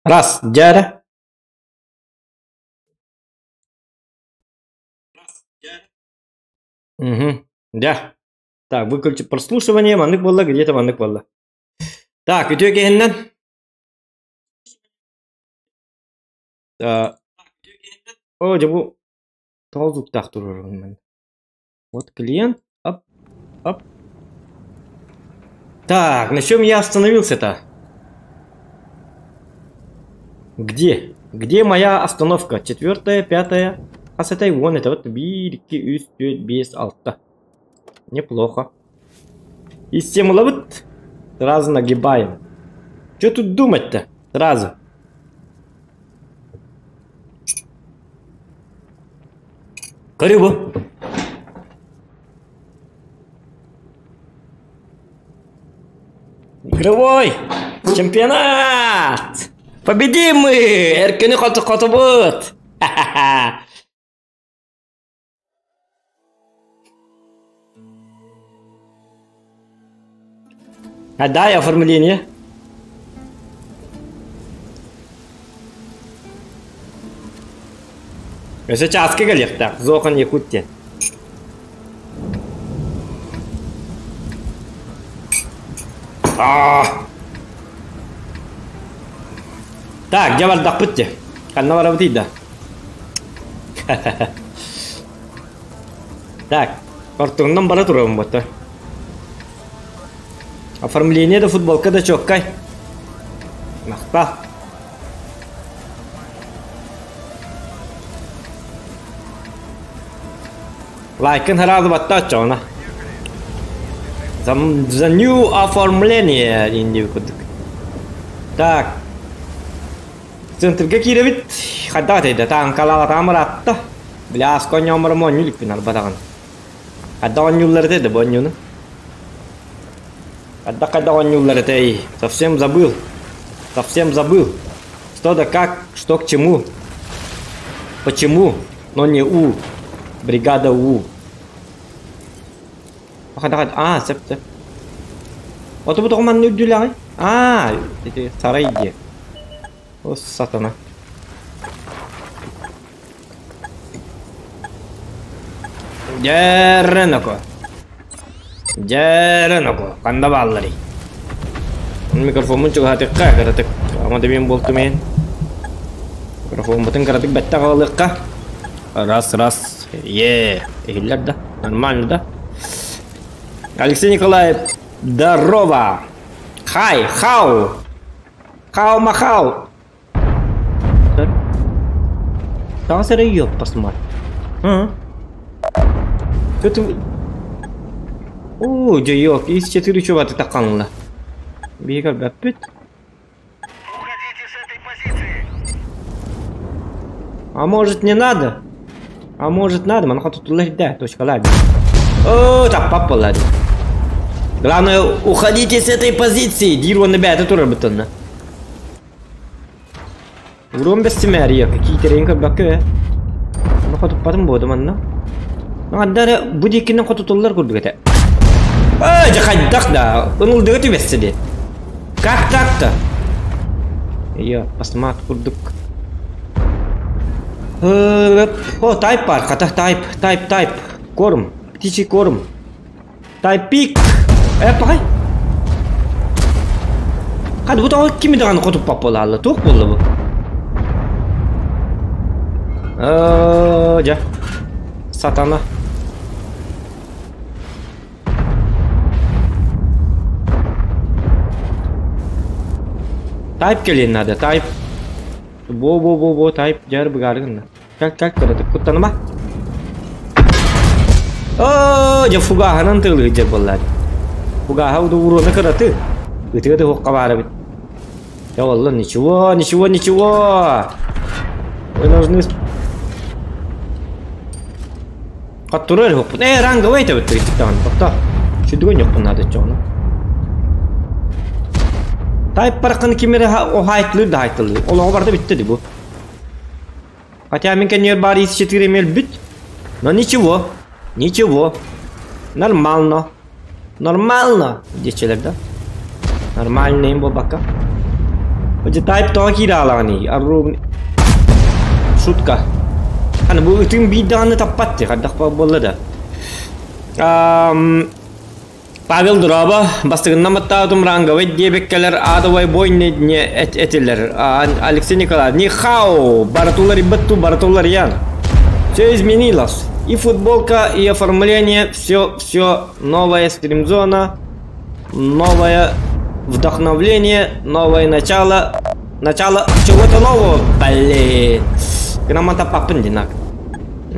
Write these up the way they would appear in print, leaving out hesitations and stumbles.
Раз, дьэ Угу. Да. Так, выключи прослушивание, маннык буолла, где-то маннык буолла. Так, үтүө киһиннэн. О, дьэ бу тоҕо звуктаах туруорабын Вот клиент. Оп, оп. Так, на чем я остановился-то? Где? Где моя остановка? Четвертая, пятая. А с этой вон это вот биир, икки, үс, түөрт, биэс, алта. Неплохо. И ловит. Сразу нагибаем. Что тут думать-то? Сразу. Көрү Игровой чемпионат! Победим мы! Эркини хоту хотубут! А дай оформление. Өссө чааска кэлиэхтээх, Зохан Якут диэн. Аа! Так, дьэ бардахпыт дьэ. Ханна барабытый да? Так, ортугунан бара турабын бота. Оформление да футболка да чоккай. Махтал. Лайкын сразу баттааччаҕына. За new оформление диэн курдук. Так. Центрга киирэбит. Хайдах этэй тааҥкалаабатаҕым ыраатта. Бля, аска оонньоомморум оонньуу иликпин арбатаҕын. Хайдах оонньууллар этэй да бу оонньууну? Хайдах хайдах оонньууллар этэй? Совсем забыл. Совсем забыл. Что да как, что к чему. Почему, но не У. Бригада У. Хайдах А, сөп сөп. Ото бу тоҕо манна үрдүлэҕий? А, ити сарай диэ. О, сатана. Дьэрэ-ноко. Дьэрэ-ноко. Ханна баалларый? Микрофоммун чугаһатыахха кыратык. Ама да мин буолтум иһин. Микрофоммутун кыратык бэттэх аҕалыахха. Раз, раз. Е, иһиллэр да. Нормально да? Алексей Николаев, здорово! Хай, хау! Хау махау! Таҥас эрэ ёппасмар. Что Оо, дьэ ёк, ис четыре чуваты тахханла. Биһиги көрбөппүт. Уходите с этой позиции. А может не надо? А может надо? Манаха тутулар да, точкалар. О, так папа Главное, уходите с этой позиции. Диир уонна бэйэтэ турар бытынна. Урон бэстимээрийэ, киитэрин көрбөккө ээ. Ону хотуппатым буолду манна. Манна эрэ бу диэкинэн хотутуллар курдук этэ. Эй, дьэ хайдах да, ынылдыга түбэстэ дии. Как так-то? Ее, посмат курдук. О, тайп бар, хата, тайп, тайп, тайп. Корм, птичий корм. Тайпик! Э, пахай! Хады бу тоҕо кими даҕаны хотуппат буолаалла, туох буолла бу? Оо, дьэ. Сатана. Тайп кэлиэн наада, тайп. Бо-бо-бо-бо, тайп дьэр быгаары гынна. Как как кыратык куттаныма. Оо, дьэ фугаһынан тыылыһыдьар буоллар. Фугаһа удууруона кыраты. Ытыга да хуохха баар эбит. Дьэ олла ничего, ничего, ничего. Вы должны Хаттурар хуохпун. Э, ранговый это вот даҕаны. Тохто. Сүдүгүн йохпун наада чоҕуна. Тайп барахханы ким эрэ оһаайтылыыр да хаайтылыыр. Олоҕо барда бүттэ ди бу. Хотя мин кэннигэр баар ис четыре өлбүт. Но ничего, ничего. Нормально. Нормально диэччилэр да. Нормальный буолбакка. Тайп тоҕо киирэ аалаҕыный? Арру шутка. Аны бу ытын биир даҕаны таппат дии, хайдах буолла да. Павел Дороба бастыгыннан баттаабытым ранговый диэбиккэлэр адовой бой не этилэр. Алексей Николаевич, нихао, баратулар ибатту, баратулар ян. Все изменилось. И футболка, и оформление, все, все новая стримзона, новое вдохновление, новое начало, начало чего-то нового, блин. Грамота папын динак.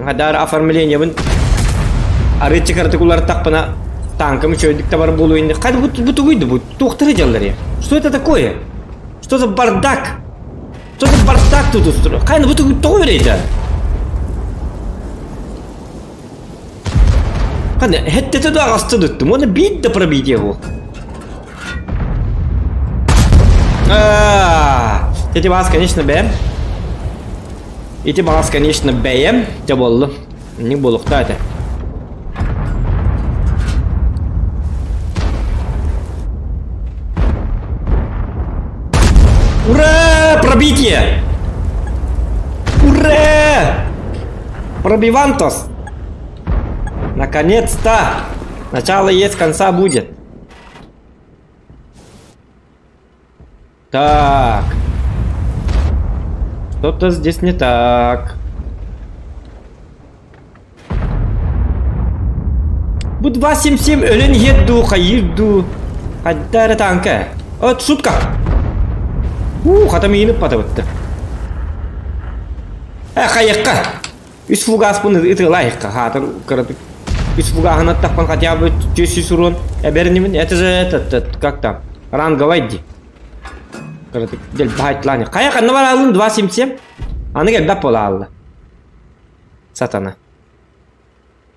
Хадар оформление бын. Арычы картыкулар тақпына танкам үчөйдүк табар болу инде. Кайда бу бу тугуйду бу? Туохтары жаллар Что это такое? Что за бардак? Что за бардак тут устроил? Кайда бу тугуй тоҕо берейді? Кайда хеттете да асты дуттум. Оны бит да пробитие бу. Эти вас, конечно, бэм. Ити бас, конечно, бэйэм. Те болду. Не болукта это. Ура! Пробитие! Ура! Пробивантос! Наконец-то! Начало есть, конца будет. Так. Что-то здесь не так. Бу 277 өлөн еду, хайырду. Хайдара танка. От шутка. У, хата миинip патабытты. Хайыққа. Үс фугас бұны ытылайыққа. Хатыр кырытык. Үс фугахын аттақпан хотя бы 100 урон. Эбернемин. Это же этот, как там? Ранговый ди. Кырытык. Дел байтлани. Қаяқ анны бар алын 277. Аны кел бәп бола алды. Сатана.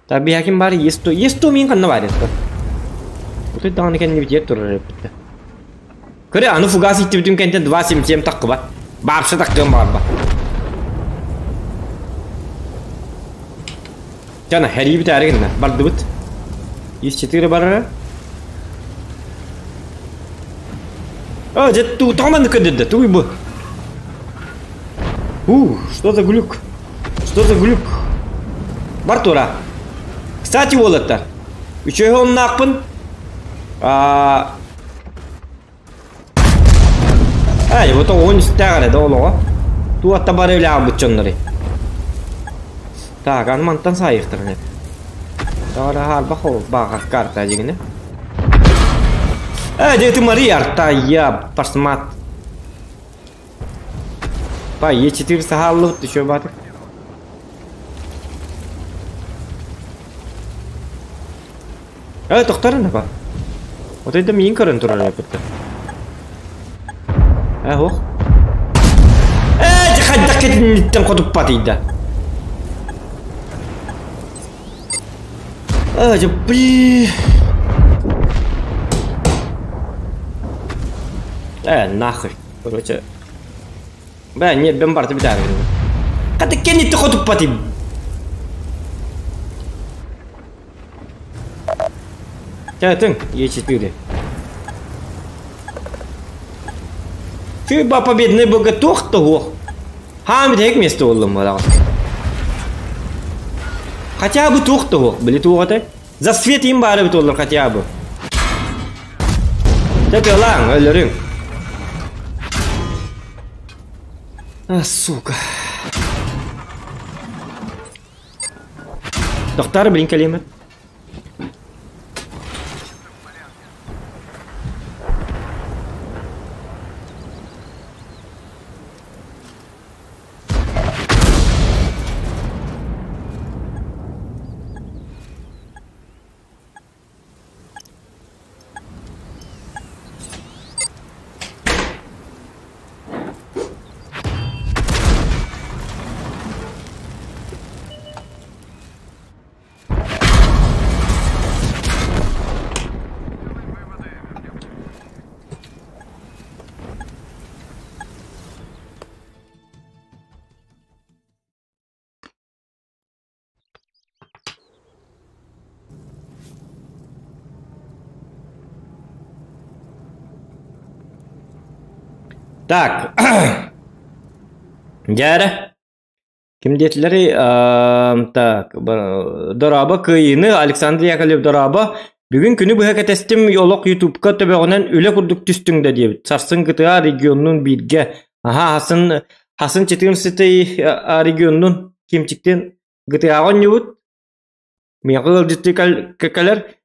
Таби хаким бар есто. Есто мин қанны бар есто. Вот это аны кәнне битер турар битте. Көре аны фугас итти бүтүн кентен 277 таккы бар. Баршы таккын бар ба. Жана хәри бит әргенне. Барды бит. 104 бар. А, дед ту таман көдөдө, туй бу. У, что за глюк? Что за глюк? Бар тура. Кстати, олаттар. Үчөйі оннақпын. Ай, вот он үстәғәрі да олуға. Ту атта бар өлі абытчоннары. Так, аны мантан сайықтыр не. Тағара харба хол баға карта дегені. Эй, ты Мария, арта, я посмат. Па, Е4 сахаллы, ты чё, батыр? Эй, тоқтарын ба. Вот это мин көрін турар әпетті. Ох. Эй, қайда кетіннеттен қотып патыйда. Эй, блин. Нахуй. Короче. Бля, нет, бен бар, ты беда. Қайда кенетті қотып патый. Тятын, Е4. Фиба победный богатух того. Хам тек место олым бала. Хотя бы тух того, били туғаты. За свет им бары бит олар хотя бы. Тепе лаң, өлөрүң. А, сука. Доктор, блин, калиме. Так. Дьээрэ. Ким диэтилэрий? Так, дорообо кыайыыны Александр Яковлев дорообо. Бүгүн күнү быһа кэтэстим олох Ютубка төбөҕүнэн үлэ курдук түстүҥ да диэбит. Сарсын ГТА регионнун бииргэ. Аха, хасын хасын 14 регионнун кимчиктин ГТА-ҕа онньубут. Миэхэ ыалдьыттыы кэлэр.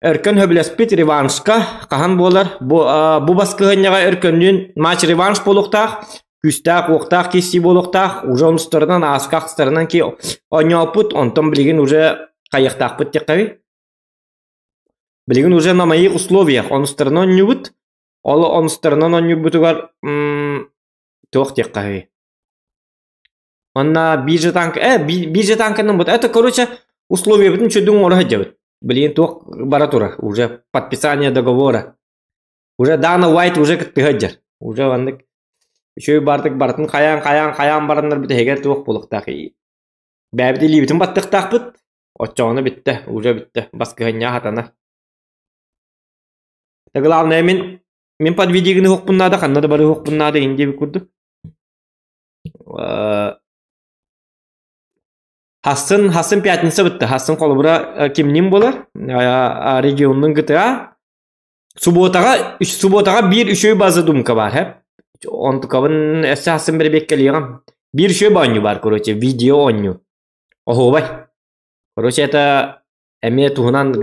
Өркөн сөбүлэспит реваншка хаһан буолар? Бу, бу баскыһыанньаҕа Өркөннүүн матч реванш буолуохтаах, күүстээх-уохтаах киирсии буолуохтаах. Уже онустарынан ааска ахстарынан ки оонньооппут, онтон билигин уже хайыахтаахпыт диэххэбий. Билигин уже на моих условиях онустарынан оонньуубут. Ол онустарынан оонньуурбутугар туох диэххэбий. Манна биржа танк, биржа танканан бут. Это, короче, условиябытын чөдүн оҥоро сылдьабыт. Билигин туох бара турар, уже подписание договора. Уже Дана Уайт уже кыттыһа сылдьар. Уже маннык үчүгэй баартык барытын хайаан хайаан хайаан бараннар бүтэһигэр туох буолуохтаах бэйэбит илиибитин баттыахтаахпыт. Оччоҕуна бүттэ, уже бүттэ. Баскыһынньа хатана. Да главное мин мин подведи гыныһыахпын наада, ханна да барыһыахпын наада иһин диэбит курдук. Хассын, хассын пятница бытта. Хассын холобура кимнин буолар? Регионнун ГТА. Субботаҕа, субботаҕа биир үчүгэй база думка баар, һэ? Онтукабын өссө хассын бэрэбиэккэлиэҕим. Биир үчүгэй оонньуу баар, короче, видео оонньуу. Оһуобай. Короче, это эмиэ туһунан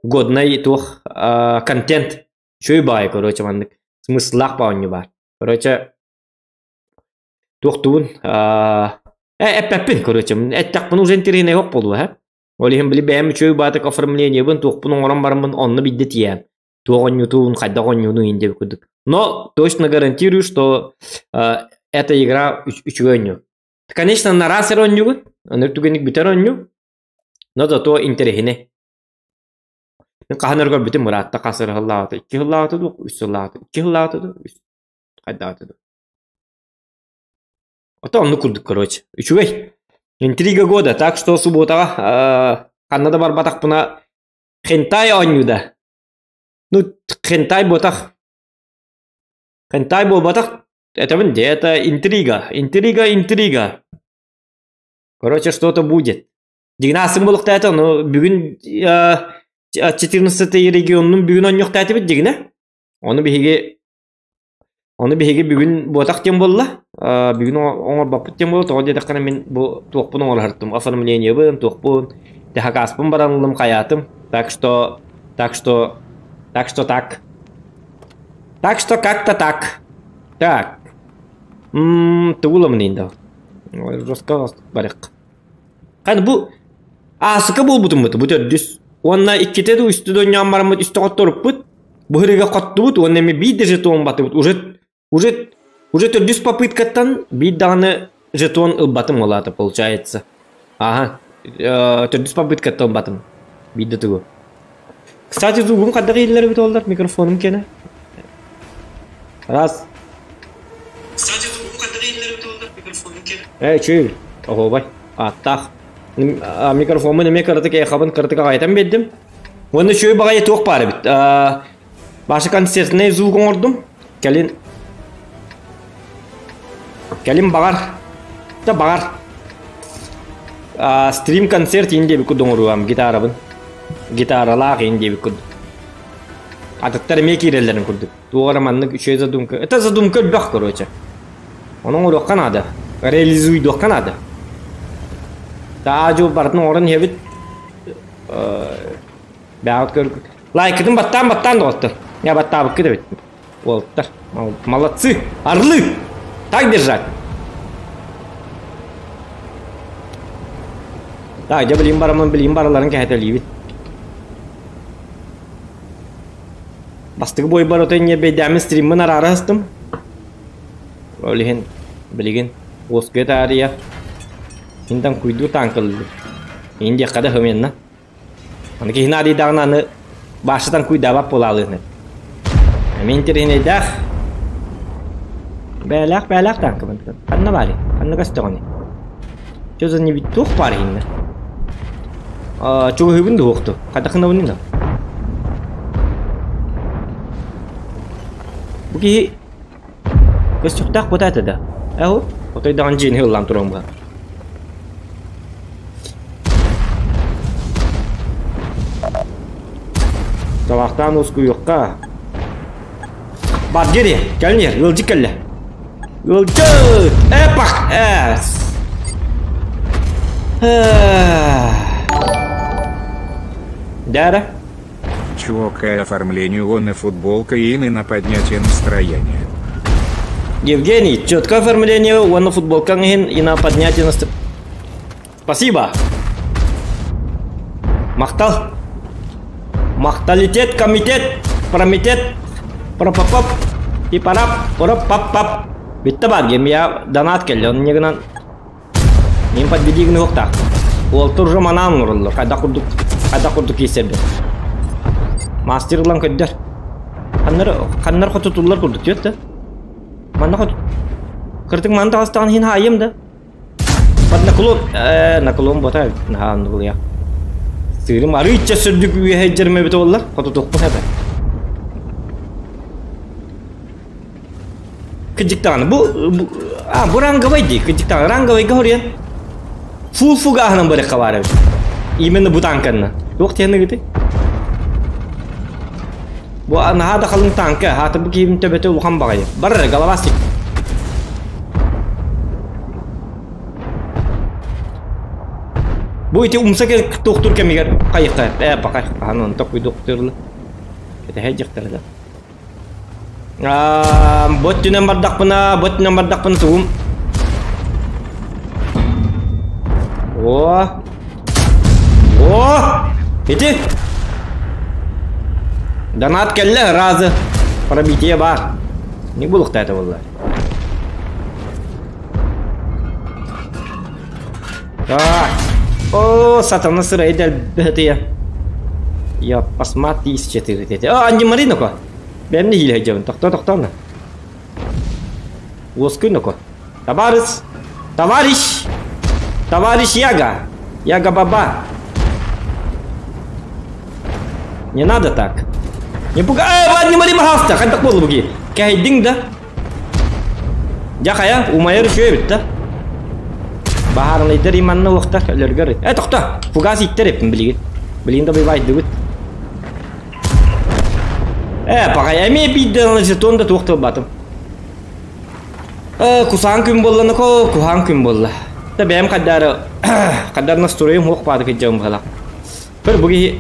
годнай туох контент. Үчүгэй баай, короче, маннык смысллаах оонньуу баар. Короче, Туохтуубун эппэппин, короче, эттэхпин уже интэриэһинэй ох буолуо, һэ. Ол иһин били бэйэм үчүгэй баатык оформлениебын туохпун оҥорон бараммын онно биирдэ тиийэм. Туох оонньуутун, хайдах оонньууну иһин диэбит курдук. Но точно гарантирую, что эта игра үчүгэй оонньуу. Конечно, на раз эрэ оонньуугун, аны түгэнник бүтэр оонньуу, но зато интэриэһинэй. Мин хаһан өр көрбүтүм ыраатта хас өр сыллаабыта, икки сыллаабыта дуу, үс сыллаабыта, икки сыллаабыта дуу, үс хайдаабыта дуу. Ото оннук курдук, короче. Үчүгэй. Интрига года, так что субботаҕа ханна да барбатахпына хентай оонньууда. Ну, хентай буотах. Хентай буолбатах, этэбин дии, это интрига. Интрига, интрига. Короче, что-то будет. Дигнасым буолуохтаата, но бүгүн 14 регионнун бүгүн оонньуохтаатыбыт дигинэ. Ону биһиги Ону биһиги бүгүн буотах диэн буолла. Бүгүн оҥорбоппут диэн буолла. Тоҕо диэтэххинэ мин бу туохпун оҥоро оформлениебын, туохпун, техакаспын баран ыллым, хайаатым. Так что, так что, так что так. Так что как-то так. Так. Тугу ыламын да. Жестко барык. Ханы бу аасыка буолбутуммут бу төрдүс. Уонна иккитэ да үстэ да онньоон бараммыт үстэ хотторуппут. Быһырыга хоттубут уонна эмиэ биир да жетон батыбыт. Уже уже уже төрдүс попыткаттан биир даҕаны жетон ылбатым ол аата получается. Ага, төрдүс попыткаттан ылбатым. Биир да тугу. Кстати, звугум хайдах иһиллэр эбит оллар микрофонум киэнэ. Раз. Кстати, звугум хайдах иһиллэр эбит оллар микрофонум киэнэ. Ээ, үчүгэй. Оһуобай. Ааттаах. Микрофоммун эмиэ кыратык эхабын кыратык аҕайытан биэрдим. Уонна үчүгэй баҕайы туох баар эбит. Баша концертнай звук оҥордум. Кэлин Кэлин баҕар да баҕар стрим концерт иин диэбит курдук оҥоруом гитарабын. Гитаралаах иин диэбит курдук. Атыттар эмиэ киирэллэрин курдук. Туох эрэ маннык үчүгэй задумка. Это задумка элбэх, короче. Ону оҥоруохха наада. Реализуйдуохха наада. Таажу барытын оҥорон иһэбит. Бэҕэт көр лайкытын баттаан баттаан доҕоттор. Я баттаабыккыт эбит. Уолаттар. Молодцы! Орлы! Так держать! Так, дьэ билим бараммын билим бараларын кэһэтэлиибит. Бастакы буойбар ото ньиэрбэйдээммин стриммин араара астым. Ол иһин билигин уоскуйа таарыйа Интан куйдуу таанкыллы. Ин диэххэ да хымыйанна. Аны киһи наадыйдаҕына аны баашатан куйдаабат буолаалыыны. Эмиэ интэриэһинэйдээх. Бээлээх бээлээх таанкабын. Ханна баарый? Ханна көстөҕүнүй? Чё за не туох баар иһиннэ? Чугаһыыбын дуһуохту. Хайдах гынабыный да? Бу киһи... Көстүөхтээх бута этэ да. Эһу, отой даҕан дьиэни ыллаан туран быһа. Табахтаан ускуйуохха. Бар дери, кэлин иһэр, ыалдьыт кэллэ. Ыалдьыт! Эпах! Эс! Дяра. Чёткое оформление он и футболка и на поднятие настроения. Евгений, четкое оформление он на футболка и на поднятие настроения. Спасибо. Махтал. Махталитет, комитет, промитет, пропопоп, и парап, пороп, пап, пап. Бүтте бар, я донат келли, он не Мин подведи гыныахтаах. Уолтур уже манаан оҥороллор. Хайдах курдук, хайдах курдук киирсэрбин. Мастер ылан көрдөр. Ханнар, ханнар хотутуллар курдук диэт да. Манна хоту... Кыртык манна таҕыстаҕын иһин хаайым да. Под наклон, э, наклон бота наһаа оннук Сыырым арыычча сүрдүк үөһэ дьэрмэбит буоллар, хотутуохпун эбэ. Кырдьык даҕаны бу, бу а бу ранговай дии кырдьык даҕаны ранговайга хоруйан фул фугаһынан барыахха баар эбит. Именно бу танканна. Туох диэн ыгыты? Бу наһаа да халыҥ танка, хаата бу киһим төбөтө улахан баҕайы. Бар эрэ, головастик. Бу ити умса туохтур кэмигэр хайыхха ээ бакай хаһан он токуйдуктурлы. Кэтэһэ дьахтар да. Бу өттүнэн бардахпына, бу өттүнэн бардахпына тугум? О! О! Ити! Донат кэллэ, разы. Пробитие бар. Не булуохта это буолла. Так. О, сатана сырай дэлбэтия. Я посмотри, четыре. А, антимарина-ка. Бэм нэһиилэ сылдьабын. Тохтоо, тохтоо. Уоскуй ноко. Табаарыс! Товарищ! Товарищ Яга! Яга Баба! Не надо так. Не пугай! Э, не мари пожалуйста! Хайдах буолла буги? Кэһэйдиҥ да? Дьэ хайа, умайар үчүгэй эбит да. Баһаарынайдар иманна уохтар, өлөргөр. Э, тохто! Фугас иттер эппин билигин. Билигин да бывайдыбыт. Э, пахай, эмиэ биирдэ жетон да туох тылбатым. Э, кусаан күн буолла ноко, куһаан күн буолла. Та бэйэм хаддары, хаддар настроем хуох баады кыдьам быһалах. Көр бу киһи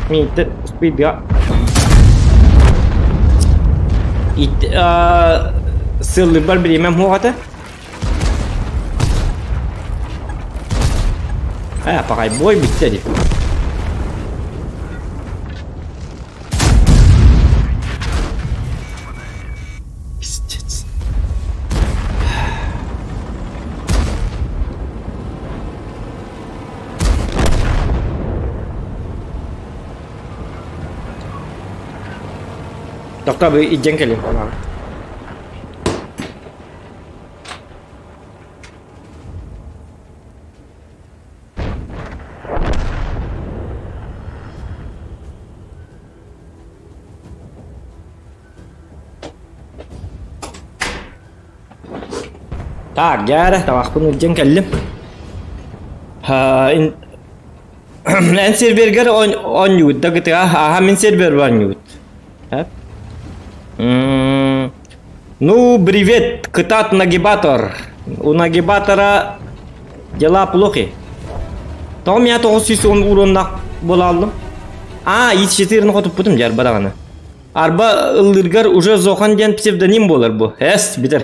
мииттен успейдыга ит сыллыбар бириэмэм хуох этэ. Э, пахай бой бүттэ дии. Пиздец. Тохтоо бу илдьэн кэлин. Так, дьэ табахпын илдьэн кэллим. Эн сервергэр оонньугут да гытыга аха мин сервер оонньугут. Ну, привет, кытаат нагибатор. У нагибатора дела плохи. Тоҕо миэхэ 910 уроннаах буолааллым? А, ис-четырны хотуппутум дьэ арба даҕаны. Арба ыллыыргар уже Зохан диэн псевдоним буолар бу. Эс, бүтэр.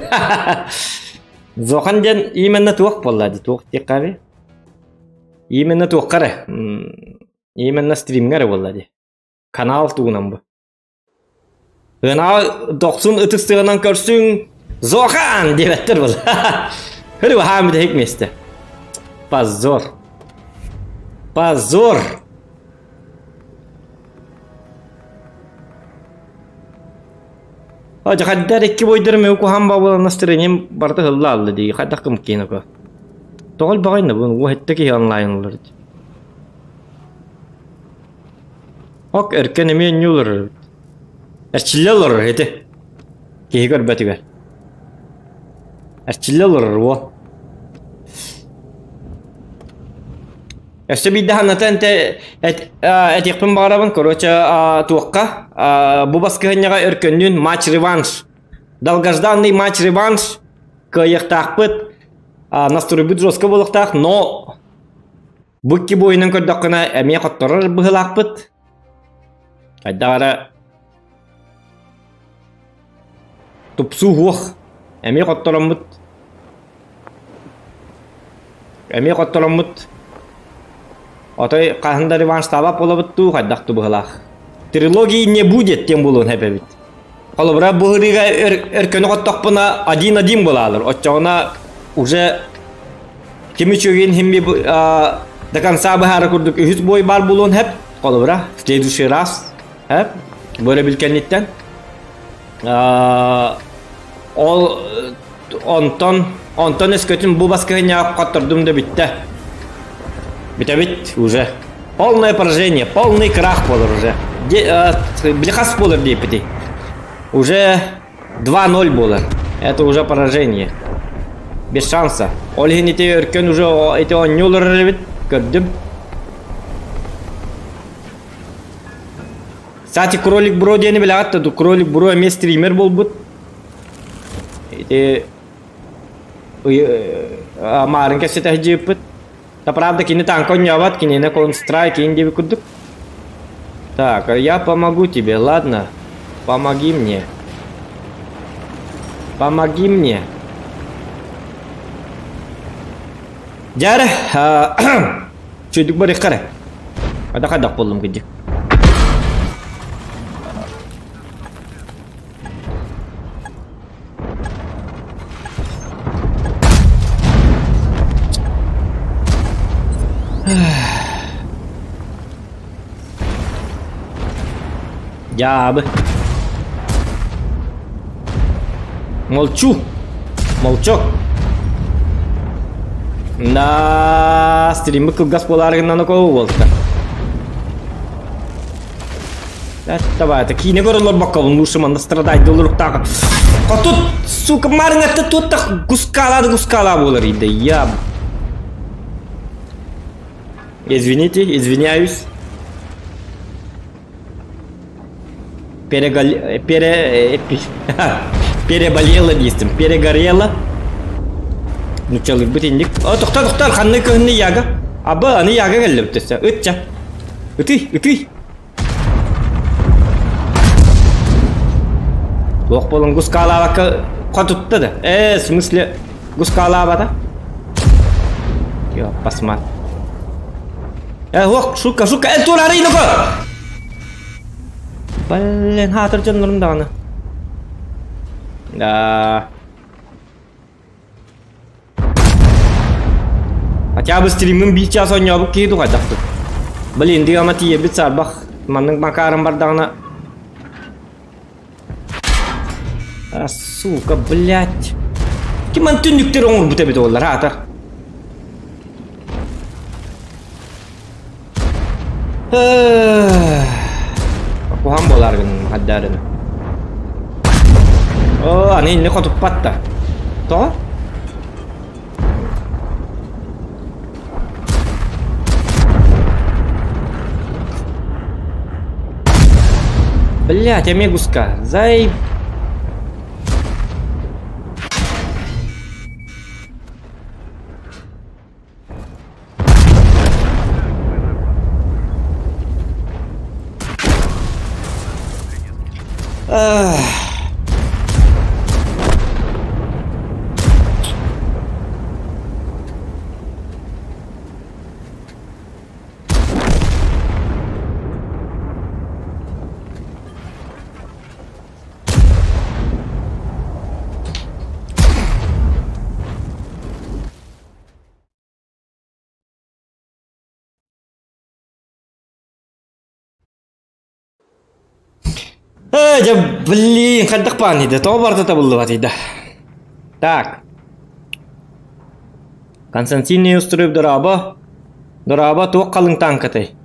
Зохан диэн именно туох буолла дии, туох диэххэ Именно туохха эрэ. Именно стримҥэ эрэ буолла дии. Канал тугунан бу. Ынаа дохсун ытыс тыанан көрсүҥ Зохан диэбэттэр буолла. Хөрү хаам бүтэһик миэстэ. Позор. Позор. Хайдар икки бойдарым өй куһаан баабылан настроением барыта ыһылла аалла дии хайдах кым киһин Тоҕо элбэҕэй бу уһэтте киһи онлайн ылар Ок эркэн эмиэ инньэ олорор эбит. Эрчиллэ олорор ити. Киһи көрбөтүгэр. Эрчиллэ олорор уол. Өссө биирдэ санатан этиэхпин баҕарабын, короче, туохха бу баскыһынньаҕа өркөннүүн матч-реванш. Долгожданный матч-реванш кыайыахтаахпыт, настроебыт жестко буолуохтаах, но бу икки буойунан көрдөххүнэ эмиэ хотторор быһыылаахпыт. Хайдах эрэ тупсуу уох эмиэ хоттороммут эмиэ хоттороммут отой хаһан да реванштаабат буолабыт дуу хайдах дуу быһыылаах. Трилогии не будет диэн буолуон сөп эбит. Холобура бу ырыыга өркөнү хоттохпуна один-один буолаалар. Оччоҕуна уже ким үчүгэйин иһин до конца быһаара курдук үһүс бой баар буолуон сөп. Холобура в следующий раз сөп. Бу өрөбүл кэнниттэн ол онтон онтон өскөтүн бу баскыһынньаҕа хоттордум да бүттэ. Бүтэбит уже. Полное поражение, полный крах буолар уже. Били хас буолар диэппитий? Уже 2-0 буолар. Это уже поражение. Без шанса. Ол иһин ити өркөн уже ити оонньуу олорор эбит. Көрдүм. Кстати, Кролик Бро диэни билэҕит да, Кролик Бро эмиэ стример буолбут. Ити маарын кэпсэтэ сылдьыбыппыт. Да правда, кини танка оонньообот, кинини Counter-Strike иин диэбит курдук. Так, я помогу тебе, ладно? Помоги мне. Помоги мне. Дьэ, чүйдүк барыахха эрэ. Хайдах хайдах буоллум кырдьык. Дьаабы. Молчу. Молчок. Да, стриммы кылгас буолаары гыннан окоо буолта. Давай, это киинэ көрөллөр боккобун лучше манна страдать долуруктаах. Хотут, сука, марыңатта туттах гускала да гускала буолар иде. Я... Извините, извиняюсь. Перегол... Пере... Переболела диистим. Перегорела. Нуччалыырбыт инник. О, тохтор, тохтор, ханны көһүннэ яга. Аба, аны яга кэллэбит өссө. Ытча. Ытый, ытый. Туох буолан гускаалаабакка хотутта да. Э, в смысле, гускаалаабата? Йо, посмотри. Э, ох, сука, сука, э, тураары иноко! Блин, хаатыр дьоннорум даҕаны. Да. Хотя бы стриммин биир чаас оонньообут киһи духайдахпыт. Блин, дыама тиийэбит саарбах. Маннык макарым бардаҕына... А, сука, блядь. Ким ман түннүктэр оҥорбут эбит олар, аатар. Куһаҕан буолаар гынным хаддаарына. Оо, аны инни хотуппат да. Тоҕо? Блять, эмиэ гуска. Зай... Ээ, дьэ, блин, хайдах баан иде, тоҕо барыта табыллыбат иде. Так. Константин Неустроев дорообо. Дорообо, туох халыҥ тааҥкатай?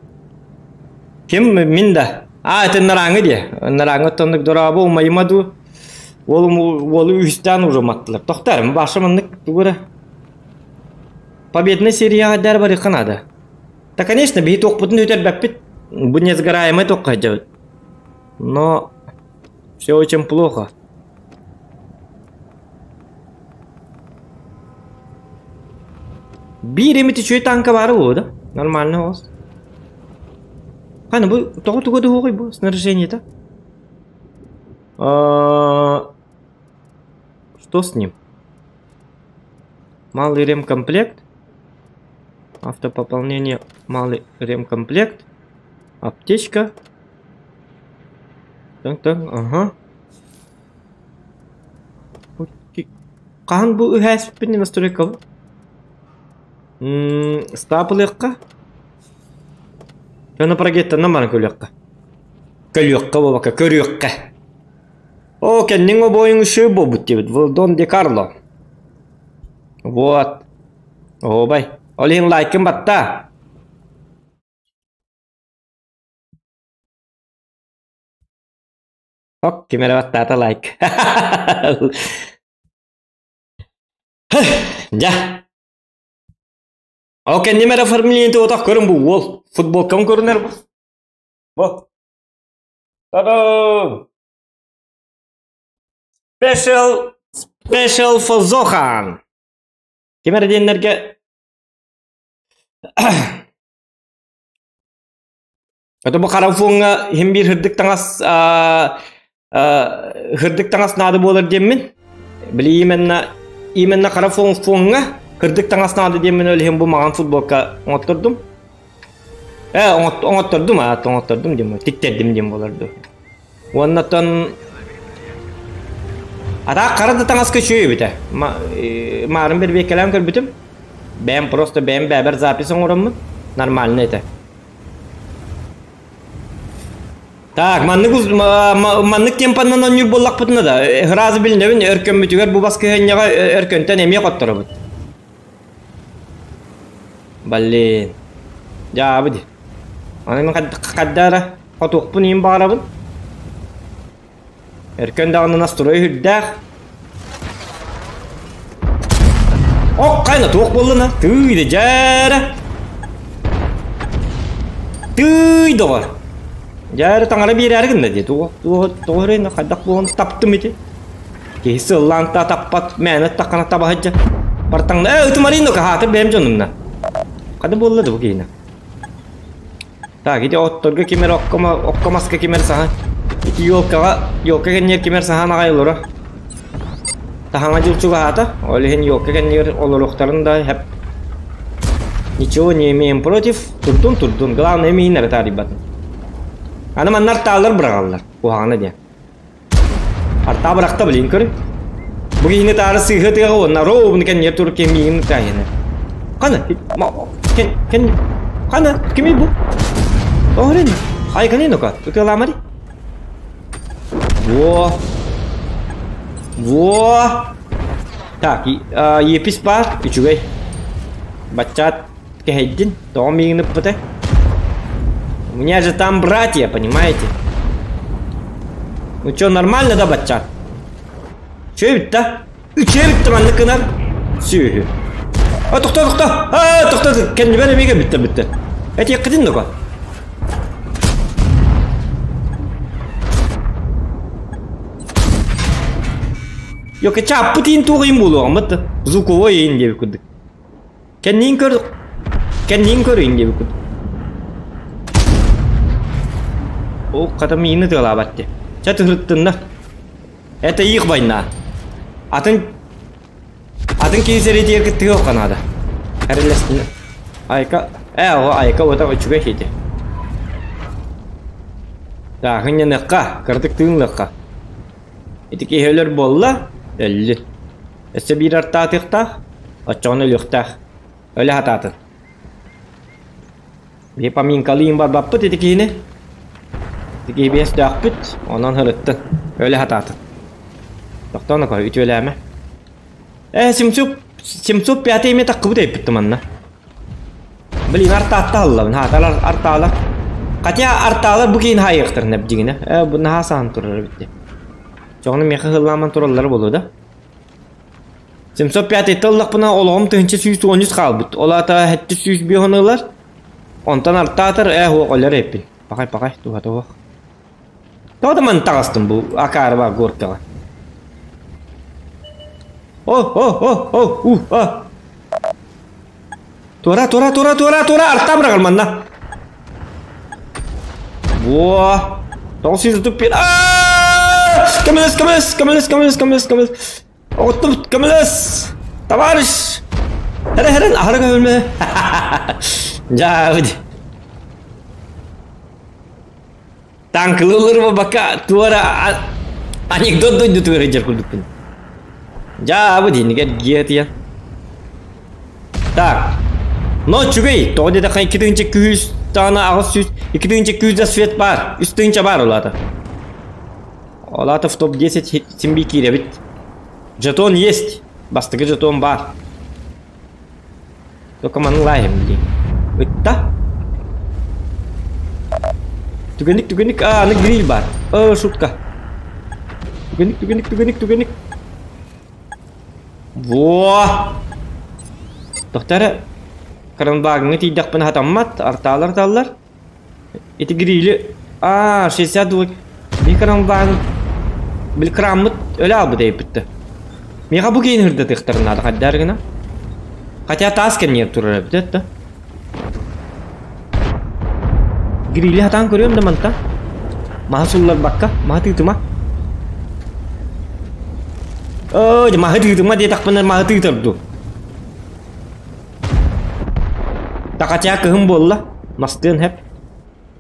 Ким? Мин да. А, это нарааҥы диэ. Нарааҥы оттоннук дорообо, умайыма дуу. Уолум уолу үһүстээн уруматтылар. Тохтор, баша маннык тугу эрэ Победный серияҕа дэр барыахха наада. Да, конечно, биһи туохпутун үтэрбэппит. Бу несгораемый туохха сылдьабыт. Но все очень плохо. Биир эмит үчүгэй танка баара буолуо да? Нормально оҕус. Хана бу тоҕо туга дуһуоҕуй бу снаряжение-то? Что с ним? Малый ремкомплект. Автопополнение малый ремкомплект. Аптечка. Так, так, ага. Хаһан бу үһээспиппин настройкабын? Стапылыахха. Дьоно прогеттанан баран көрүөххэ. Көрүөххэ буолбакка, көрүөххэ. О, кэнниҥ обойуҥ үчүгэй буолбут диэбит. Вилдон Де Карло. Вот. Оһуобай. Ол иһин лайкын баттаа. Ок, ким эрэ баттаата лайк. Дьэ. Ол кэнним эрэ оформление отох көрүн бу уол. Футболкам көрүнэр бу. Бу. Та-дам! Special, special for Zohan. Ким эрэ диэннэргэ Это бу хара фоҥҥа иһин биир һырдык таҥас һырдык таҥас наада буолар диэммин. Били именно именно хара фон фоҥҥа һырдык таҥас наада диэммин ол иһин бу маҥан футболка оҥоттордум. Э оҥоттордум а оҥоттордум диэн тиктэрдим диэн буолар дуо. Уоннаттан Атаах хара да таҥаска үчүгэй эбитэ. Маарын бэрбиэккэлээн көрбүтүм. Бэйэм просто бэйэм бэйэбэр запись оҥороммун. Нормально этэ. Так, маннык маннык темпанан оонньуур буоллахпытына да, ыраазы билинэбин өркөммүтүгэр бу баскыһыанньаҕа өркөнтөн эмиэ хотторобут. Блин. Дьаабы дии. Аны мин хайда хотуохпун иһин баҕарабын. Өркөн даҕаны настрой үрдээх. Ок, хайна туох буоллуна? Тыый да дьээрэ. Тыый доҕор. Дьээрэ таҥара биэрээри гынна дии. Туох туох тоҕо эрэ хайдах буолан таптым ити. Киһи сыллаан та таппат, мээнэ таххана таба сылдьар. Бартаҥна, ээ ытымарыйын да хаатыр бэйэм дьонумна. Хада буолла да бу киһини. Так, ити отторго ким эрэ окко, окко маска ким эрэ саһан. Ити елкаҕа, елка кэннигэр ким эрэ саһан аҕай олоро. Таһаҥа дьыл чугаһаата, ол иһин елка кэннигэр олоруохтарын да хэп. Ничего не имеем против. Турдун, турдун. Главное, миин эрэ таарыйбатын. Аны манна артаалар быраҕаллар. Куһаҕана диэн. Артаа бырахта блин көрү. Бу киһини таары сыыһа тыаҕа уонна ровно кэннигэр турук киһи миигин таайына. Хана? Кен кен хана кими бу? Тоһорин. Ай кани нока. Ытыаламари. Во. Во. Так, епис баар, үчүгэй. Баччаат кэһэйдин, тоҕо миигин ыппыта? У меня же там братья, понимаете? Ну чё, нормально да, баччаат? Үчүгэй бүтта. Үчүгэй бүтта маннык гынар. Сүөһү. А, тохто, тохто! А, тохто, кэннибэр эмиэ бүттэ, бүттэ. Этиэххитин дока. Йока чааппыт иин туох иин буолуоҕум бытты. Звуковой иин диэбит курдук. Кэнниин көр кэнниин көрүн диэбит курдук. Ол хата миини тыалаабат дии. Чэ тыһырыттыннар. Это их война. Атын атын киһи сэриитигэр кыттыһыахха наада. Эрэлэстинэ. Айка э оҕо айка уота үчүгэй киһи. Так, ынньаныахха, кыратык тыынлыахха. Ити киһи өлөр буолла, өллүн. Өссө биир артаатыахтаах, оччоҕуна өлүөхтээх. Өлө сатаатын. Биһи поминкалыын барбаппыт ити киһини. Ити киһи биэс өстөөхпүт, онон һырыттын. Өлө сатаатын. Тохтоон око, үтүөлээмэ. Э, 700, 705 эмиэ таккыбыт эппит манна. Блин, артаатта аллабын, хааталар, артаалар. Хотя артаалар бу киин хайыахтарын эбдигинэ. Э, бу наһаа саһан турар эбит. Чоҕуну миэхэ ыһыллааман тураллара буолуо да? 705 ыллахпына олоҕум 1113 хаалбыт. Ол аата 705 ылар. Онтон артаатар ээ суох өлөр эппин. Пахай пахай туһата суох. Тоҕо да маны таҕыстым бу акаарыба горкаҕа. О о о о у а. Туора туора туора туора туора арта быраҕар манна. Во! Тоҕо сүүс Ааа! Көмөлөс, көмөлөс, көмөлөс, көмөлөс, көмөлөс, көмөлөс. Оҕуттубут, көмөлөс! Товарищ! Эрэ эрэн аһара көмөлмө. Дьаабыт. Танкылылыр бака туора анекдот дойдутугар сылдьар курдукпун. Дьаабы диэнигэр гиэтийэн. Так. Но үчүгэй. Тоҕо диэтэххэ 2 200 даҕаны 800 2 200 да свет баар. 3 тыһыынча баар ол аата. Ол аата в топ-10 син бии киирэбит. Жетон есть. Бастакы жетон баар. Только маны лайым блин. Ытта. Түгэнник, түгэнник, а, аны гриль бар. О, шутка. Түгэнник, түгэнник, түгэнник, түгэнник. Во! Тохтара Кранбагыңа тиийдэхпинэ хатаммат, артаалар таллар. Ити грили, а, 62 би кранбагын бил краммыт өлө албыт эйпитте. Миэхэ бу киин ырдатыахтарын наада хаддар гына. Хотя таас кэнниэр турар эбит да. Грили хатаан көрүөм да манта. Маһа сулларбакка, маһа тыытыма. Ой, маһы тыытыма диэтэхпинэ маһы тыытар дуу. Такачаа кыһын буолла. Мастыан хэп.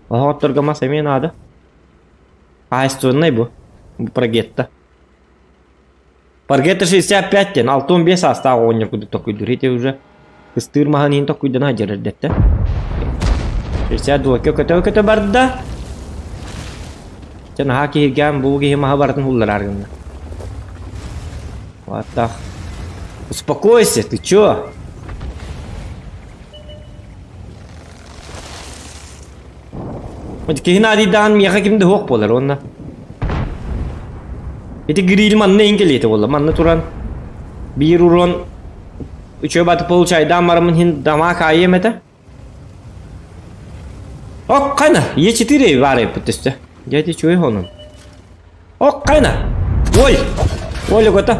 Оһоҕотторго мас эмиэ наада. Хаһайственнай бу. Бу Прогетта. Прогетта 65 диэн 65 саастаах оҕонньор курдук токуйдуур. Ити уже кыстыыр маһын иһин токуйдана сылдьар эрдэттэн. 62 көтө-көтө барда. Дьэ наһаа киһиргээн бу киһи маһы барытын ууллараар гынна. Вот так. Успокойся, ты чё? Киһи наадыйдаан миэхэ ким да суох буолар уонна. Ити гриль манна иҥ кэлиэтэ буолла. Манна туран биир урон үчүгэй баты получайдаан бараммын иһин дамаак аайыам этэ. Ок, қайна? Е4 бар эппит түсті. Дядя чуй хонун. Ок, қайна? Ой! Ой, лөгөтө.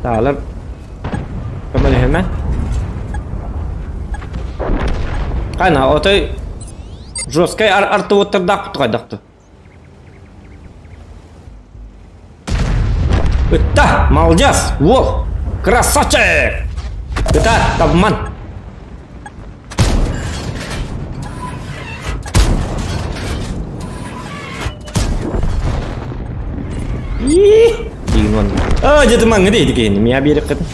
Таалар. Көмөлөһөмө. Қайна, отой жесткай артыбыттардаах кутугайдахту. Ытта! Молодец! Во! Красавчик! Ыта, табман! А, где-то манга дейdi кейин. Мия беріп кытын.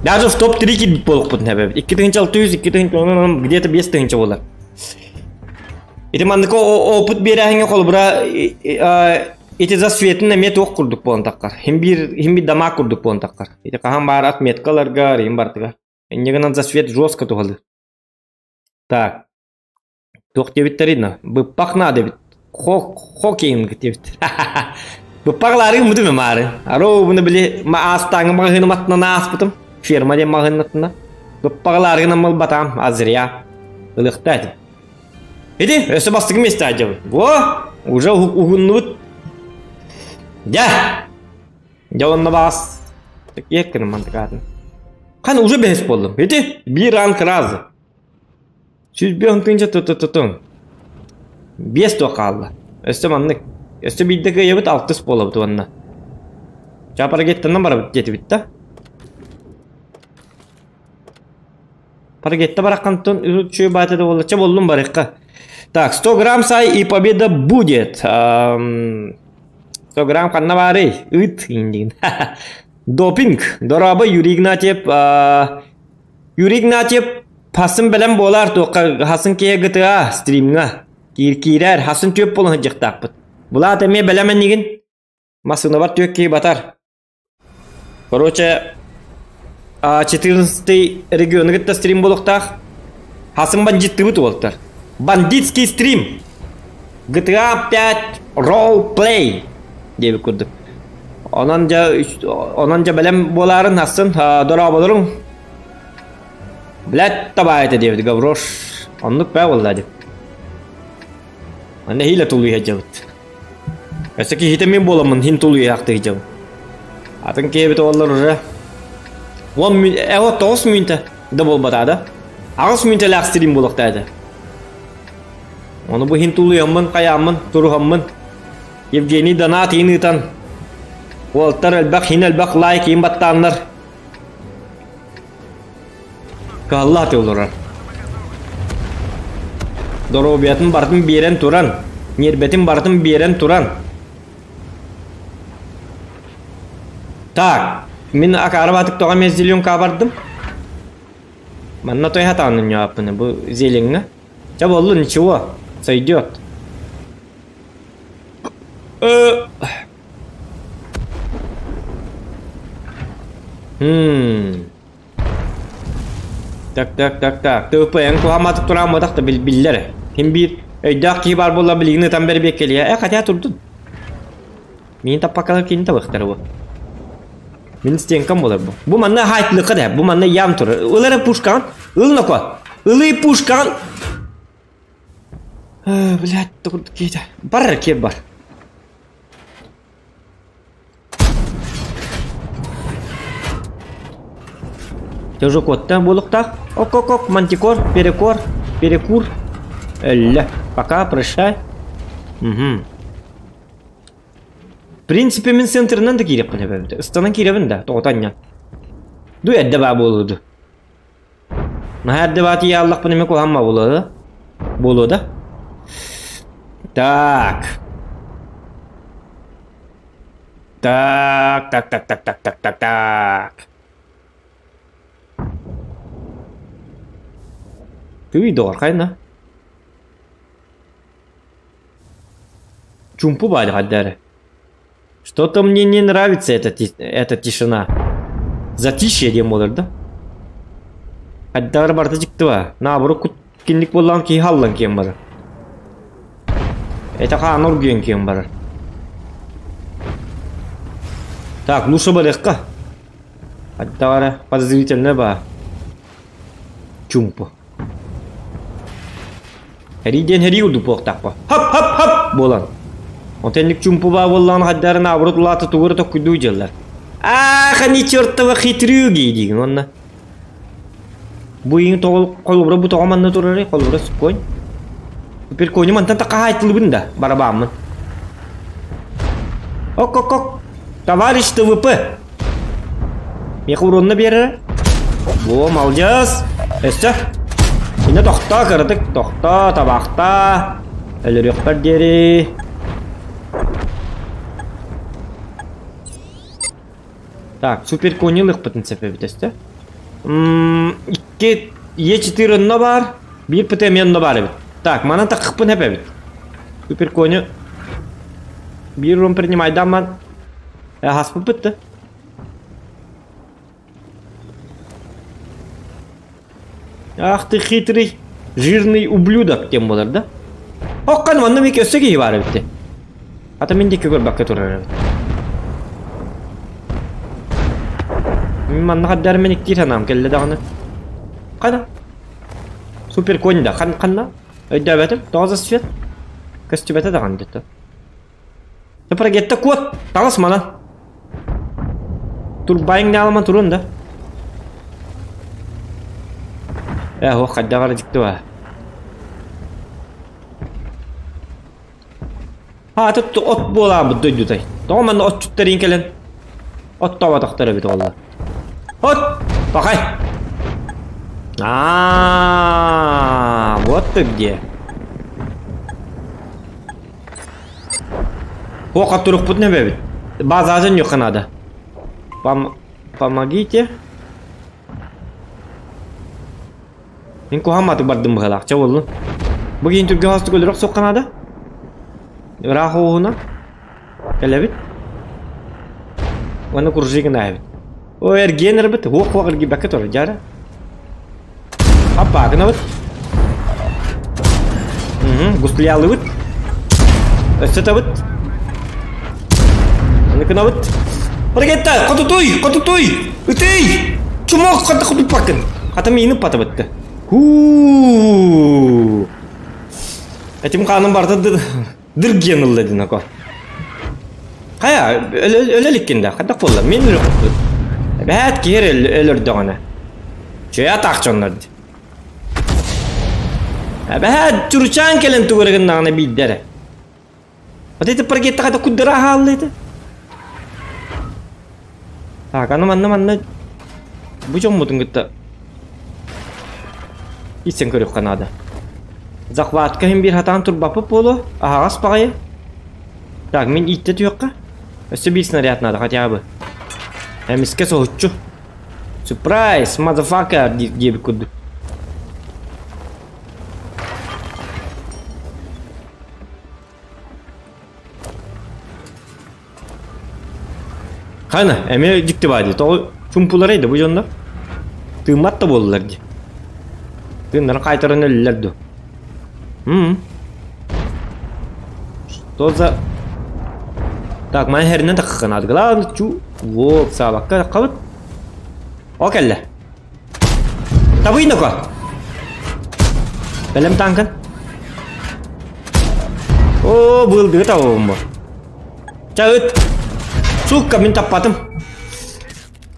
Даже в топ-3 кирбит болуқпутун хәбәбит. 2600, 2000, где-то 5 тыһынча болар. Ити маннык опыт биэрээһиҥҥэ холобура ити за светин эмиэ туох курдук буолан таххар. Хим биир хим биир дамаг курдук буолан таххар. Ити хаһан баар отметкаларга, им бартыгар. Инньэ гынан за свет жестко туһалыыр. Так. Туох диэбиттэрий Быппах наада эбит. Хоккейн диэбит. Быппах лаарыгын мутум маары. Аро буну били ма аастааҥы маҕаһыыным аттынан ааспытым. Ферма диэн маҕаһыын аттына. Быппах лаарыгын аммал батаам, а зря. Ылыхта этим. Иди, өссө бастакы месте ажабын. Во, уже уһуннубут. Дьэ! Дьэ онно баас. Еккин мантыкаатын. Хан уже бэһис буоллум. Ити биир ранг разы. 105 тыһыынча ту Биэс туох хаалла. Өссө маннык. Өссө биирдэ кыайабыт алтыс буолабыт уонна. Чаа парагеттанан барабыт диэтибит да. Парагетта бараххантон үчү баата да буолла. Чэ боллум барыхха. Так, 100 грамм сай и победа будет. 100 грамм ханна баарый? Ыт индигин. Допинг. Дорообо Юрий Игнатьев. Юрий Игнатьев хасын бэлэм буолар туохха хасын киһи GTA стримҥа. Киир киирэр хасын түөп буолан сылдьыахтаахпыт. Булаат эмиэ бэлэмэннигин. Массыынабар түөк киһи батар. Короче, 14 региону кытта стрим буолуохтаах. Хасын бандиттыбыт уолтар. Бандитский стрим. GTA 5 Roleplay. Диэбит курдук. Онон дьэ, онон дьэ бэлэм буолаарын ахсын дорооболоруҥ. Блядь, табаайта диэбит Гаврош. Оннук бээ буолла дип. Манна хилэ тулуйа дьабыт. Өссө киһитэ мин буоламмын хин тулуйаахтыы дьабыт. Атын киһибит оллар уже. Уон мүн, э, тоҕус мүнтэ да буолбатаа да. Аҕыс мүнтэлээх стрим буолуохтаа этэ. Ону бу хин тулуйаммын, хайааммын, туруһаммын. Евгений донат иин ыытан, уолтар элбэх хин элбэх лайк иин баттааннар кыһалла сатыы олорор. Доруобуйатын барытын биэрэн туран, ньиэрбэтин барытын биэрэн туран. Так, мин акаары баатык тоҕо эмиэ зеленкаҕа бардым. Манна той хатаан ньааппыны бу зеленҥа. Чэ буоллун, ничего, сойдет. Хм. Так, так, так, так. ТВП-эн куһааматык тураамматах да биллэр. Ким биир өйдөөх киһи баар буолла билигин ытан бэрбиэккэлиэ. Э, хотя турдун. Миин таппаккалар кини табыхтар бу. Мин стенкам болар бу. Бу манна хайтлыкка да, бу манна ям турар. Ылара пушкаҕын, ыл ноко. Ылый пушкаҕын. Блядь, тугут киһитэ. Бар, киэр бар. Тоже куотта буолуктаах. Ок-ок-ок, мантикор, перекор, перекур. Өллө. Пока, прощай. Угу. В принципе, мин центрынан да киирэхпин эбэбит. Ыстанан киирэбин да, тоҕото анньан. Ду эрдэ баа буолуо ду. Наһаа эрдэ баа тиийэ аллахпын эмэ куһаамма буолуо да? Буолуо да? Так. Так, так, так, так, так, так, так, так. Тыый, доҕор, хайна? Чумпу баар хайда Что-то мне не нравится эта, эта тишина. Затишье диэн буолар да. Хайдаар барыта дьиктива. Наоборот кинник буоллаҕын киһи халлан киэн барар. Это хаан оргуйан киэн барар. Так, лучше барыахха. Хайдах подозрительно ба. Чумпу. Һэрии диэн һэрии курдук буолуохтаахпа. Хап-хап-хап буолан. Онтон чумпу баа буоллаҕына хайдарын наоборот улаата тугу эрэ токкуйдуу дьыллар. Ах, они чертова хитрюги диигин уонна. Бу иҥ тоҕо холобура бу тоҕо манна турарый холобура суккуонь. Теперь коню мантан такаһаайтылыбын да барабааммын. Ок-ок-ок. Товарищ ТВП. Миэхэ уруонна биэрэрэ. Во, молодец. Өссө. Инна тохтоо кыратык, тохтоо, табахтаа. Өлөрүөхпэр диэри. Так, супер кони ылыахпытын сөп эбит өстө. Икки Е4 онно баар, биир ПТ эмиэ онно баар эбит. Так, манан такхыппын эп эбит. Супер кони биир урон принимайдаамман Хаспыппыт да. Ах ты хитрый, жирный ублюдок диэн буолар да. Оккан манна мик өссө киһи баар эбит. Ата мин диэки көрбөккө турар эбит. Мин манна хаддар мен иктиир санаам кэллэ даҕаны. Хана? Супер конь да хан ханна? Өйдөөбөтүм. Тоҕо за свет? Көстүбэтэ даҕаны дэтэ. Прогетта куот! Таҕыс манан! Турбайың ньаалама турун да. Э, ох, хайдах эрэ дьикти баа. Аата от буолаабыт дойдутай. Тоҕо манна отчуттарыын кэлэн оттооботохтор эбит оҕолор. От! Пахай! Аа, вот ты где. Туохха турукпутун эбэбит. Базаазын ньуха наада. Пом помогите. Мин куһаамматык бардым быһалаах. Чэ буоллун. Бу киин түргэн хостук өлөрө охсуохха наада. Ыраах оҕуһуна. Кэлэбит. Уонна кружи гынаабыт. О, эргиэн эрбит. Хуох-хуох эргийбэккэ турар. Дьара. Аппа, гынабыт. Угу, гуслялыбыт. Өссө табыт. Аны кынабыт. Ракета, хотутуй, хотутуй! Ытый! Чумок хата хотуппаккын. Хата миини патыбытты. Хуу! Этим ханым барда дыргиэн ылла динако. Хайа, өлө иликкин да, хата буолла, мен өлө хотут. Эбээт киһи өлөрдөҕүнэ. Чөйө атаах дьоннор ди. Эбээт чурчаан кэлэн тугу эрэ гыннаҕына биирдэ эрэ. Вот это паргеттаха да куддара хаалла это. Так, аны манна манна бу дьоммутун кытта итсен көрүөххэ наада. Захватка иһин биир хатаан турбаппыт буолуо. Аһаҕас баҕайы. Так, мин ииттэ түһүөххэ. Өссө биир снаряд надо хотя бы. Эмискэ соһуччу. Surprise, motherfucker диэбит курдук. Хана, эмиэ дьикти баа дии. Тоҕо чумпуларай да бу дьоннор? Тыыммат да буоллулар дии. Тыыннарын хаайтаран өллүлэр дуо? М. Что за... Так, маны хэринэн таххыхха наада. Главное, чу... Вот, саабакка таххабыт. О, кэллэ. Табый ноко. Бэлэм таанкын. Оо, быылдыгы табабын бу. Ча ыт. Сука, мин таппатым.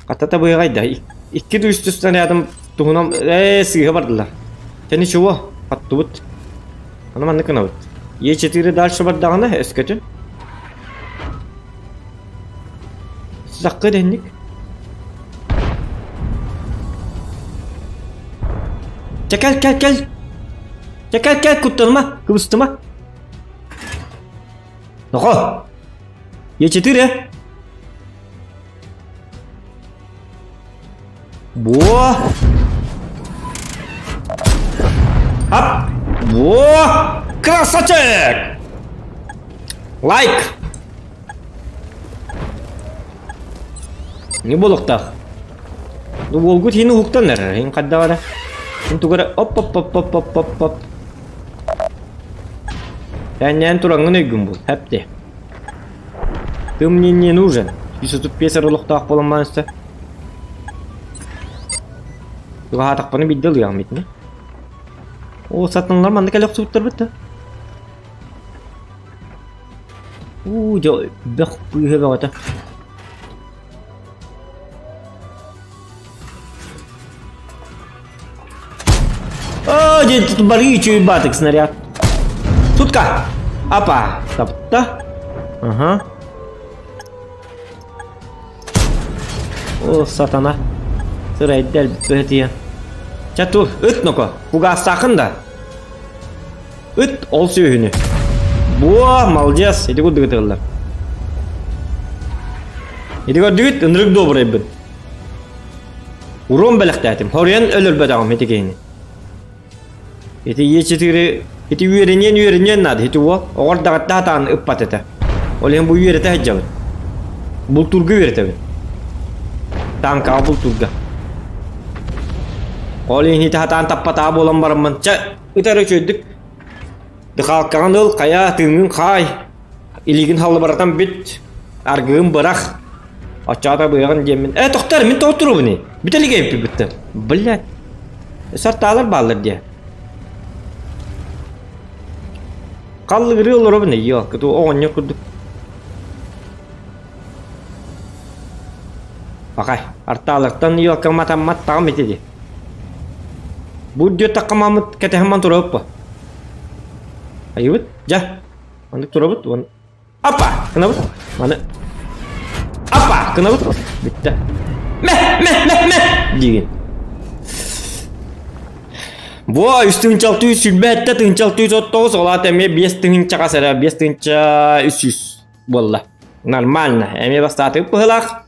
Хата табыаҕай да. Икки үстү снарядым туһунан ээ сыыһа бардылар. Чэ ничего, хаттыбыт. Аны маннык гынабыт. Е4 дальше бардаҕына өскөтүн. Сакка дэнник. Чэ кэл кэл кэл. Чэ кэл кэл куттаныма, кыбыстыма. Нохо. Е4 Во! Ап! Во! Красавчик! Лайк! Не буолуохтаах. Ну уолгут иһин уһуктан эрэр. Иһин хайдах эрэ. Иһин тугу эрэ оп-оп-оп-оп-оп-оп. Тээннээн тураҥҥын өйгүн бул. Хэп Ты мне не нужен. 135 олохтоох буолан баран Тугаатахпына биирдэ ылыаҕым итини. Оо, сатаналар манна кэлэ охсубуттарбыт да. Уу, дьэ, бөх быыһа бөҕөтө. Оо, дьэ, тут барыы үчүгэй баатык снаряд. Тутка! Апа! Тапта. Ага. О, сатана. Сырайдал бөтүйэн. Чэ тур, ыт ноко, кугаастаахын да. Ыт ол сүөһүнү. Буо, молодец, ити курдук ытыаллар. Ити көрдүгүт, ынырык добрайбын. Урон бэлэхтээтим, хоруйан өлөрбөтөҕүм ити киһини. Ити Е4 ити үөрэниэн үөрэниэн наада ити уол оҕор даҕатта сатаан ыппат этэ. Ол иһин бу үөрэтэ сылдьабын. Бултуурга үөрэтэбин. Тааҥкаҕа бултуурга. Ол иһин ити сатаан таппатаҕа буолан бараммын чэ ытар үчүгэйдик дыхаалкаҕын ыл хайа тыыҥҥын хаай илиигин халлыбаратан бүт аргыгын бырах оччоҕо табыаҕын диэммин э тохтор мин тоҕо туруобуный бүтэ илик эбиппит блядь сартаалар бааллар диэ халлыгырыы олоробун ёлка ту оҕонньор курдук Пакай, артаалартан ёлка матаммат таҕам ити ди. Бу диэтэххэ кэтэһэмман турабыт Айыбыт, дьэ, маннык турабыт уон Апа! Гынабыт. Маны Апа! Гынабыт. Бүттэ. Мэ! Мэ! Мэ! Мэ! Диигин. Бу үс тыһыынча алты жүз сүүрбэ сэттэ тыһыынча алты жүз отуз тоҕус ол аата эмиэ биэс тыһыынчаҕа сэрэ биэс тыһыынча үс сүүс буолла. Нормально. Эмиэ бастаатыбыт быһыылаах.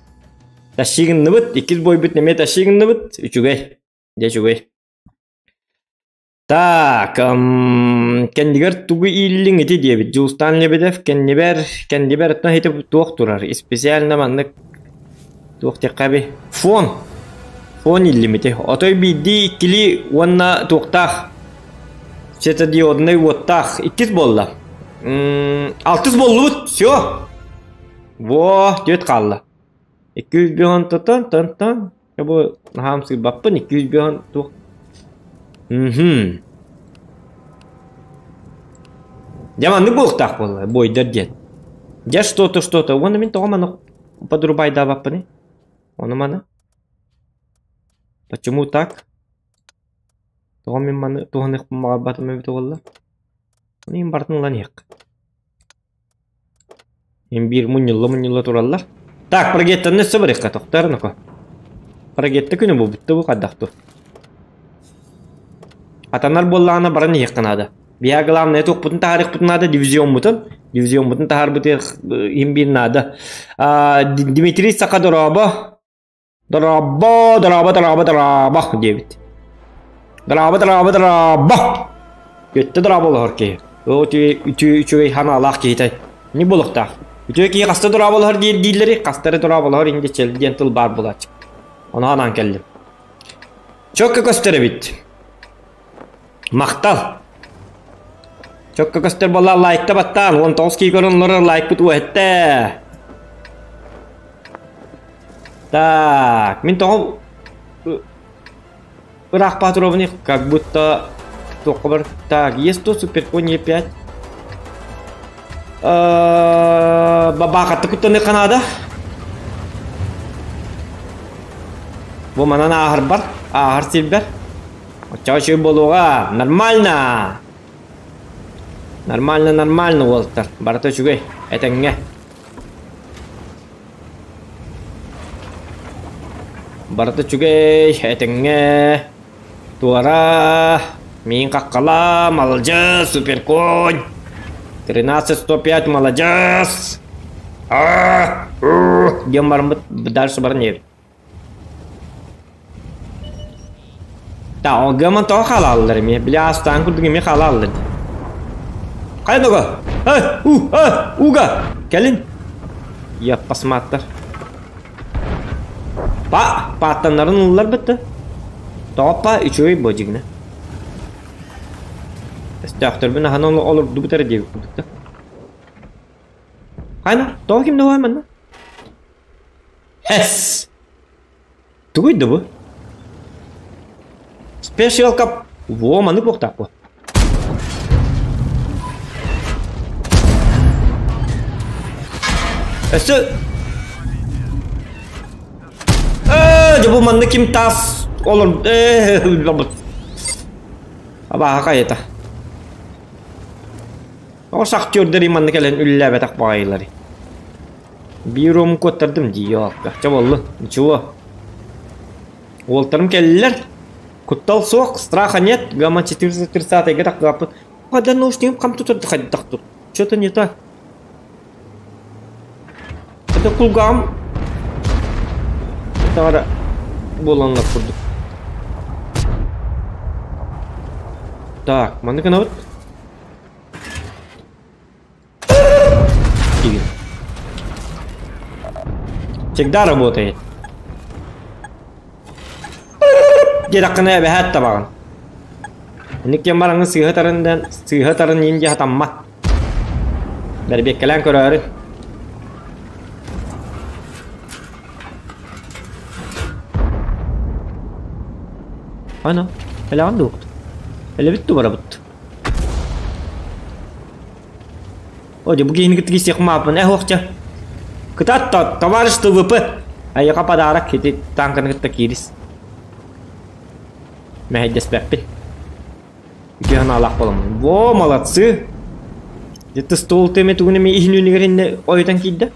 Тащи гынныбыт. Иккис бойбут эмиэ тащи гынныбыт. Үчүгэй. Дьэ үчүгэй. Так, кэннигэр тугу ииллиҥ ити диэбит Дьулустаан Лебедев кэннибэр, кэннибэр оттон ити туох турар, специально маннык туох диэххэ эбий фон, фон ииллим ити, отой биирдии иккилии уонна туохтаах светодиоднай уоттаах иккис буолла, алтыс буоллубут, все. Во, түөрт хаалла. 205 тотон тон тон. Бу наһаам сыырбаппын 205 туох. Мхм. Дьэ маннык буолуохтаах буолла, буойдар диэн. Дьэ что-то что-то. Уонна мин тоҕо маны подрубайдаабаппыный? Ону маны. Почему так? Тоҕо мин маны туһаныахпын баҕарбатым эбитэ буолла? Ону иһин барытын ылан иһиэх. Им биир мунньулла-мунньулла тураллар. Так, прогеттаны өссө барыахха тохтоор ноко. Прогетта күнү булбутта бу хайдах ту. Атанар буоллаҕына баран иһиэххэ наада. Биһа главное туохпутун таһаарыахпытын наада дивизиоммутун. Дивизиоммутун таһаарбытыах иһин биир наада. А, Дмитрий Саха дорообо. Дорообо, дорообо, дорообо, дорообо диэбит. Дорообо, дорообо, дорообо. Өттө дорооболоһор киһи. Ол үтүө үтүө үчүгэй ханаалаах киһитэй. Не буолуохтаах. Үтүө киһи хаста дорооболоһор диир дииллэри, хастары дорооболоһор инде чэл диэн тыл баар буолааччы. Ону анаан кэллим. Чокка көстөр эбит. Махтал. Чокка көстөр буолла лайкта баттаан 19 киһи көрөн олорор лайкпыт уһэттэ. Так, мин тоҕо ыраах патровни как будто туохха бар. Так, есть то суперконь Е5. Бабаахатта куттаны Канада. Бу манан ааһарбар, ааһар сирбэр. Оччоҕо үчүгэй буолуоҕа. Нормально. Нормально, нормально уолаттар. Барыта үчүгэй. Этэҥҥэ. Барыта үчүгэй, этэҥҥэ. Туора. Миин хаххала, маладьыас, суперконь. 13.105, маладьыас. А, диэн бараммыт дальше баран иһэбит. Да, ол гыман тоҕо хаалааллар эмиэ? Били аастаан курдук эмиэ хаалааллар. Хайа нога? Эй, у, а, уга! Кэлин! Яппасмааттар. Па, пааттаннарын ыллар бытты. Тоҕо па үчүгэй бу дьигинэ. Өстөөхтөрбүн аһан олордубут эрэ диэбит курдук да. Хайна, тоҕо ким да манна? Эс! Тугуй да бу? Special Cup. Во, маны буохтаах бу. Өссө Ээ, дьэ бу манна ким таас олор ээ Абааһы хайата. Ол шахтердары манна кэлэн үллээбэтэх баҕайылары. Биир уомун куоттардым дии ёлка. Чэ буоллун, ничего. Уолтарым кэллилэр. Куттал суох, страха нет. Гамма 430-га тахсыбаппыт. Хада наушнигым хам тутар хайдах тут. Что-то не так. Это кулгаам таҕара буоланнар курдук. Так, маннык гынабыт. Всегда работает. Диэтэххинэ эбэһээт табаҕын. Инник диэн бараҥҥын сыыһа тарын диэн сыыһа тарын иин диэ хатаммат. Бэрбиэккэлээн көрөөрү. Ана, элэҕин дуукт. Элэбит ту барабыт. О, дьэ бу киһини кытта киирсиэх мааппын э уохча. Кытаат товарищ ТВП. Айыка подарок ити танканы кытта киирис. Мэһэйдэспэппин. Үтүө санаалаах буоламмын. Во, молодцы! Где-то стол теме тугун эми иһин үнүгэр инне ойутан киирдэ.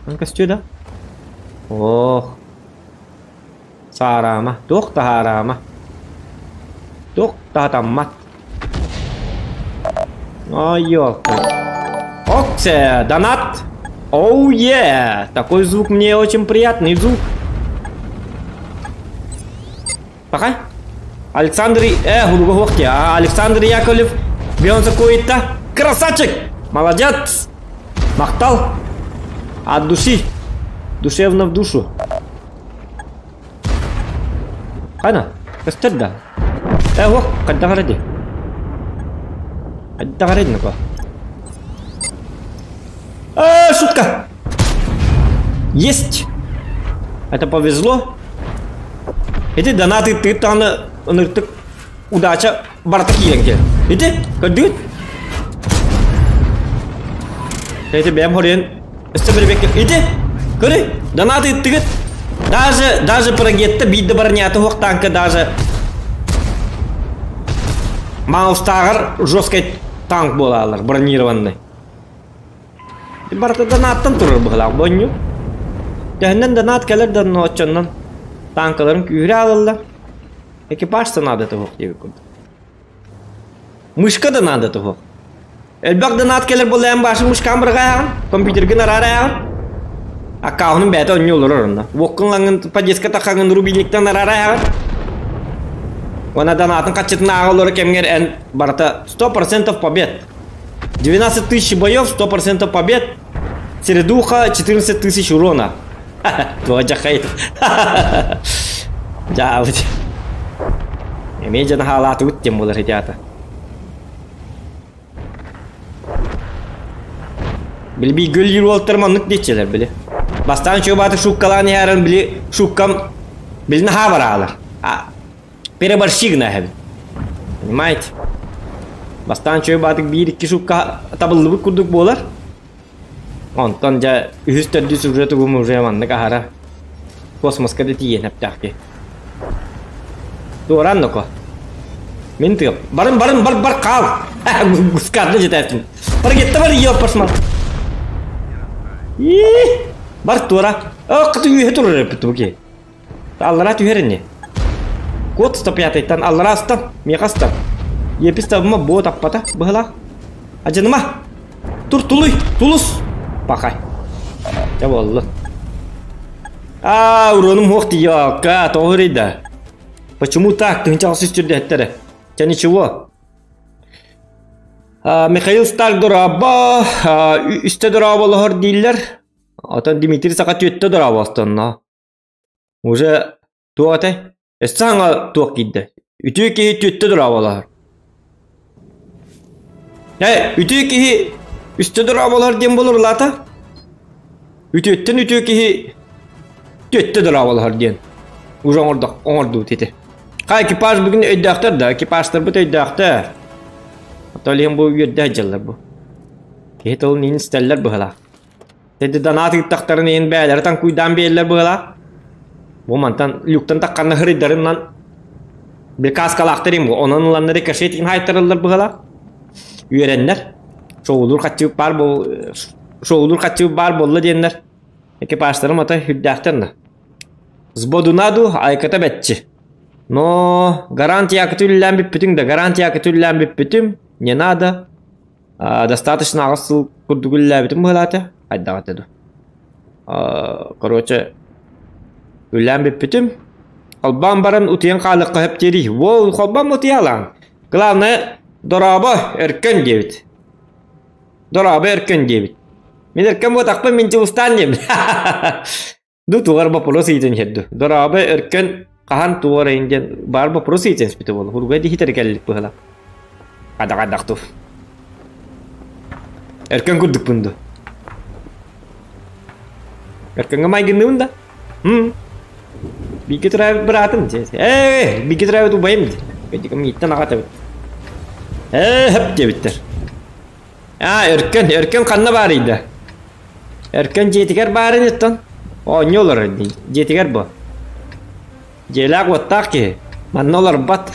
Он көстүө да? Ох. Саараама, туох таһаараама. Туох таһатаммат. Ой, ёлка. Оксе, донат! Оу, е! Такой звук мне очень приятный звук. Пока. Александр, э, Александр Яковлев, Бионса Куита. Красавчик! Молодец! Махтал! От души. Душевно в душу. Хана, көстөр да. Э, ох, хайдах эрэ дии. Хайдах эрэ дии А, шутка! Есть! Это повезло. Ити донат ыыттыгыт даҕаны ыныртык удача барыта киирэн кэлэр. Ити көрдүгүт? Ити бэйэм хоруйан өссө бирибэккэ ити көрүй донат ыыттыгыт даже даже прогетта биирдэ барнята суох танка даже маустааҕар жесткай танк буолаалар бронированный. Барыта донаттан турар быһылаах бонньу. Төһөннөн донат кэлэр да оччоннон танкаларын күүһүрэ аалаллар. Экипаж да наадата суох диэбит курдук. Мышка да наадата суох. Элбэх донат кэлэр буолла башы мышкаан бырҕайаҕын, компьютерга араарайаҕын. Аккаунун бэйэтэ онньу олорор онно. Уоккун лаҥын подъездка таххаҥын рубильниктан араарайаҕын. Уонна донатын хаччытын ааҕа олорор кэмҥэр эн барыта 100% побед. 12 тысяч боев, 100% побед. Середуха 14 тысяч урона. Туга жахайт. Жаабыт. Эмиэ дьон хаалаатыбыт диэн буолар ити Били бииргэ үлэлиир уолаттар маннык диэччилэр били. Бастаан үчүгэй баатыр шууккалаан иһэрин били шууккам били наһаа бараалар. Переборщи гына иһэбин. Понимаете? Бастаан үчүгэй баатык биир-икки шуукка табыллыбыт курдук буолар. Онтон дьэ үһүс төрдүс уже тугум уже маннык аһара космоска да тиийэн эптээх киһи. Туоран ноко. Мин тыам. Барын барын бар бар хаал. Гускарны жетесин. Бар кетті бар ие парсман. Бар туора. О, кыты үйе турар эппит бу Аллара түһэр ини. Код 105-тан аллара астан, миэхэ астан. Епис табыма буо таппата, быһылаах. Адьыныма! Тур тулуй, тулус! Пахай. Дьэ буоллун. Аа, уронум хуох тиийэ тоҕо да. Почему так? Тыһынча алсыс түрдэһэттэрэ. Чэ ничего. Михаил Старк дорообо, үстэ дорооболоһор дииллэр. Отон Дмитрий Саха түөттэ дорообостонно. Уже туох этэй? Өссө саҥа туох киирдэ? Үтүө киһи түөттэ дорооболоһор. Ээ, үтүө киһи үстэ дорооболоһор диэн буолар улаата? Үтүөттэн үтүө киһи түөттэ дорооболоһор диэн. Уже оҥордох оҥордубут ити. Ха экипаж бүгүн өйдөөхтөр да, экипажтарбыт өйдөөхтөр. Оттон илиһин бу үөрдэ сылдьаллар бу. Киһи тылын иһин истэллэр быһыылаах. Тэди донаат ыыттахтарын иһин бэйэлэрэ таҥкуйдаан биэрэллэр быһыылаах. Бу мантан люктан тахханна хырыйдарынан бекаскалаахтар им онон ыланнар рикошет иһин хаайтараллар быһыылаах. Үөрэннэр. Шоулуур хаччы баар бол шоулуур хаччы баар буолла диэннэр экипажтарым ата үрдээхтэр на. Сбодунаду айката бэтчи. Но гарантия көтүллээн бүппүтүҥ да гарантия көтүллээн бүппүтүм не надо. Достаточно аҕыс сыл курдук үлэлээбитим быһыылаата. Хайдах этэ дуу. Короче, үлэлээн бүппүтүм. Холбоон баран утуйан хаалыахха сөп диэрий. Воу, холбоон утуйалаан. Главное, дорообо, өркөн диэбит. Дорообо, өркөн диэбит. Мин өркөн буотахпын, мин Дьулустаан диэбит. Ду тугар вопрос ыйытан иһэр ду. Дорообо өркөн хаһан тугар эйин диэн баар вопрос ыйытан испитэ буолла. Хургай диһитэр кэллик быһыла. Хадах туф. Өркөн курдукпун ду. Өркөнгө майгынныбын да. Хм. Бииргэ төрөөбүт быраатым дии. Ээ, бииргэ төрөөбүт убайым дии. Кэдиким мииттэн аҕа этэбит. Ээ, хөп диэбиттэр. Аа, Өркөн, Өркөн ханна баарый да? Өркөн дьиэтигэр баарын оттон. Оонньуу олорор дии. Дьиэтигэр бу. Дьиэлээх уоттаах киһи. Манна олорбот.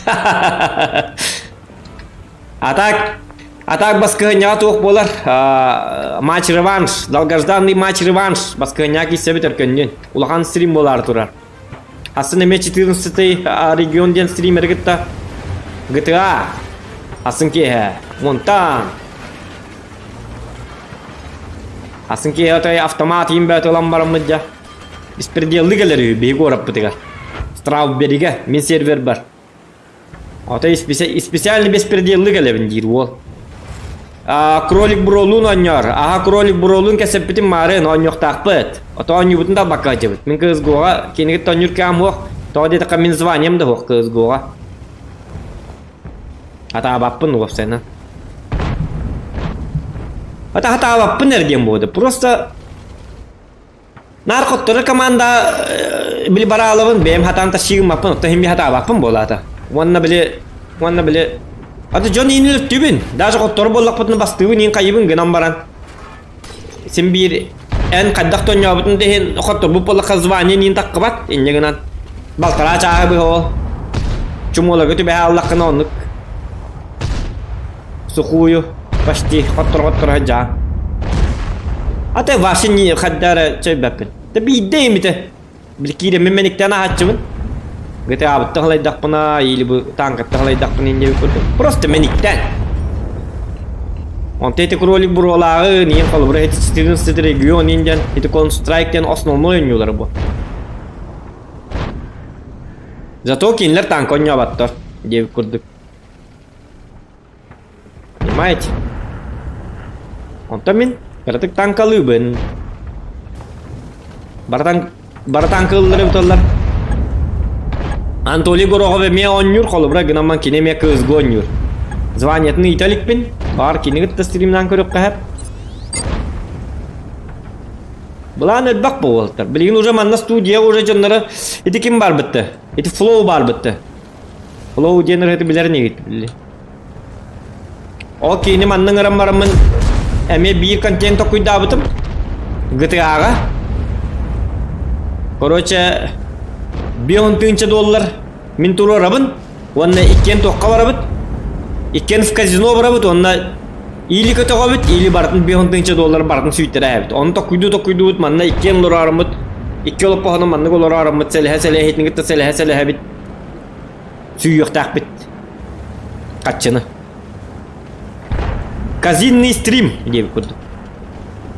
Атак Атак баскыһынньаҕа туох буолар? Матч реванш, долгожданный матч реванш. Баскыһынньаҕа киирсэбит Өркөннүүн. Улахан стрим буолаары турар. Асын эмиэ 14 регион диэн стримери кытта GTA Асын киэһэ Монтан Асын киэһэ отой автомат иин бөөт ылан бараммыт дьэ. Беспределлы кэлэр үһү биһиги куораппытыгар. Стравберигэ мин сервер бар. Отой специально беспределлы кэлэбин диир уол. Кролик Бролун оонньоор. Аха Кролик Бролун кэсэппитин маарын оонньуохтаахпыт. Ото оонньуубутун да албакка сылдьабыт. Мин КСГО-ҕа кинигит оонньуур кэм суох. Тоҕо диэтэххэ мин званием да суох КСГО-ҕа. Атаабаппын уопсайынан. Ата хатаабаппын эрэ диэн буолда. Просто наар хотторор команда били бараалабын бэйэм хатаан тасчыгыммаппын, оттон иһин би хатаабаппын буолаата. Уонна били уонна били аты дьон иинин өттүбүн, даже хотторор буоллахпытына бастыыбын иин хайыбын гынан баран син биир эн хайдах тонньообутун да иһин хотторбут буоллахха звание иин таххыбат инньэ гынан балтараа чааһы быһа ол чумуоларга түбэһэ аллаххына оннук сухую почти хотторо-хотторо сылдьаҕын. А ты вообще не хайдара чөйбөппүн. Та биирдэ имитэ. Били киирэммин мэниктээн аһааччыбын. GTA-быттан халайдахпына или бу танкаттан халайдахпына инде курдук. Просто мэниктээн. Онто ити кролик буруолааҕы, ниин холобура ити 14 регион индиан, ити Counter-Strike диэн основной ойнуулара бу. Зато кинилэр танка ойнооботтор диэбит курдук. Понимаете? Онтон мин кыратык таҥкалыыбын. Бары, бары таҥкалыыллар эбит оллар. Анатолий Горохов эмиэ оонньуур, холобура гынан кини эмиэ кыызга оонньуур. Званиетын ыйыта иликпин. Баар кини кытта стримнаан көрүөххэ сөп. Былаан элбэх буолуохтар. Билигин уже манна студия уже дьонноро ити ким барбытты? Ити Флоу барбытты. Флоу диэн ырыаты билэр инигит били. Ол киини манна ыҥыран бараммын эмиэ биир контент токуйдаабытым. GTA-ҕа. Короче, 50 доллар мин туруорабын уонна иккиэн туохха барабыт? Иккиэн в казино барабыт уонна или көтөҕөбүт, или барытын 50 доллар барытын сүүйтэрээбит. Ону токуйдуу-токуйдуубут манна иккиэн олороороммут, икки олоппоһунан маннык олороороммут сэлэһэ-сэлэһэ иһитин кытта сэлэһэ-сэлэһэбит сүүйүөхтээхпит хаччыны. Казинный стрим диэбит курдук.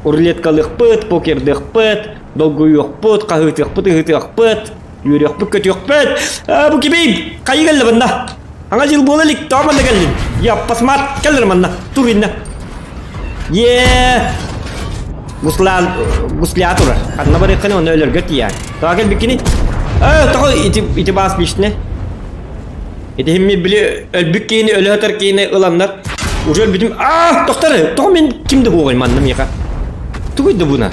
Рулеткалыахпыт, покердыахпыт, долгуйуохпут, хаһыытыахпыт, ыһыытыахпыт, үөрүөхпүт, көтүөхпүт. А, бу кимий? Хайы кэллэ манна? Аңа жыл буола илик, тоҕо манна кэллин? Я, посмат, кэллэр манна, тур инна. Е, Гусла, гусля турар. Ханна барыаххын онно өлөргө тиийэн. Тоҕо кэлбиккини? Э, тоҕо ити, ити баас лишне? Ити химми били өлбүт киһини өлө сытар киһини ыланнар уже өлбүтүм аа тохтор тоҕо мин ким да буоҕай манна миэхэ тугуй да буна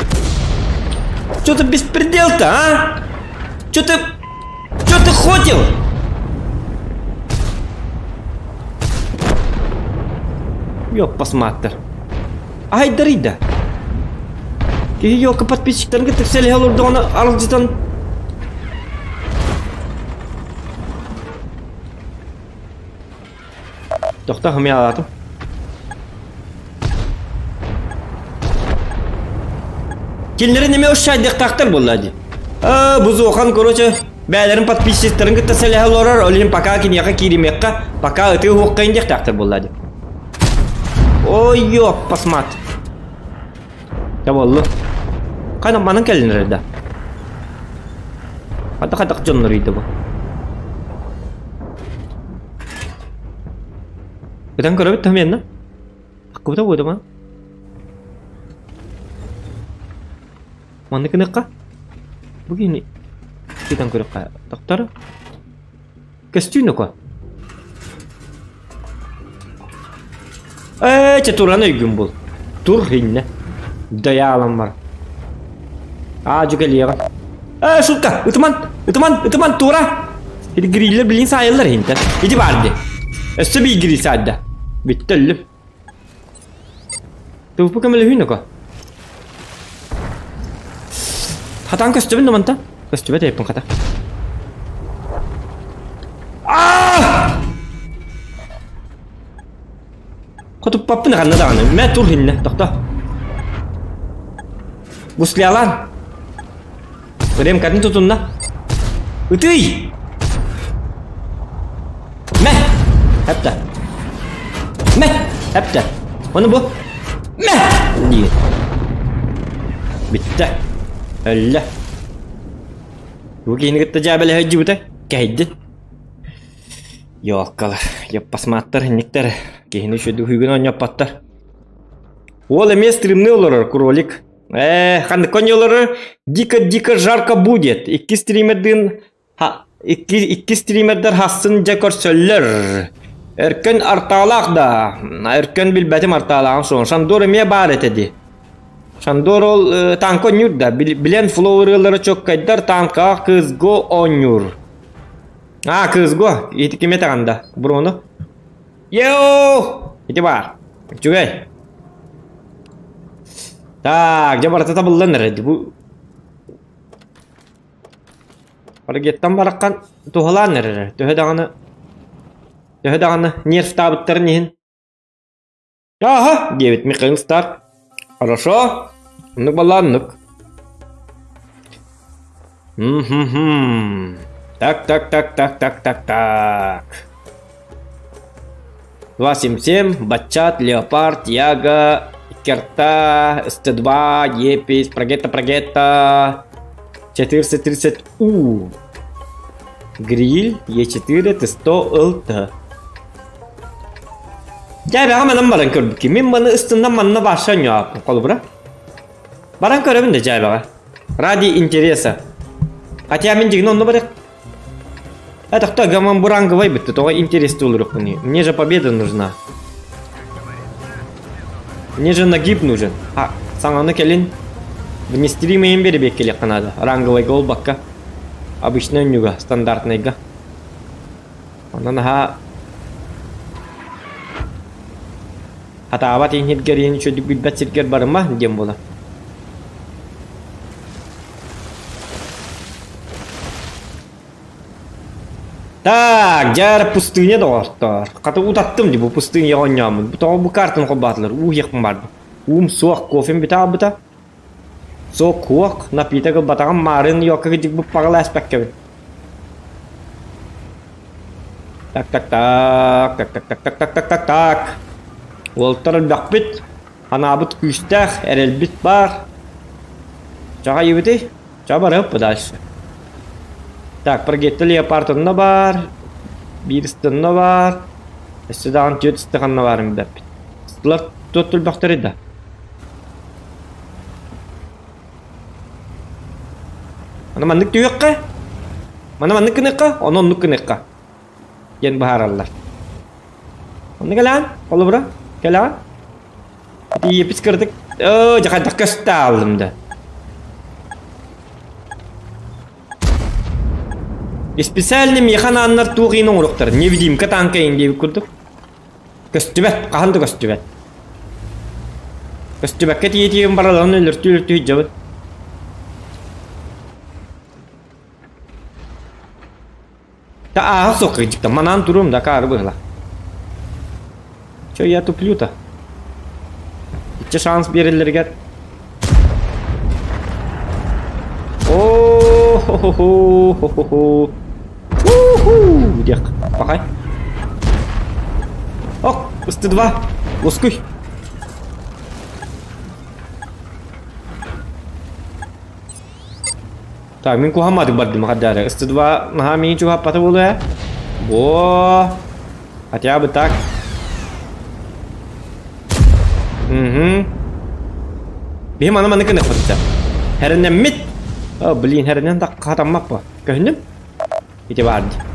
что-то беспредел-то а что-то что ты хотел Ёппасмааттар. Айдарыйда. Киһи ёлка подписчиктарын кытта сэлэһэ олордоҕуна аралдьытан Тохто хымыйалаатым. Кинилэри неме ушшайдыахтаахтар буолла дии. Аа, бузуохан, короче, бээлэрин подписчиктарын кытта сэлэһэ олорор, ол иһин пока киниэхэ кииримиэххэ, пока ытыы уһуоххайын диэхтээхтэр буолла дии. Ой, ёппасмат. Табыллы. Хайдах манан кэллин эрэ да? Хайдах хайдах дьоннор ыйда бу? Ытан көрөбүт тахмиэнна? Аккыбыта буотума? Маннык гыныахха? Бу киһини ытан көрүөххэ. Доктор? Көстүү ноко. Ээ, чэ туран өйгүн бул. Тур иннэ. Дайаалан бар. Аа, дьу кэлиэҕин. Ээ, шутка! Ытыман! Ытыман! Ытыман! Тура! Ити гриллер билин саайаллар иһинтэн. Ити баар дии. Өссө биир гриль саайда. Бүттэ өллүм. Туппу көмөлөһүү ноко. Хатаан көстөбүн да мантан. Көстүбэт эппин хата. Аа! Хотуппаппын ханна даҕаны. Мэ тур хиннэ, тохто. Гуслялан. Ремкатын тутунна. Ытый! Мэ! Хэптэ. Мэ! Хэптэ. Ону бу. Мэ! Диир. Бүттэ. Өллө. Бу киһини кытта дьээбэлэһэ сылдьыбыта. Кэһэйдин. Ёлкалар, ёппасмааттар, инниктэр. Киһини үчүгэйдик үһүгүн оонньоппоттор. Уол эмиэ стримныы олорор, кролик. Ээ, ханнык олорор? Дико-дико жарко будет. Икки стримердыын ха, икки, икки стримердэр хассын дьэ көрсөллөр. Өркөн артаалаах да, Өркөн билбэтим артаалааҕын суон. Шандор эмиэ баар этэ дии. Шандор ол э, танка оонньуур да, билэн флоу ырыалары чоккайдар танкаҕа кызго оонньуур. А, кызго, ити ким этэҕин да, Бруно? Йоу! Ити баар. Үчүгэй. Так, дьэ барыта табыллан эрэ. Бу Паргеттан бараххан туһалаан эрэр. Төһө даҕаны төһө даҕаны нервтаабыттарын иһин. Ааһа, диэбит Михаил Старк. Хорошо. Оннук балааннык. Мм-хм-хм. Так, так, так, так, так, так, так. 277, Батчат, Леопард, Яга, Керта, СТ2, Епис, Прогетта, Прогетта, 430 У. Гриль, Е4, Т100, ЛТ. Дьэ, манан баран көрбүккүн. Мин маны ыстыннан манна барса ньоаппын холобура. Баран көрөбүн да дьээбэҕэ. Ради интереса. Хотя мин дьигин онно барык. Это кто гаман буранговай бытты, тоҕо интересті олоруохпуный. Мне же победа нужна. Мне же нагиб нужен. А, саҥаны кэлин внестримейин беребеккелиэххэ наада. Ранговайга олбакка. Обычный онньуга, стандартныйга. Онон аһаа Хатаабат иһин иһин үчүгдүк билбэт сиргэр барыма диэн буолар. Так, дьэ пустыня доҕоттоор. Хата утаттым дии бу пустыня оонньооммун. Бу тоҕо бу картаны холбоотулар? Уу иһиэхпин бардым. Уум суох, кофем бүтэ хаалбыта. Суох, куох, напиток ылбатаҕым маарын йокка кыдьык буппаҕала эспэккэбин. Так, так, так, так, так, так, так, так, так, так, так. Уолтар элбэхпит, анаабыт күүстээх, эрэлбит баар. Чаҕайыбытый? Ча барыаппы дальше. Так, Прогетта Леопард онно баар, биир ыстынна баар, өссө даҕаны түөрт ыстаханна баарын билэппит. Ыстылар туот түлбэхтэрий да? Аны маннык түһүөххэ, маны маннык гыныахха, ону оннук гыныахха диэн быһаараллар. Онно кэлэҕин, холобура, кэлэҕин. Тиийэппит кыратык, оо, дьэ хайдах көстө ааллым да. Специально миэхэ анааннар туох иин оҥоруохтар, невидимка танка иин диэбит курдук. Көстүбэт, хаһан да көстүбэт. Көстүбэккэ тиийэ-тиийэн бараларын өлөртүү-өлөртүү сылдьабыт. Да ааһа суох кырдьыктан манаан туруом да акаары быһыла. Чё я туплю-то? Иччэ шанс биэрэллэригэр. О хо-хо-хо хо-хо-хо. Уху! Диэх, пахай. Ок, СТ-2, лоскуй. Так, мин куһамматык бардым хаддаары. СТ-2 наһаа миигин чугаһаппата буолуо ээ. Во! Хотя бы так. Угу. Биһи маны маны кыныхпытта. Хэрэнэммит. О, блин, хэрэнэн так хатаммаппа. Көһүннүм? Ити баар дии.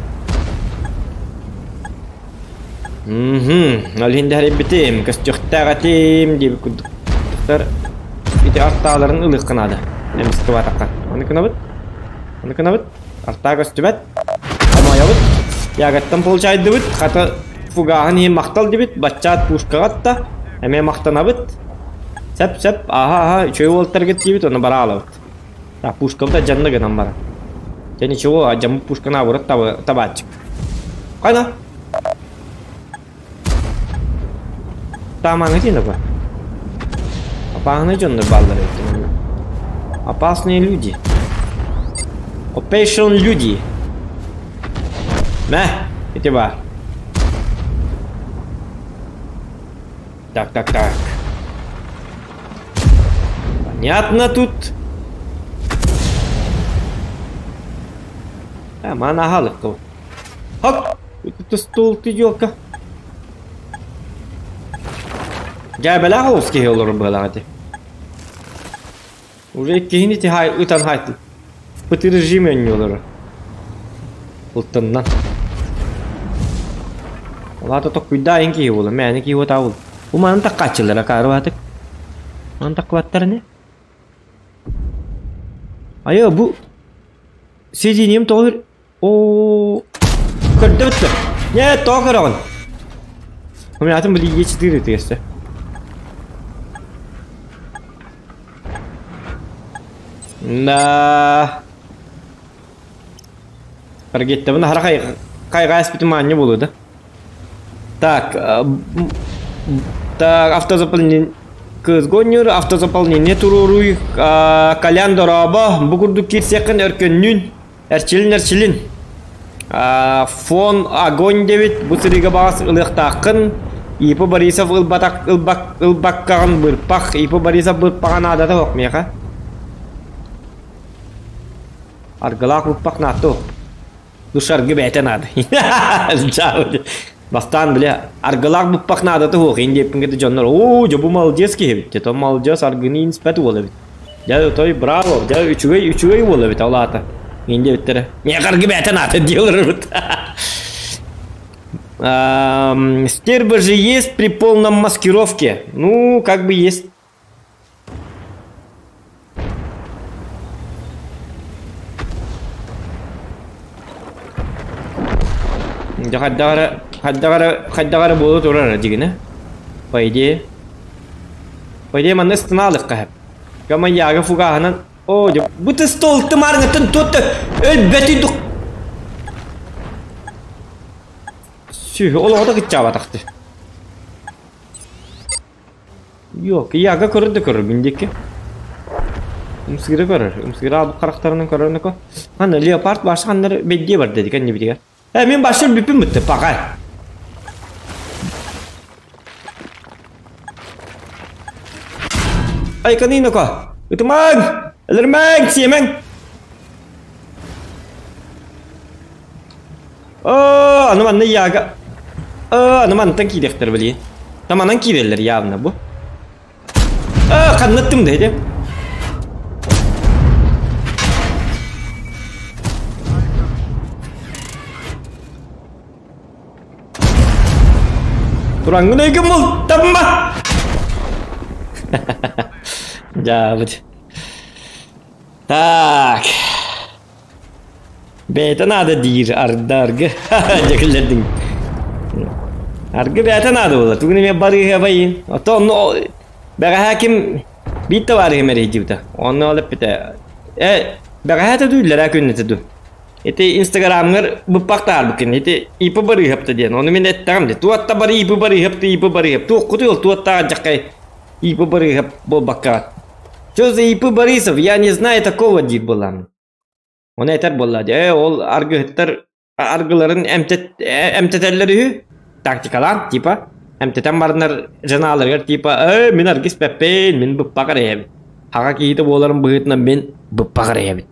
Мм, ол иһин дэһэрийбитим, көстүөхтээх этим диэбит курдук. Ити артааларын ылыахха наада. Эмискэ баатахха. Ону гынабыт. Ону гынабыт. Артаа көстүбэт. Хомойобут. Ягаттан получайдыбыт. Хата фугаһын иһин махтал дибит. Баччаат пушкаҕа атта. Эмиэ махтанабыт. Сөп-сөп. Аха, аха, үчүгэй уолтаргыт диибит, ону бараалабыт. А пушкабыт адьанна гынан баран. Дьэ ничего, адьаммыт пушканы абырыт табааччык. Хайна? Таамаҥа диэн такой. Опасные дьоннор бааллар эбит. Опасные люди. Опейшн люди. Мэ, ити баар. Так, так, так. Понятно тут. А, мана аһалык Хоп! Это стол ты елка. Дьээбэлээх олус киһи олорор быһалаах ити. Уже иккиһин ити хай ытан хайтын. В режиме олорор. Ылтыннан. Ол аата токкуйдаайын киһи буолар, мээнэ киһи буотаабыл. Бу манан таккааччылар акаары баатык. Манан таккыбаттар ини. Айа бу сидением тоҕо Оо, көрдөбүт да. Не, тоҕо көрөҕүн? Мин атын билиигэ чытыыр ытыгасты. Да. Таргеттабын аһара хай хайҕаа испитим маанньа буолуо да. Так, так, автозаполнение Кызгонньур автозаполнение туруоруй Колян дорообо, бу курдук киирсиэххин өркөннүүн Эрчилин эрчилин. Фон огонь диэбит бу сырыыга баҕас ылыахтааххын. Ипа Борисов ылбатах ылбак ылбаккаҕын бырпах. Ипа Борисов бырпаҕа наадата суох миэхэ. Аргылаах бырпах наадата суох. Душаргы бэйэтэ наада. Бастаан бile аргылаах быппах наадата суох ин диэппин кытта дьоннор оо дьэ бу молодец киһи эбит то молодец аргыны инспэт уол эбит дьэ той браво дьэ үчүгэй үчүгэй уол эбит ол аата ин диэбиттэрэ миэхэ аргы бэйэтэ наада дии олорорбут. Стерва же есть при полном маскировке. Ну, как бы есть. Дьэ хайдах эрэ, хайдах эрэ, хайдах эрэ буола турар дьигинэ. По идее. По идее манна ыстынаалыхха сөп. Гамайяга фугаһынан О, дьэ, бу ты стол тымаарыҥыттан туотта өлбөтүй дук. Сүһү олоҕо да кыччаабатахты. Yok, яга көрөр да көрөр биндики. Умсыгыра көрөр. Умсыгыра албыт харахтарынан көрөр нөкө. Ханна леопард башы ханнар бэйдиэ бар дедик эннибитигэр. Э, мин башым бүппүн бытты, пака. Ай, каниноко. Ытымаҥ! Өлөрмөҥ, сиэмэҥ! Оо, аны манна яга. Оо, аны мантан киириэхтэр билигин. Таманан киирэллэр явно бу. Аа, ханнаттым да ити. Тураҥҥын өйгүн бултамма! Дьаабыт. Так. Бэйэтэ наада диир арда аргы. Дьэ киллэрдиҥ. Аргы бэйэтэ наада буолар. Тугун эмиэ барыыһабайын. Ото онно бэҕэһээ ким биир табаарыһым эрэйдибитэ. Онно ол эппитэ. Э, бэҕэһээ да дуу, иллэрээ күннэтэ дуу. Ити инстаграмҥар быппах таарбыккын. Ити ИП барыыһапта диэн. Ону мин эттэҕим дии. Туотта бары ИП барыыһапта, ИП барыыһап. Туохкутуй ол туоттаах дьаххай ИП барыыһап буолбакка. Что за ИП Борисов? Я не знаю такого диир буоллаҕым. Ону этэр буолла дии, ээ ол аргыһыттар аргыларын эмтэт эмтэтэллэр үһү, тактикалаан типа эмтэтэн бараннар жанааларыгар типа ээ мин аргы испэппин, мин быппах эрэ иһэбин. Хаҕа киһитэ буоларым быһыытынан мин быппах эрэ иһэбин.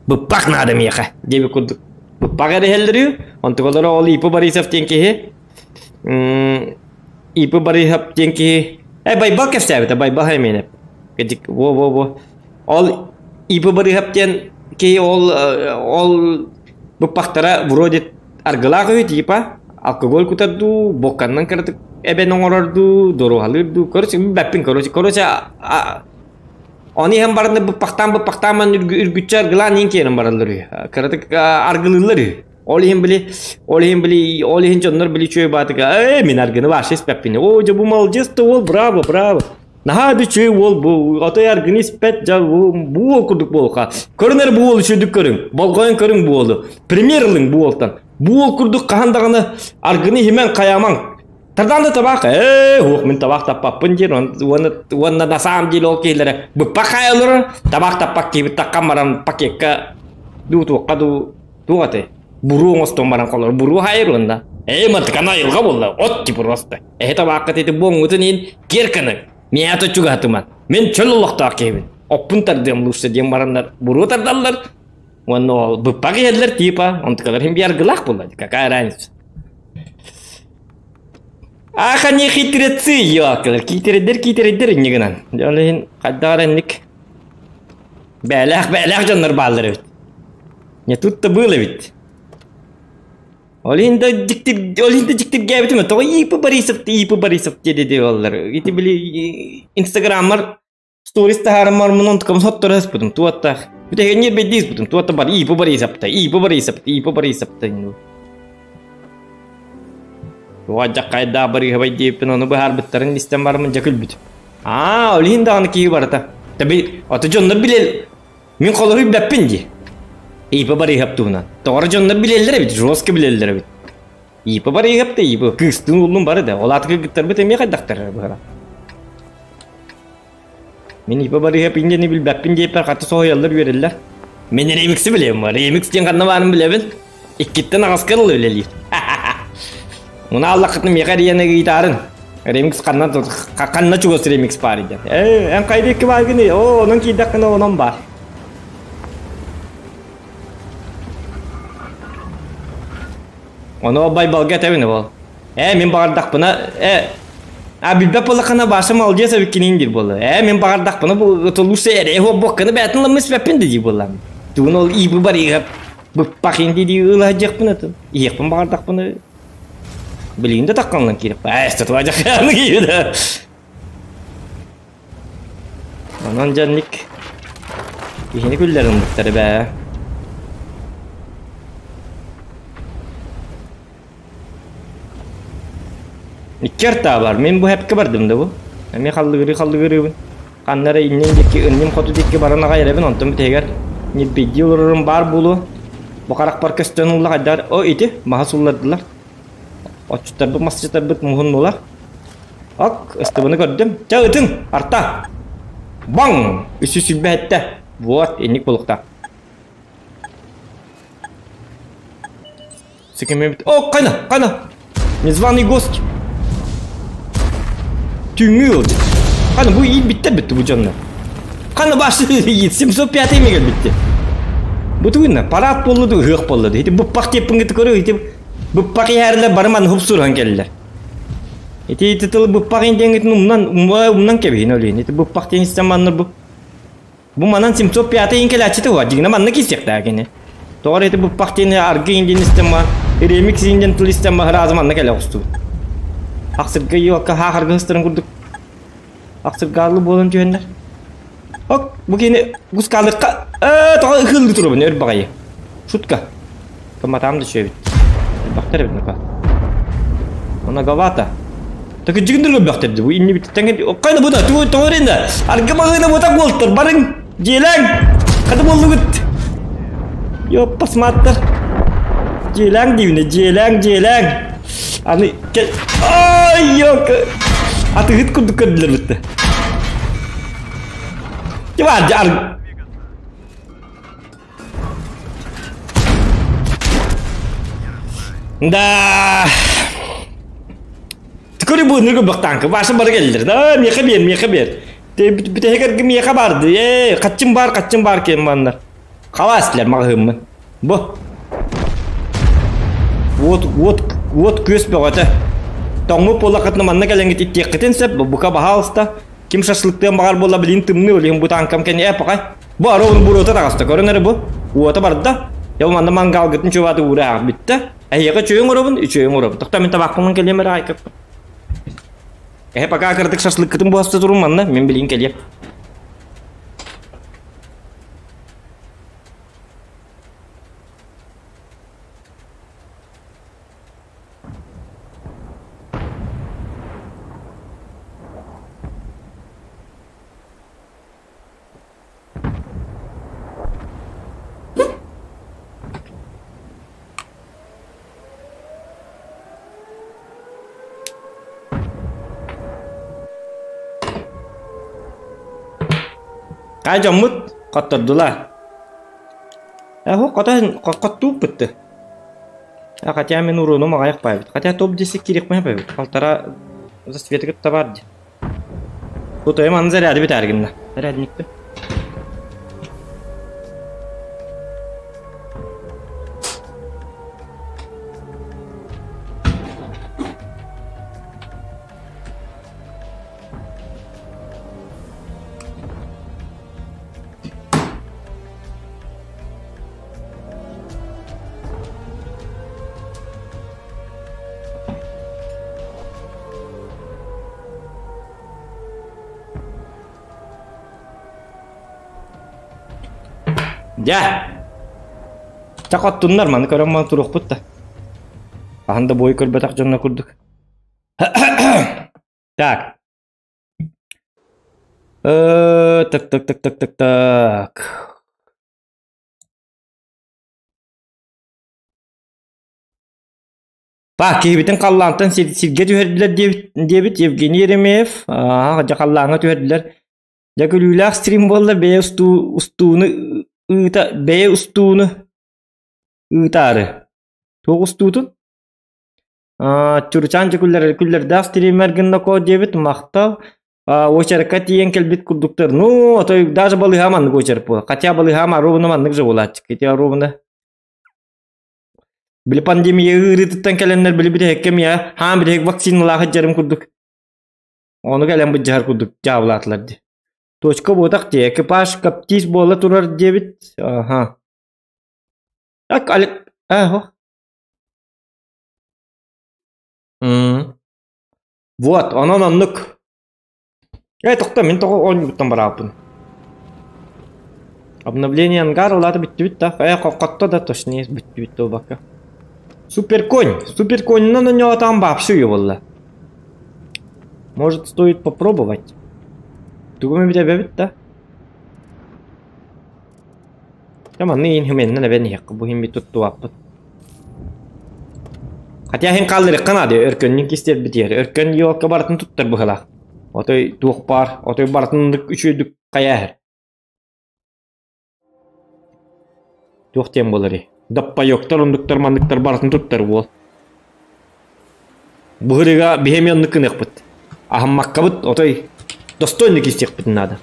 Быппах наада миэхэ диэбит курдук быппах эрэ иһэллэр үһү. Онтукалара ол Ипа Борисов диэн киһи Ипа Борисов диэн киһи э Байбал кэпсээбитэ, Байбал эмиэ во во во Ол ИП Барыыһап диэн киһи ол ол быппахтара вроде аргылаах үһү типа алкоголь кутар дуу, буокканнан кыратык эбэн оҥорор дуу, доруоһалыыр дуу, короче билбэппин короче, короче ону иһэн бараннар быппахтаан быппахтаан манна үргүччү аргылаан иһин киирэн бараллар үһү. Кыратык аргылыыллар үһү. Ол иһин били, ол иһин били, ол иһин дьоннор били үчүгэй баатыга ээ мин аргыны вообще испэппин. Оо дьэ бу молодец да уол, браво, браво. Наһаа да үчүгэй уол бу, отой аргыны испэт, дьэ бу, бу уол курдук буолуохха. Көрүн эрэ бу уол үчүгэйдик көрүҥ, болҕойон көрүҥ бу уолу. Пример ылыҥ бу уолтан. Бу уол курдук хаһан даҕаны аргыны иһимэҥ, хайаамаҥ. Тардаан да табаах, ээ, уох мин табаах таппаппын диир, уонна, уонна на самом деле ол киһилэрэ быппах хайа олорор, табаах таппак киһибит таххан баран пакекка дуу туохха дуу туох этэй буруо оҥостон баран холор буруо хайыр уонна ээ мантыкана айылҕа буолла от типа просто Эһи табааххыт ити буоҥҥутун иһин киэр гыныҥ. Миэхэ чугаһатыман. Мин чөл олохтоох киһибин. Оппун тардыам лучше диэн бараннар буруо тардаллар. Уонна ол быппах иһэллэр типа. Онтукалар иһин биаргылаах буолла. Какая разница? Ах, они хитрецы, ёкалар. Китередер, китередер инньэ гынан. Ол иһин хайдах эрэ инник бээлээх бээлээх дьоннор бааллар эбит. Не тут-то было ведь. Ол иһин да дьиктир, ол иһин да дьиктиргээбитим. Тоҕо Иипы Борисов, Иипы Борисов диэри диэллэр. Ити били Инстаграммар сторис таһаарыммар мунун тукам сотторо ыспытым туоттаах. Бүтэһигин бэдии ыспытым туотта бар Иипы Борисовта, Иипы Борисовта, Иипы Борисовта. Туох барыыһабай диэппин ону быһаарбыттарын истэн бараммын дьэ күлбүтүм. Аа, ол иһин даҕаны киһи барыта. Таби, ото дьоннор билэл Мин холоруй бэппин дии. Иипа барыыһап туһунан. Тоҕо дьоннор билэллэр эбит, жестко билэллэр эбит. Иипа барыыһап да иипа кыыстыын уллун бары да. Ол аата кыргыттарбыт эмиэ хайдахтар быһара. Мин Иипа барыыһап инньэни билбэппин диэппэр хата соһуйаллар үөрэллэр. Мин ремикси билэбин, ремикс диэн ханна баарын билэбин. Иккиттэн аҕаска дылы үлэлиир. Муна аллаххытын миэхэ эрийэн ыйытаарын. Ремикс ханна ханна чугас ремикс баар диэн. Ээ, эн хайда икки бааргыный? Оо, онон киирдэххинэ онон баар. Ону Байбалга этэбин ол. Ээ, мин баҕардахпына, ээ, а билбэт буоллаххына баша молодец эбиккиниин диир буолла. Ээ, мин баҕардахпына бу тулуурса эрээ буокканы бээтин ламмыс бэппин да дии буолла. Тугун ол иибы барыыга быппахин дии ыла дьиэхпин атын. Иһиэхпин баҕардахпына билигин да тахханнан киирэп. Ээ, статуа дьахааны киирэ. Онон дьанник киһини күллэрин буттары бээ. Икки артаа бар. Мин бу хэпкэ бардым да бу. Эмиэ халлыгырыы халлыгырыыбын. Ханна эрэ иннин диэки, инним хоту диэки баран аҕай эрэбин, онтон бүтэһигэр ньирбийдии олорорум баар буолуо. Бу харахпар көстөн ылла хайдах О, ити маһа суллардылар. Отчуттарбыт, масчыттарбыт муһуннулар. Ок, ыстыбыны көрдүм. Чэ, ытын, арта! Баҥ! Үсү сүлбэһэттэ. Вот, инник булуктаах. Сэкэмэбит. О, кайна, кайна! Незваный гость. Түүҥҥү ыалдьыт. Кана бу иирбиттэр бүттү бу дьонно. Кана башы 705 эмигер битти. Бу тугунна парад буоллу ыһыах буолла. Ити буппах тиэппиҥҥит көрө ити буппах иһээрлэр бары маны хупсуруһан кэллилэр. Ити ити тылы буппах индиэҥҥитин умнан умнан кэбиһин олиин. Ити буппах диэн истэн манныр бу. Бу манан 705 иин кэлээччитэ уа, дьиҥинэ манна киирсиэхтээх кини. Тоҕо эрэ ити буппах диэн аргы иин диэн истэн ма, ремикс иин диэн тыл истэн ма ыраазы манна кэлэ оҕустубут. Ахсырга елка хаахарга ыстарын курдук ахсыргааллы буолан түһэннэр. Ок, бу кини гускалыкка ээ тоҕо ыһыллы турабын өр баҕайы. Шутка. Кыматаам да үчүгэйбит. Элбэхтэр эбит нука. Многовато. Так дьигиндир көрбөхтөр бу инни биттен кайна бу да тугу тоҕорин да арга маҕына бута буолтар барыҥ дьиэлэҥ хата буоллугут ёппас мааттар дьиэлэҥ диибинэ дьиэлэҥ дьиэлэҥ аны ай ёк атыһыт курдук көрдүлэр битте Тибар ар Да. Түкөрү бу ныргы бактанкы башы бары келдир. Да, миэхэ биэр, миэхэ биэр. Бүтэһигэр миэхэ барды. Ээ, хаччым бар, хаччым бар кем маннар. Халаастылар маҕаһыыммын. Бу. Вот, вот, вот күөс бөҕөтө. Тоҥмут буоллаххытына манна кэлэҥҥит иттиэххитин сөп. Бука баһаалыста. Ким шашлыктыан баҕар буолла билин тымныы олиһин бу танкам кэнни э пакай. Бу ара буруота таҕыста көрөн эрэ бу. Уота барда. Я бу манна мангалгытын чугааты уура бүттэ. Эһиэхэ үчүгэйин оҥоробун, үчүгэйин оҥоробун. Тохтоо мин табаахпын кэлиэм эрэ айкаппын. Эһэ пока кыратык шашлыккытын буһаста турун манна, мин билигин кэлиэм. Хай дьоммут хоттордулар. Эһу хотон хоттууппутты. А хотя мин уруунум аҕайах баайбыт. Хотя топ 10 киириэхпин баайбыт. Полтора засветы кытта бар дии. Кутуйум аны заряды бүтээр гынна. Зарядникпин. Дьэ! Чэ хоттуннар маны көрөн маны туруохпут да. Хаһан да бой көрбөтөх дьонно курдук. Так. Так, так, так, так, так, так. Па, киһибитин халлаантан сиргэ түһэрдилэр диэбит, диэбит Евгений Еремеев. Аа, дьэ халлааҥҥа түһэрдилэр. Дьэ күлүүлээх стрим буолла бэйэ устуу, устууну ыыта, бэйэ устууну ыытаары. Туох устуутун? Аа, Чуручаан дьэ күллэр, күллэрдээх стример гыннако диэбит махтал. Аа, очерка тиийэн кэлбит курдуктар. Ну, отой даже балыыһа маннык очерк буолар. Хотя балыыһа ровно маннык же буолааччы. Ити ровно Били пандемия ыарыытыттан кэлэннэр били бүтэһиккэ эмиэ хаан бүтэһик вакциналаах сылдьарым курдук ону кэлэн былдьаһар курдук дьаабылаатылар дии. Точка буотах дии, экипаж каптиз буола турар диэбит. Аха. Так, Алек... А, Вот, онон оннук. Э, тохто, мин тоҕо оонньуубуттан барааппын. Обновление ангар улаата бүттүбүт да. Э, хотто да точнее бүттүбүт буолбакка. Суперконь. Суперконьнан оонньоотоон вообще үйэ буолла. Может, стоит попробовать? Тугу эбит эбэбит да? Дьэ манны иин химэннэн эбэн иһиэххэ бу иһин туттубаппыт. Хотя иһин хаалларыахха наада өркөннүн кистиэрбитигэр өркөн елка барытын туттар быһыылаах. Отой туох баар, отой барытын үчүгэйдик хайааһар. Туох диэн буоларый? Доппайоктар, ондуктар, манныктар барытын туттар уол. Быһырыга биһи эмиэ оннук гыныахпыт. Аһыммаккабыт отой достойно кистиэхпитин наада.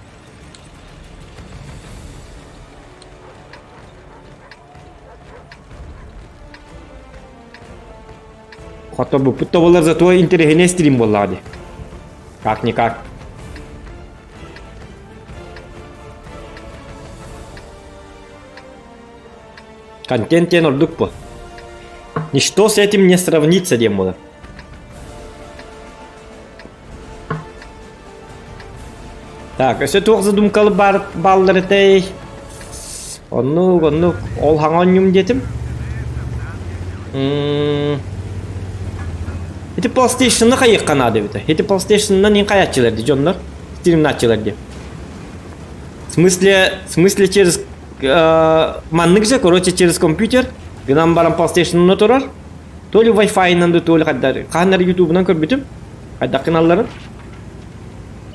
Хотобуппут тобулар зато интэриэһинэй стрим буоллаҕа дии. Как-никак. Контент диэн ордук бу. Ничто с этим не сравнится диэн буолар. Так, өссө туох задумкалы бар бааллар этэй? Оннук, оннук. Ол хаҥа онньум диэтим. Ити PlayStation'ы хайыахха наада эбитэ. Ити PlayStation'нан ин хайааччылар ди дьоннор, стримнааччылар ди. В смысле, в смысле через маннык же, короче, через компьютер гынан баран PlayStation'на турар. То ли Wi-Fi-нан да, то ли хайдар. Хаһан YouTube-унан көрбүтүм. Хайдах гыналларын.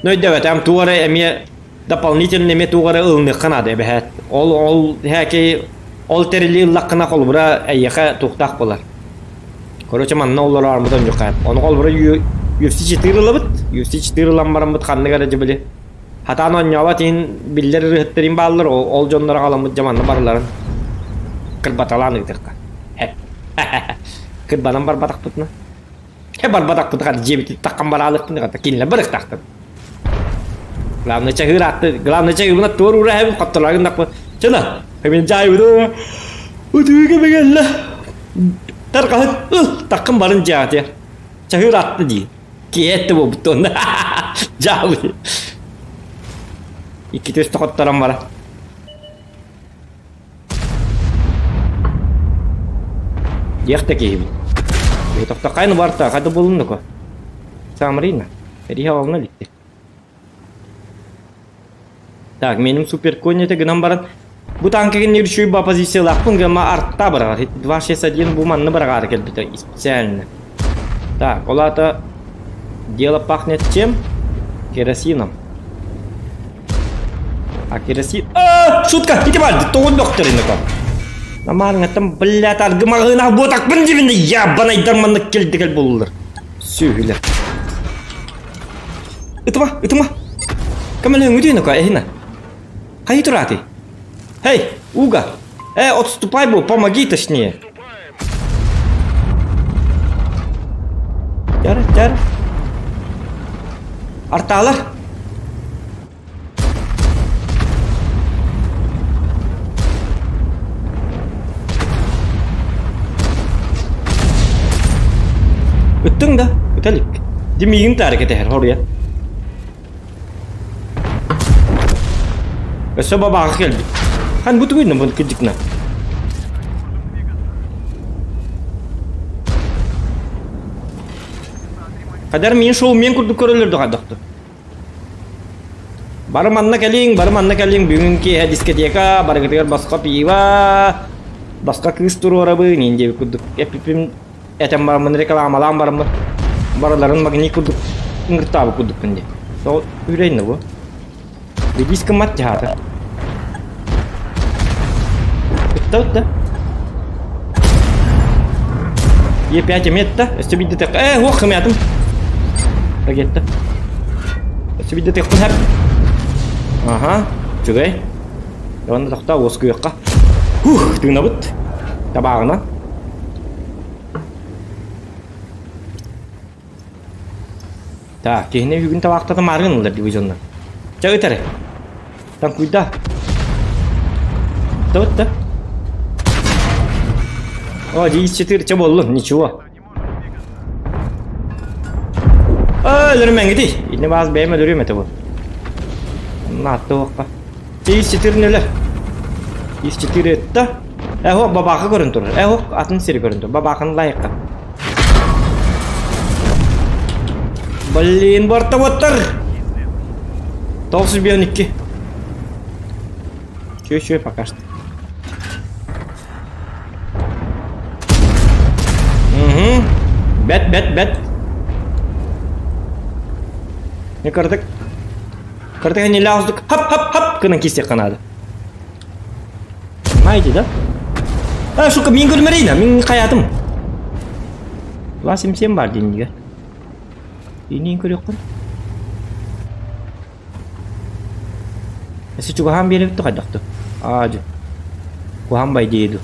Ну, өйдөбөтөм, туох эрэ эмиэ дополнительно эмиэ туох эрэ ылыныахха наада эбэһээт. Ол ол һээкэй ол тэрили ыллаххына холобура эйиэхэ туохтаах буолар. Короче, манна олорор онньукка. Ону холобура UFC 4 ылабыт. UFC 4 ылан бараммыт ханнык эрэ дьэ Хатаан оонньообот иһин биллэр ырыаһыттарым бааллар, ол дьонноро аҕаламмыт дьэ манна барыларын кырбаталаан ыытыахха. Кырбанан барбатахпытына. Хэ барбатахпытыгар дьиэбитин таххан бараалыахпын хата кинилэр барыахтаахтар. Главное чаһыыр аатты, главное чаһыыбын аттыбар уура эһэбин хоттолоогун дакпын. Чына, мен жаайбыды. Утуйга бегелле. Таркаһыт, ыл, таккын барын дьаатыа. Чаһыыр атты дии. Киэтти буолбут Дьаабы. Иккитэ үстэ хотторон бара. Диэх да киһибин. Тохтохайны барта, хада булуннуку. Самрина. Эриһэ олна иликти. Так, меним суперконь это гынан баран. Бу танкыгын үчүй ба позициялаахпын гыма артта барар. 261 бу манны барагаары кэлбитэ специально. Так, ол аата дело пахнет чем? Керосином. А керосин... А, шутка! Ити барды, тоҕун докториныком. Намаарыңаттан, блядь, аргымаҕына буотакпын дибинне ябанайдар маннык келдигел буллар. Сүһүлэр. Ытыма, ытыма. Көмөлөһүҥ үтүөнүкө эһина. Хайы турааты? Эй, Уга! Э, отступай бу, помоги точнее. Тяр, тяр. Артаалар. Ыттыҥ да, ыта илик. Димиигин таары кэтэһэр, хоруйа. Өссө бабааҕа кэлбит. Хан бу тугуйна бу кырдьыкна. Хадар мин шоу мен курдук көрөлөр да хадахты. Бары манна кэлиҥ, бары манна кэлиҥ, бүгүн киэһэ дискотека, барыгытыгар босхо пиво, босхо кыыс туруорабын, иин диэбит курдук эппиппин этэн бараммын рекламалаан бараммын барыларын магнит курдук ыҥыртаабыт курдукпун дии. Тоҕо үрэйнэ бу? Редис гыммат дьаһаата. Ытта ытта. Е5 эмиэ ытта. Өссө биирдэ тык. Ээ, уох хымыйатым. Ракетта. Өссө биирдэ тыахпын хап. Аха, үчүгэй. Уонна тохтоо уоскуйуохха. Хух, тыынабыт. Табааҕынан. Так, киһини үһүгүн табаахтата мааргын ыллар дии бу дьоннор. Чэ ыт эрэ. Таҥкуйда. Да да. О, 10-4, чэ буоллун, ничего. Aa, өлөрүмэҥҥитий. Инне баас бэйэм өлөрүөм этэ бу. Наатты уохха. 10-4 өлөр. 10-4 ытта. Эһо бабаха көрөн турар. Эһо атын сири көрөн турар. Бабаханы лайыққа. Блин, бортовоттар! 952. Чё-чё пока что. Угу. Бэт, бэт, бэт. Не кырдык. Кырдык не ляуздук. Хап, хап, хап. Гынан кисек канады. Найди, да? А, сука, мин көрмөрейна, мин хаятым. 277 бар дейін Инин көрүөххүн. Эсэ чугаһаан биэрэбит да хайдахты? Аа дьэ. Куһаан бай дии ду.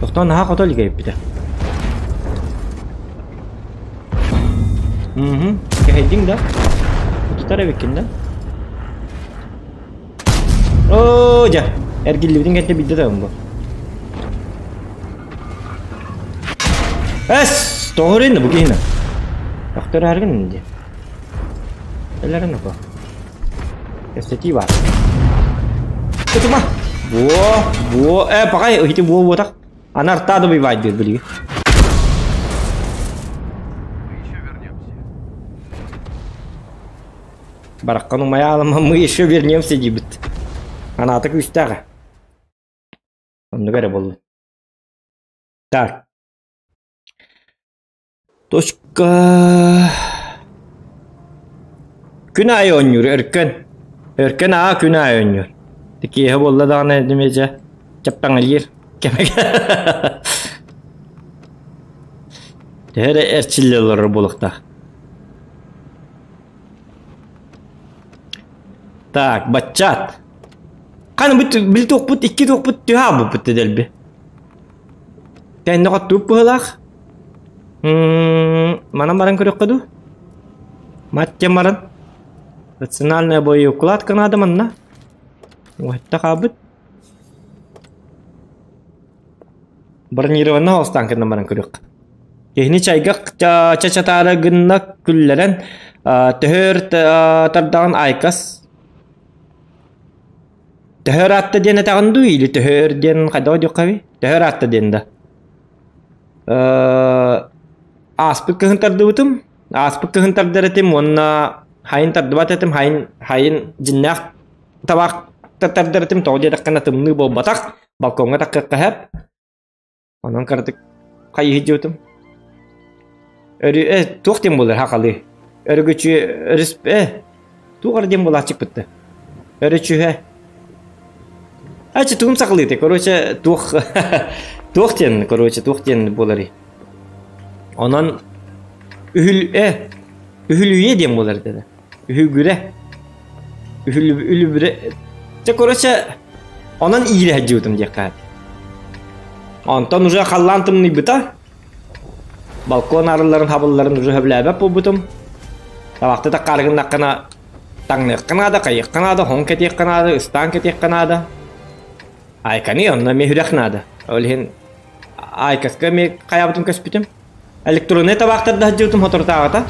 Тохтоон наһаа хото илик эбиппитэ. Мгм. Кэһэйдиҥ да? Утутар эбиккин да? Оо, дьэ, эргиллибитин кэннэ билдэ да бу. Эс, тоҕо бу киһини? Тохторааргын дии. Элэрин око. Кэпсэтии баар. Тутума. Буо, буо, э, пакай, ити буо буотах. Анар та добивать диир билиги. Бараххан умайаалама мы еще вернемся диибит. Анаата күүстээҕэ. Оннук эрэ буоллун. Так. Точка. Күн аайы оонньуур Өркөн. Өркөн аа күн аайы оонньуур. Киэһэ буолла даҕаны димиэдьэ чаппаҥалыыр кэмэ. Төһө эрэ эрчиллэ олорор буолуохтаах. Так, баччаат. Ханы бу били туохпут, икки туохпут түһэ аалбыппыт дэлби. Кэннэ хоттууп быһыылаах. Манан баран көрүөххэ дуу? Маттем баран. Рациональная боеукладка наада манна. Уһатта хаалбыт. Бронированнай останкынан баран көрүөххэ. Киһини чайга чачатаары гынна күллэрэн төһөр тардаҕын айкас Төһөр аатта диэн этэҕин дуу или төһөр диэн хайдах диэххэбий? Төһөр аатта диэн да. Ааспыт кыһын тардыбытым. Ааспыт кыһын тардар этим уонна хайын тардыбат этим, хайын хайын дьиннээх табаах тардар этим, тоҕо диэтэххинэ тымныы буолбатах, балкоҥҥа таххыахха сөп. Онон кыратык хайыһы дьыбытым. Өрү э туох диэн буолар хахалыы? Өрүгүчү өрүс э туох эрэ диэн буолааччыкпытта. Өрүчүһэ. Ачы тугум сахалыыта, короче, туох туох диэн, короче, туох диэн буоларый? Онон үһүл э үһүлүйэ диэн буолар этэ. Үһүгүрэ. Үһүл үлүбүрэ. Чэ, короче, онон иирэ сылдьыбытым диэххэ. Онтон уже халлаан тымныйбыта. Балкон арылларын хабылларын уже сөбүлээбэт буолбутум. Табахты таккаарыгыннаххына таҥныахха наада, хайыахха наада, хоҥ кэтиэххэ наада, ыстаан кэтиэххэ наада. Айканы онно эмиэ үрэх наада. Ол иһин Айкаска эмиэ хайаабытын көспүтүм. Электроннай табаахтарда сылдьыбытым соторутааҕыта.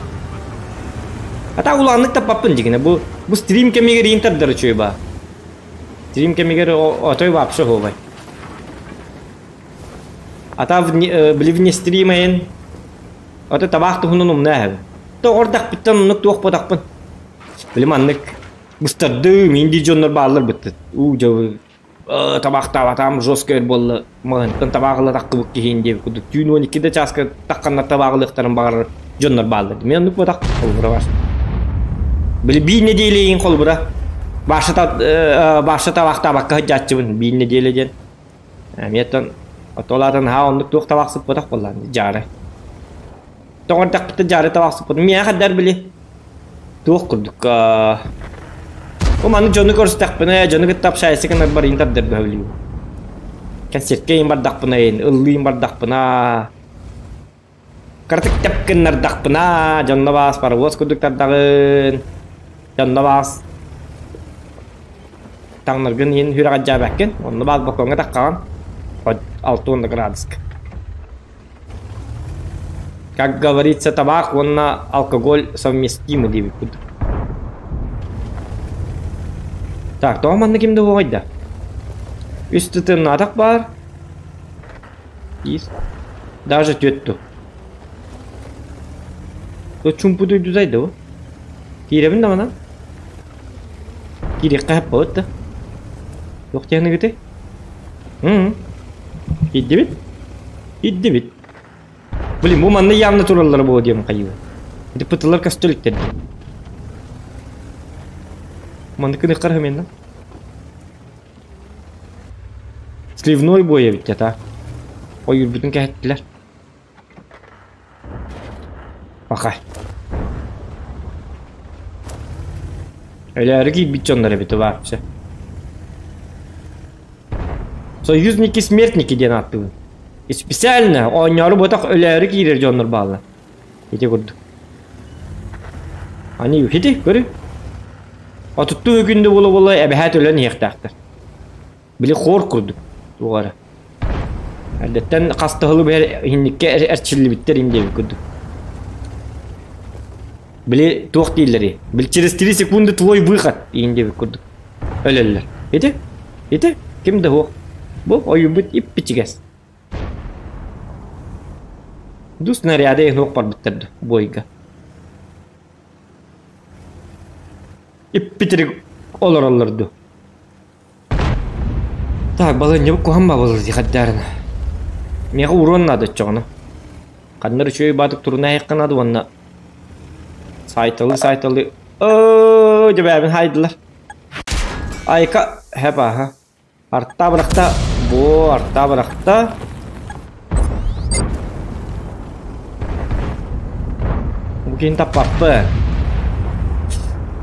Ата улааннык таппаппын дьигинэ бу бу стрим кэмигэр иин тардары үчүгэй баа. Стрим кэмигэр отой вообще оһуобай. Ата били вне стрим айын ото табаах туһунан умна эһэбин. Тоҕордахпыттан оннук туох ботахпын. Били маннык быстардыы мин дии дьоннор бааллар быттыт. Уу дьэ табаахтаабатаам жестко өр буолла маҕаһыынтан табаах ыла таххыбыт киһиин диэбит курдук түүн 12 да чааска тахханна табааҕылыахтарын баҕарар дьоннор бааллар. Мен оннук ботах холобура бар. Били биир нэдиэлэ иин холобура баша табаахтаабакка сылдьааччыбын биир нэдиэлэ диэн. Эмиэтэн отолаатан haa оннук туох табаах сыппатах буоллаан дьаары. Тоҕордахпыта дьаары табаах сыппытым. Миэхэ хаддар били туох курдук Бу маны дьону көрүстэхпинэ, дьону кытта общайся гынарбар иин тардыр бөһүлүүм. Концертка иин бардахпына иин, ыллыын бардахпына, кыратык тэп гыннардахпына, дьонно баас паровоз курдук тардаҕын, дьонно баас таҥнаргын иин сүрэҕэлдьээбэккин, онно баас балкоҥҥа таххаҕын, 60 градуска. Как говорится, табаах уонна алкоголь совместимы диэбит курдук. Так, тоҕо манна ким да буолуой да? Үс тытыннаатах баар. Ис. Даже түөтту. Чумпу дойдудай да бу. Киирэбин да манан. Киириэххэ сөп да. Туох диэхныгыты? Киирдибит? Киирдибит. Блин, бу манна явно тураллара буолуо диэм хайыы. Ити пытылар көстө иликтэр дии. Манна кыныххар хэмиэнна. Сливной бой эбит та. Ойуурбутун кэһэттилэр. Паха. Өлөөрү киирбит дьоннор эбит вообще. Союзники смертники диэн ааттыыбын. Специально оонньоору ботах өлөөрү киирэр дьоннор бааллар. Ити курдук. Ани ити көрү. Отуттуу күндү буола-буола эбэһээт өлөн иһиэхтээхтэр. Били хор курдук туох эрэ. Эрдэттэн хастаһылы бэһэр иһинниккэ эрчиллибиттэр ин диэбит курдук. Били туох дииллэрий? Били через 3 секунды твой выход иин диэбит курдук. Өлөллөр. Ити? Ити? Ким да суох. Бу ойуубут иппичигэс. Ду снаряды суох барбыттар ду бойга. Иппитирик олороллор ду. Так, балыанньабыт куһаҕан баҕалар дии хаддаарына. Миэхэ уруон наада оччоҕуна. Ханна эрэ үчүгэй баатык туруна иһиэххэ наада уонна саайталыы-саайталыы оо дьэбээбин хаайдылар. Айка хэп ааһа. Артаа бырахта буо артаа бырахта. Бу киһини таппаппын.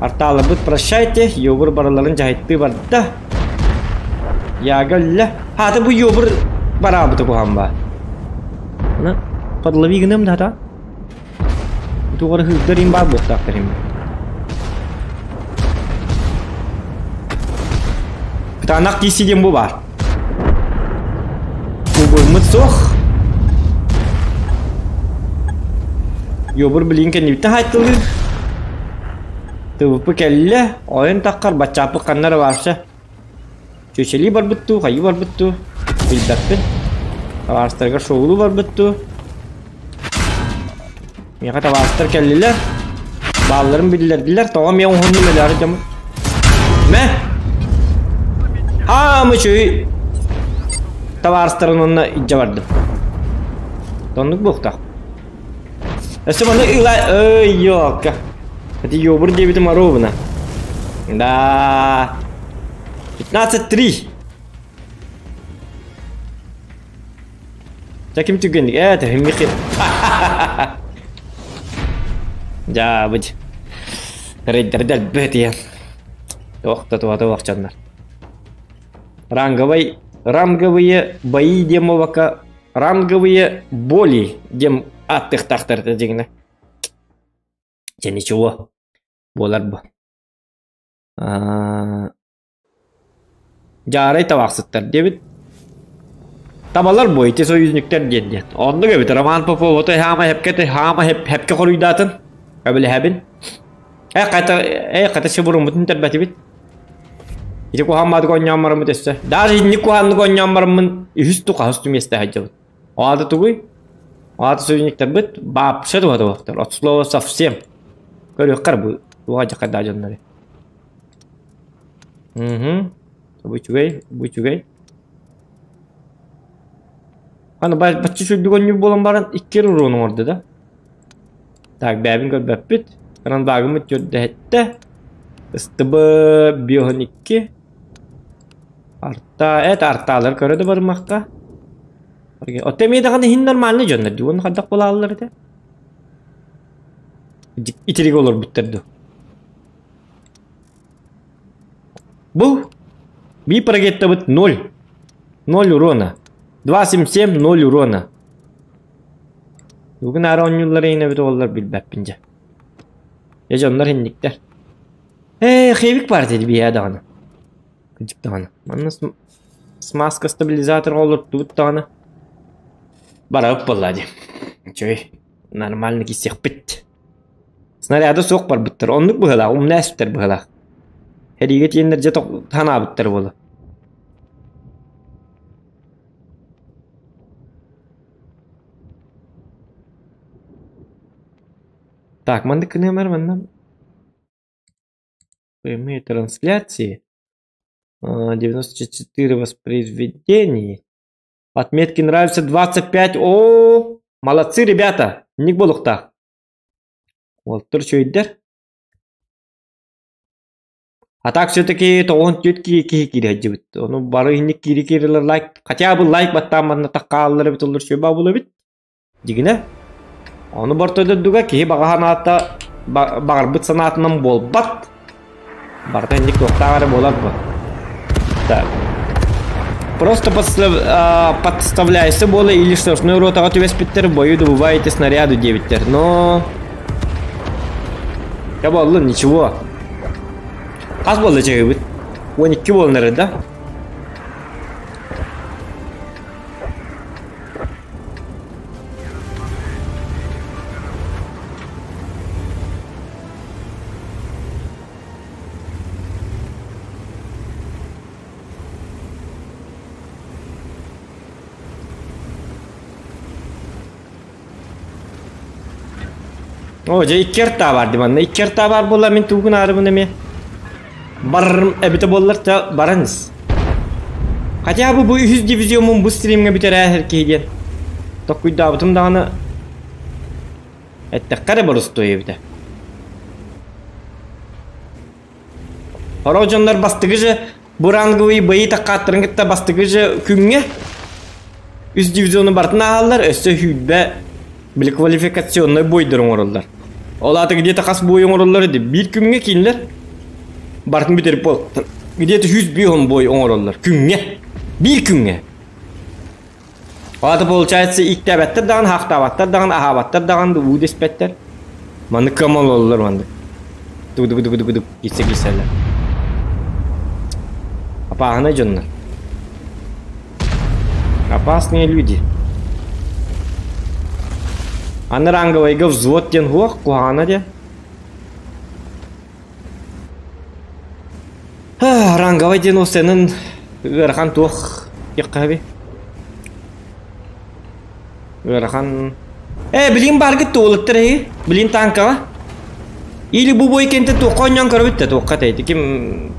Артааларбыт прощайте, йобур барыларын дьаһайттыы барда. Яга өллө. Хаата бу йобур бараабыта куһаҕан баар. Аны подлови гыныам да хата. Тугары хыырдар им баар буоттаахтар им. Кытаанах киси диэн бу баар. Кубурмут суох. Йобур билигин кэннибиттэн хаайтылыыр. Тыбыппы кэллэ, ойон таххар баччааппыт ханна эрэ баарча. Чүөчэлии барбыт дуу, хайыы барбыт дуу, билбэппин. Табаарыстарыгар шоулуу барбыт дуу. Миэхэ табаарыстар кэллилэр. Баалларын биллэрдилэр. Тоҕо эмиэ уһуннум өлөөрү дьоммут. Мэ! Хаамы үчүгэй табаарыстарын уонна илдьэ бардым. Оннук буолуохтаах. Өссө манна ыла... Ой, ёлка. Это ёбур диэбитим оруобуна. Да. 15-3. Дьэ ким түгэнник ээ тэһиммихи. Дьаабыт. Рейдердер бөтүйэн. Туох да туһата суох дьоннор. Ранговый ранговые бои диэн буолбакка ранговые боли диэн ааттыахтаахтар этэ дьиҥинэ. Дьэ ничего буолар бу. Дьаарай табаахсыттар диэбит. Табалар бу ити союзниктар диэн диэн. Оннук эбит Роман Попов ото хаама хепке хаама хепке хоруйдаатын. Өбүлэһэбин. Э хата э хата сибуруммутун тэрбэтибит. Ити куһааммаатык оонньоон бараммыт өссө. Даже инник куһааннык оонньоон бараммын үһүс ту хаһыс ту миэстэ сылдьабыт. Аата тугуй? Аата союзниктарбыт вообще туһа От слова совсем. Көрүөххэр бу туга дьаккайдаа дьоннору. Угу. Бу үчүгэй, бу үчүгэй. Аны бачча сүрдүк оонньуур буолан баран икки уруон оҥорду да. Так, бэйэбин көрбөппүт. Рандагымыт төрдөһөттө. СТБ 52. Арта, эт артаалар көрө да барымахта. Отто эмиэ даҕаны иһин нормальный дьоннор дии, уонна хайдах буолааллар этэ? Итирик олорбуттар дуу. Бу би прогеттабыт 0. 0 урона. 2.77 0 урона. Бүгүн аара оонньууллар иһин эбит оҕолор билбэппин дьэ. Дьэ дьоннор инниктэр. Ээ, хебик баар дии биһиэхэ даҕаны. Кырдьык даҕаны. Манна смазка стабилизатор олортубут даҕаны. Барабыт буолла дии. Үчүгэй. Нормально киссиэхпит. Снаряда суох барбыттар. Оннук быһыылаах, умна эспиттэр быһыылаах. Сэриигэ тиийэннэр дьэ санаабыттар буолуо. Так, маннык гыныам эр манна прямые трансляции. 94 воспроизведений. Отметки нравятся 25. О, молодцы, ребята. Ник буолуохтаах. Уолтар үчүгэйдэр. А так все-таки тоҕуһун түөрт киһи киһи киирэ сылдьыбыт. Ону бары инник киири киирилэр лайк хотя бы лайк баттаан манна хааллар эбит олор сүбэ буолабит. Дьигинэ. Ону бортодурдуга киһи баҕа санаата баҕарбыт санаатынан буолбат. Барыта инник туохтаах эрэ буолар бу. Так. Просто подставляйся буола или штрафной ротаҕа түбэспиттэр бою добываете снаряду диэбиттэр. Но Я буоллун, ничего. Хас буолла чаһыыбыт? 12 буолан эрэр да? Оо, дьэ икки артаа баар дии манна. Икки артаа баар буолла мин тугун аарыбын эмиэ. Барарым эбитэ буоллар та баран ис. Хотя бы бу үһүс дивизиоммун бу стримҥэ бүтэрээһэр киһи диэн. Токкуйдаабытым даҕаны эттэххэ эрэ боростуой эбитэ. Сорох дьоннор бастакы же бу ранговый бои таккааттарын кытта бастакы же күҥҥэ үс дивизиону барытын ааһаллар, өссө сүүрбэ били квалификационнай бойдор оҥороллор. Ол аата где-то хас бой оҥороллор ди биир күҥҥэ кинилэр барытын бүтэрip буолтар. Где-то 105 бой оҥороллор күҥҥэ. Биир күҥҥэ. Ол аата получается иктээбэттэр даҕаны, хаахтаабаттар даҕаны, аһаабаттар даҕаны, уу дэспэттэр. Маннык кыамалаллар маннык. Дугу-дугу-дугу-дугу киирсэ киирсэллэр. Опасные дьоннор. Опасные люди. Аны ранговайга взвод диэн суох, куһаҕана диэн. Ранговай диэн уостайынан ыарахан туох диэххэ Ыарахан... Э, билин бааргыт туолуттар эһи. Билин танкаҕа. Или бу бой кэнтэ туохха оонньоон көрөбүт да туохха этэй. Ким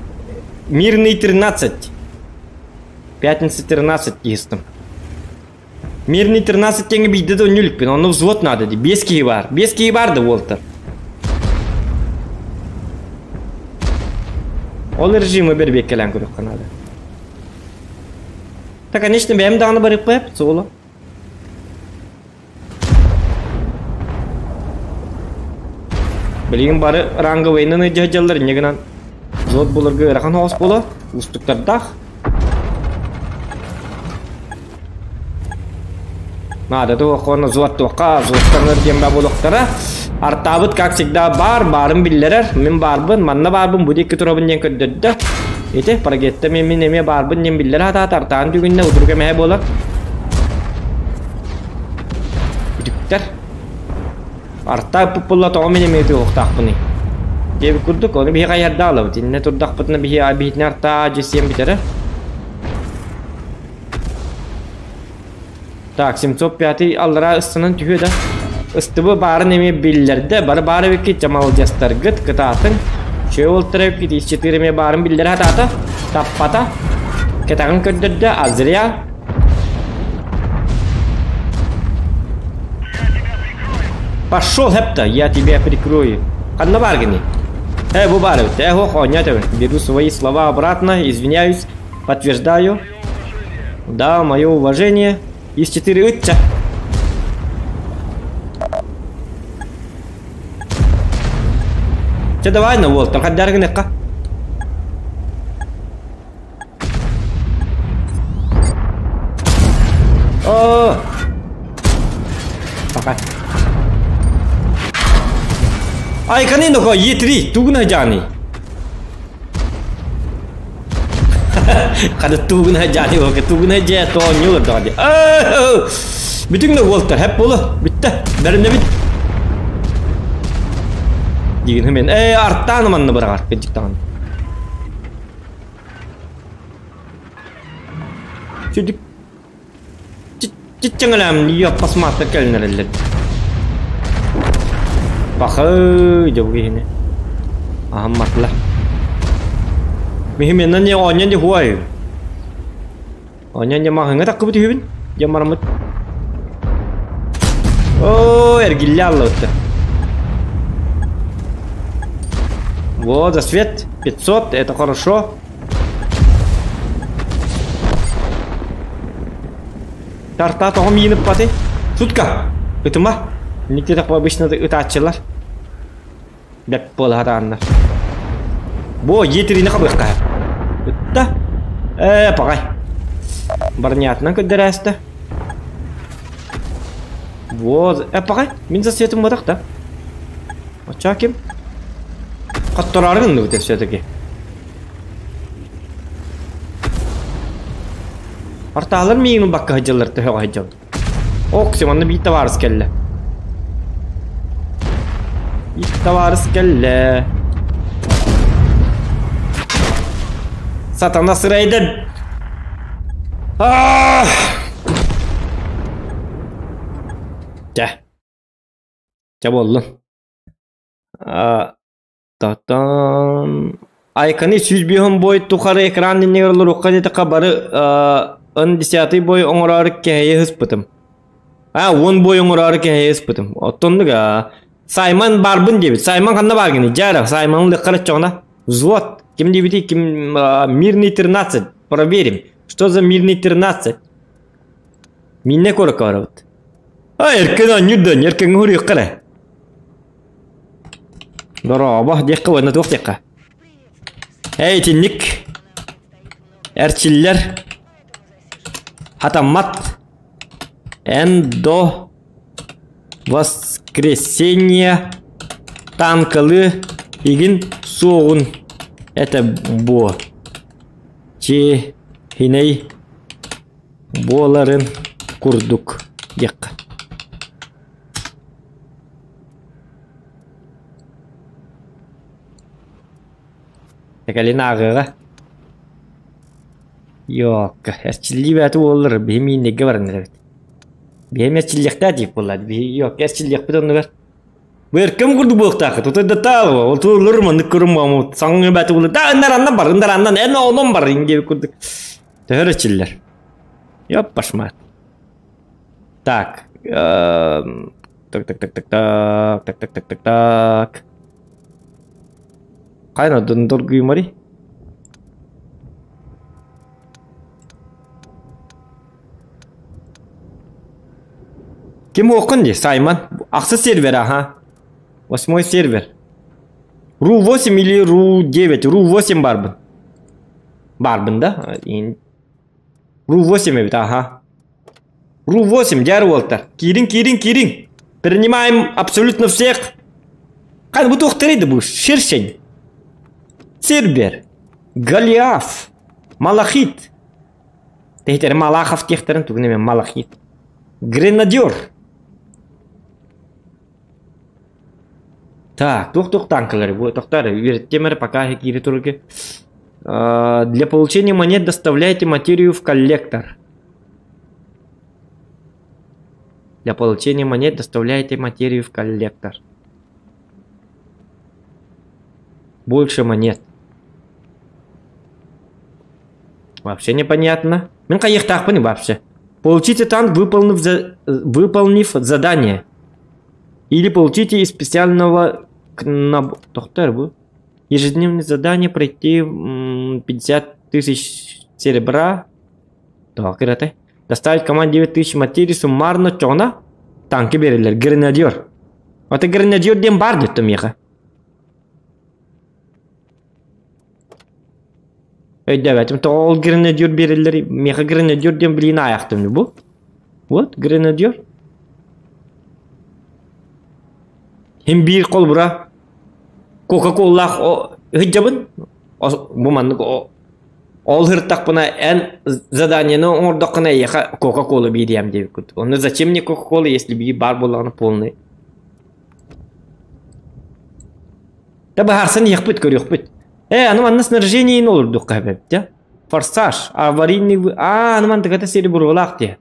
Мирный 13. Пятница 13 киһистым. Мирный 13 теңге биирдэ да оонньуу иликпин. Онно взвод надо дии. Биэс киһи баар. Биэс киһи баар да уолтар. Ол режимы бэрбиэккэлээн көрүөххэ наада. Да, конечно, бэйэм даҕаны барыахпын суолу. Билигин бары ранговыйынан ыдьа сылдьаллар, инньэ гынан взвод буларга ыарахан соҕус буолуо, уустуктардаах. Наада туох уонна взводтуохха, взводтанар диэн баа буолуохтара. Артаабыт, как всегда, баар, баарын биллэрэр. Мин баарбын, манна баарбын, бу диэки турабын диэн көрдөрдө. Ити, парагетта мен мин эмиэ баарбын диэн биллэрэ сатаата, артаан түгүннэ удруга эмэһэ буолар. Үтүктэр. Артаа ыппыт буолла, тоҕо мин эмиэ ытыахтаахпыный? Диэбит курдук, ону биһи хайыһардаах ылабыт. Иннэ турдахпытына биһи биһитинэ артаа дьиссиэн бүтэрэ. Так, 705 аллараа ыстанан түһүө да. Ыстыбы баарын эмиэ биллэрдэ. Бары баар эбиккит, дьэ маладьыастаргыт, кытаатыҥ. Үчүгэй уолтар эбиккит, ис-четыре эмиэ баарын биллэрэ сатаата. Таппата. Кэтэҕин көрдөрдө, а зря. Пошел, хепта, я тебя прикрою. Ханна баар гини? Э, бу баар эбит. Э, ох, оонньоот эбит. Беру свои слова обратно, извиняюсь, подтверждаю. Да, мое уважение. Из 4 ытча. Чэ, давай на уол, тархаддар гыныкка. О! Пока. Ай, канин око, Е3, тугуна жани. Хада тугуна жани оке, тугуна же тоонньуулар даҕа Бүтүҥ да уолтар, хэп болу, бүттэ, бэринэбит. Дигин мен, э, артааны манна быраҕар, кыдьыктаҕын. Сүдүк чиччэҥэлэм йоппас мааттар кэлин эрэллэр. Пахы дьэ бу киһини. Аһамматылар. Миһименнан не оонньон де хуай. Оонньон де маһыҥа таккыбыт үһүбүн. Дьэ мараммыт. Оо, эргиллэ аллыбытта. Вот, засвет 500, это хорошо. Тарта тоҕо миин ыппатый? Шутка! Ытыма! Инник диэтэх обычно ытааччылар. Бэт буола сатааннар. Бу етерини хабыахха. Ытта. Ээ, паҕай. Барнятынан көрдөрөөстө. Вот, э, паҕай, мин засветым буотах да. Оччоо ким? Хоттороору гынныбыт все-таки. Артаалар миигин ылбакка сылдьаллар төһөҕө сылдьабын. Ок, манна биир табаарыс кэллэ. Биир табаарыс кэллэ. Сатана сырайдан. Аа! Чэ. Чэ буоллун. Татан Айканы 105 бой тухары экран иннигэр олоруохха диэтэххэ бары он десятый бой оҥороору кэһэйэ сыспытым. А, 10 бой оҥороору кэһэйэ сыспытым. Оттоннук аа. Саймон барбын диэбит. Саймон ханна бааргыный? Дьэ Саймон лыххар оччоҕуна. Взвод. Ким диэбитий? Ким Мирный 13. Проверим. Что за Мирный 13? Минне куоракка барабыт. А, эркин оонньуур да, эркиҥҥэ уруйуохха эрэ. Дорообо диэххэ уонна туох диэххэ. Эй, итинник эрчиллэр хатаммат эн до воскресенья танкалы игин суоҕун этэ буо. Чиэһинэй буоларын курдук диэххэ. Кэлин ааҕыаҕа. Йоокка, эрчиллии бэйэтэ буоллар, биһи мииннэргэ баран эрэбит. Биһи эмиэ эрчиллиэхтээх диир буоллар, биһи йоокка эрчиллиэхпит оннугар. Бу эркэм курдук буолуохтааххыт, отой да таалыба, ол туоллар маннык көрүм саҥа бэйэтэ буоллар, да ыннараннан бар, ыннараннан, эн онон бар диэбит курдук. Төһө эрчиллэр? Ёп, пошмат. Так, так, так, так, так, так, так, так, так, так, так. Хайна доргуймари? Ким уоххун дии, Саймон? Ахсыс сервер, ага. Восьмой сервер. Ру-8 или Ру-9? Ру-8 барбын. Барбын, да? Ру-8 эбит, ага. Ру-8, дьэр уолтар. Киириҥ, киириҥ, киириҥ. Принимаем абсолютно всех. Хань бу туох да бу? Шершень. Цербер. Голиаф. Малахит. Тэһитэр Малахов диэхтэрин тугун эмэ Малахит. Гренадер. Так, туох-туох танкалары бу тохтар үөрэттиэм эрэ пока киирэ турарга. Для получения монет доставляйте материю в коллектор. Для получения монет доставляйте материю в коллектор. Больше монет. Вообще непонятно. Мин хайыахтаахпын вообще. Получите танк, выполнив, за... выполнив задание. Или получите из специального Тохтар бу. Ежедневное задание пройти 50 тысяч серебра. Так, это. Доставить команде 9 тысяч материи суммарно чоҕуна танки береллэр. Гренадер. Это гренадер диэн баар диттим миэхэ. Өйдөөбөтүм. Тоҕо ол гренадер биэрэллэр? Миэхэ гренадер диэн билиини аайахтым бу. Вот, гренадер. Хим биир холбура Кока-коллаах ыһыдьабын. Бу маннык ол һыртахпына эн заданиены оҥордоххуна эйиэхэ Кока-кола биэриэм диэбиккит. Онно зачем мне Кока-кола, если биир баар буоллаҕына полный. Да быһаарсан иһиэхпит, көрүөхпүт. Э, аны манна снаряжение олордуохха эбэбит, Форсаж, аварийный... Аа, аны мантыката сири буруолаах дии.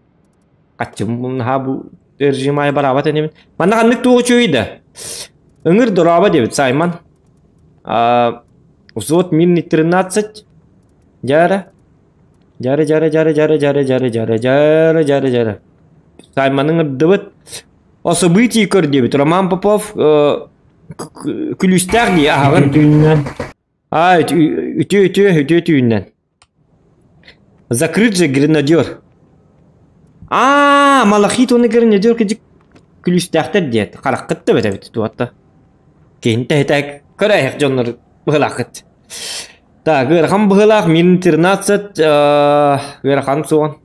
Хаччым наһаа бу режим бараабат инибин. Манна ханнык туох үчүгэй да. Ыҥыр дорообо диэбит Саймон. А, взвод мин 13. Дьара. Дьара, дьара, дьара, дьара, дьара, дьара, дьара, дьара, дьара, дьара. Саймоны ыҥырдыбыт. О событии көр диэбит. Роман Попов күлүүстээх дии аһаҕын. Түүннэн. А, үтүө, үтүө, үтүө түүннэн. Закрыт же гренадер. Аа, малахит уонна гренадер кыдьык күлүүстээхтэр диэт. Хараххыт да бэтэбит туотта. Киһин тэһитэ көрө дьоннор быһылааххыт. Так, ыарахан быһылаах мин 13 ыарахан суон.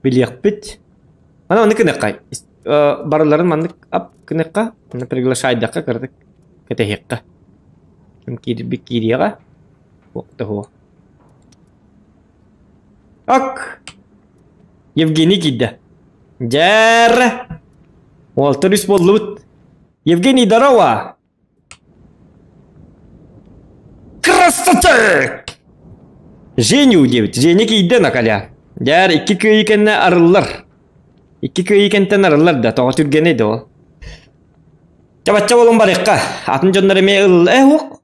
Билиэхпит. Ана маннык гыныахха. Барыларын маннык ап гыныахха. Манна приглашайдахха кыратык кэтэһиэххэ. Ким киирбит киириэҕэ. Туох Ок! Евгений киирдэ. Дьэр! Уолтар үс буоллубут. Евгений, здорово! Красавчик! Женю диэбит. Женя киирдэ накаля. Дьэр, икки кыайыы кэннэ арыллар. Икки кыайыы кэнтэн арыллар да, тоҕо түргэнэй да ол. Чабачча болон барыахха. Атын дьоннор эмиэ ыл... Э, уох!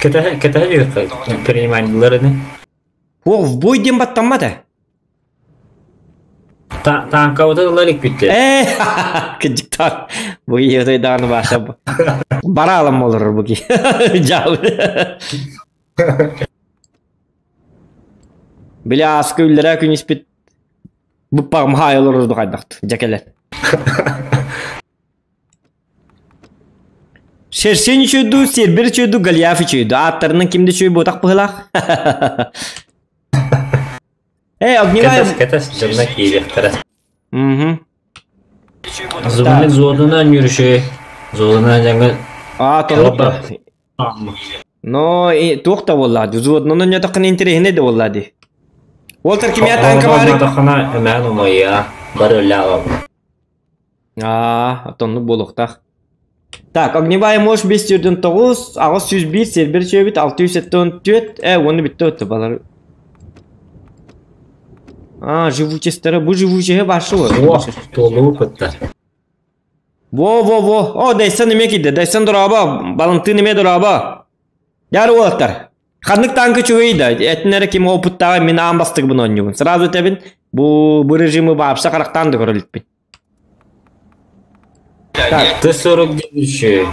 Кэтэһэ кэтэһэ диэххэ принимайдылар ини. Уох, в бой диэн баттаммат ээ. Та таанкабытын ыла иликпит Ээ, кыдьыктаах. Бу ийэтэй даҕаны бааса бараалам олорор бу киһи. Дьаабы. Били ааскы үллэрээ күн испит буппаҕым хаай олорорду хайдахт дьэ кэлэр. Шершень үчүйдүү, сербер үчүйдүү, Голиаф үчүйдүү. Ааттарынан ким да үчүй буотах быһылаах. Э, огневая... Кэтэс кэтэс дьонно киириэхтэрэ. Мгм. Зубник зуодунан үөрүшү. Зуодунан дьаҥы Аа, толук. Но туох да буоллаа дии. Взводнонон ньотоххуна интэриэһинэй да буоллаа дии. Уолтар кимиэ танка баары? Холбоотоххуна эмээн умайыа, бары үлэ Аа, отоннук буолуохтаах. Так, огневая мощь 549, 801, сербер чөбүт 674, э, уонна бүттэ өттө балар. А, живучестері, бу живучеһи башы О, толуу кытта. Во, во, во. О, Дайсан эмиэ киирдэ. Дайсан дорообо. Балантыын эмиэ дорообо. Дьаар уолаттар. Ханнык танка үчүгэй да. Этин эрэ ким опыттааҕа мин аан бастыгыбын оонньуубун. Сразу этэбин, бу бу режимы баапса харахтаан да көрө иликпин. Так, Т-49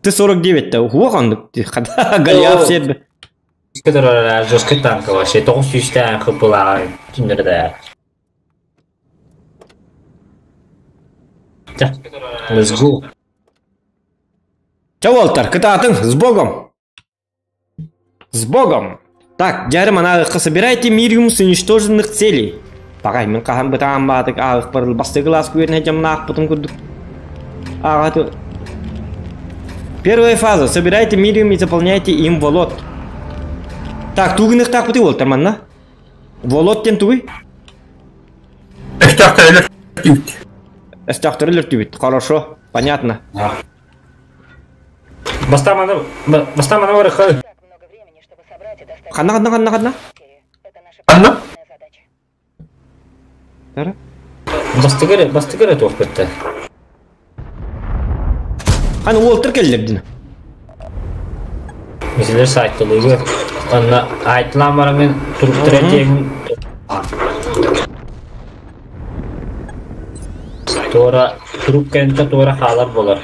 Т-49 да уһуох оннук. Голиаф сиэрбэ. Жесткий танк вообще. Тоҕус сүүстээх хыппылааҕа түннэрдэ. Let's go. Чэ, уолтар, кытаатыҥ, с Богом! С Богом! Так, дьэ манааҕыкка собирайте мириум с уничтоженных целей. Пагай, мин хаһан бытаан баатык ааҕык бастакы кылаас күөрнэ дьамнаахпытын курдук. Ааҕаты. Первая фаза. Собирайте мириум и заполняйте им волот. Так, тугунуктаахпытый уолтар манна? Волот диэн тугуй? Өстөөхтөр өлөр Өстөөхтөрү өлөртүбүт. Хорошо, понятно. Бастаманы бастаманы барыха. Ханна ханна ханна ханна? Анна? Тара. Бастыгыр бастыгыр туох битте. Ханы Уолтер келлердин. Мисилер сайттылыгы. Анна айтылан барамын туруп тиэгин. Туора туруп кенте туора хаалар болар.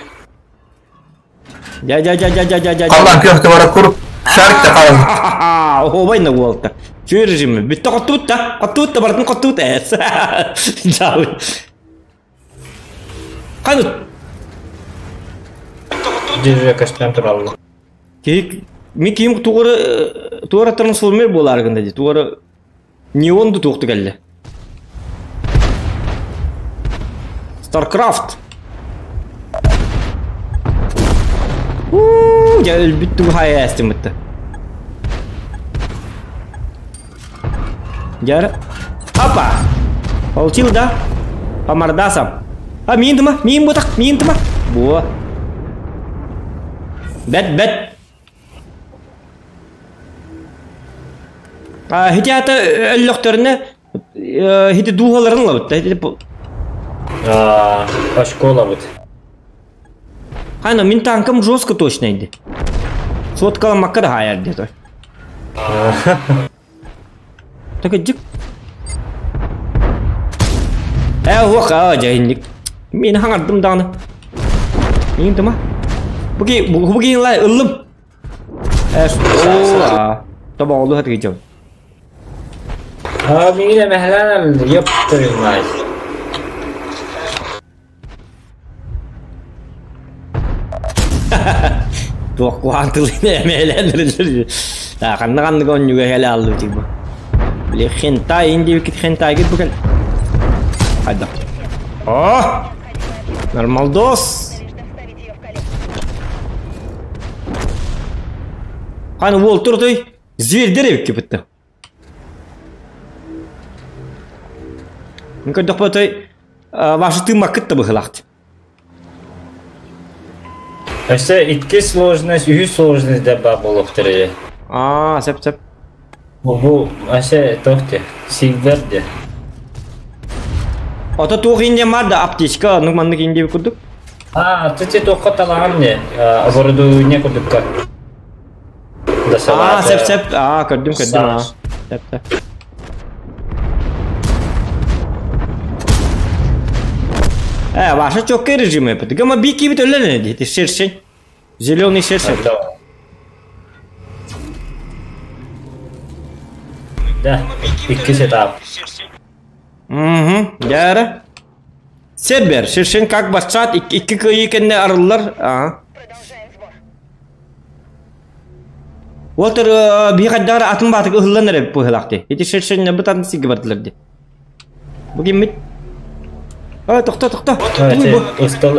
Я я я я я я я. Аллах көхтө бара куруп шарик та қалды. Оһуобай Уолтер. Чү режимі. Бүтті қоттубут та. Қоттубут та бартын қоттубут эс. Жабы. Қаны Дежре кастан туралы. Кейк ми ким тугары туара трансформер болар гында ди. Тугары неонду тукту келди. StarCraft. Уу, я бүттү хая эстим битти. Яр. Апа. Получил, да? По мордасам. А, миин миин бутак, миин тыма. Бу. Бет, бет. А, хити ата өллөхтөрүнө хити дуугаларын лабыт. Хити А, школа бит. Хайна, мин танкам жестко точно иди. Соткала макка да хаяр где-то. Так иди. Э, жайник. Мин хаңардым дагы. Мин тыма. Буги, буги лай ыллым. Э, о, Таба олу хат гижем. А, миңе мәһлән ёп твою мать. Туох куантылыны эмээлендирилер. Та канны канны гоннюга хеле алды тиба. Били хентай инди бикит хентай гит букен. Хайда. О! Нормалдос. Каны бол турды. Зверь деревик кепетти. Мүмкін дохпатой вашы тымма кытты быхылакты. Өсө икки сложность, үһү сложность деп бар болуп турду. А, сеп сеп. Бу өсө тохте, силвер де. Ото туох инде бар да аптечка, ну маннык инде курдук. А, ты тохка талаган не, оборудование курдукка. А, сеп сеп. А, көрдүм көрдүм. А. Сеп сеп. Э, ваша чокка режим это. Гама бики бит өллене дейт, шершень. Зеленый шершень. Да, икки сетап. Угу, яра. Сербер, шершень как басчат, икки кыйы арылар. Ага. Уолтер бихаддар атын батык ыһыллан эрэ быһылаахты. Ити шершень бытан сиги бардылар ди. Бу киммит? А, тохто, тохто. Устал,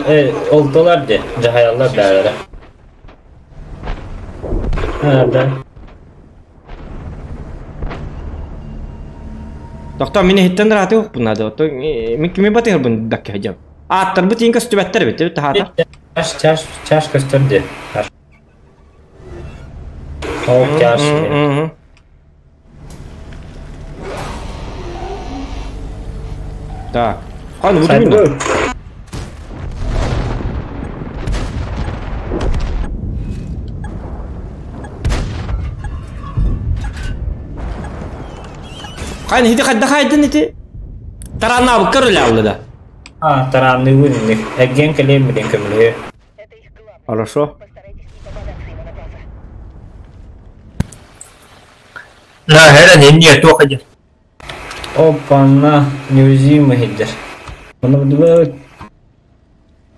олтолар де, жахаялар бәрі. А, да. Тохто, мени хиттен раты ок бунады. То мен кими батыр бун дакка хажам. Аттар бу тинка стүбәттер бит, тахата. Чаш, чаш, чаш көстөрдү. О, чаш. Так. Каны бу мин. Каны хити кадда хайдын ити. Тарана бу көрүлө алды да. А, таранны вынник. Әгген келем билен көмүлө. Хорошо. На, хера не не то ходи. Опа-на, неуязвимый хиддер. Мұны бұды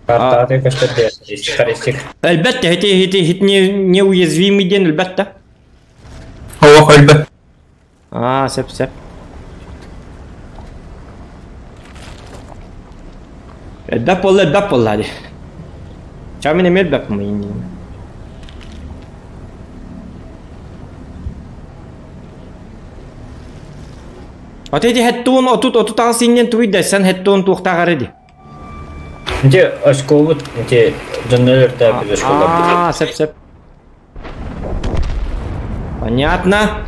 Картаты көстөрдү. Харистик. Әлбәттә, хити хити хит не неуязвимый ден әлбәттә. Ова хөлбө. А, сеп сеп. Элбәп болла, элбәп болла ди. Чамин эмел бәп мы инди. Ата эти хеттуун отут отут ағыс иннен туйда, сен хеттуун туқтағары ди. Ити оскуолбут ити дьоннор өртөөппүт оскуолларбыт. Аа, сөп сөп. Понятно.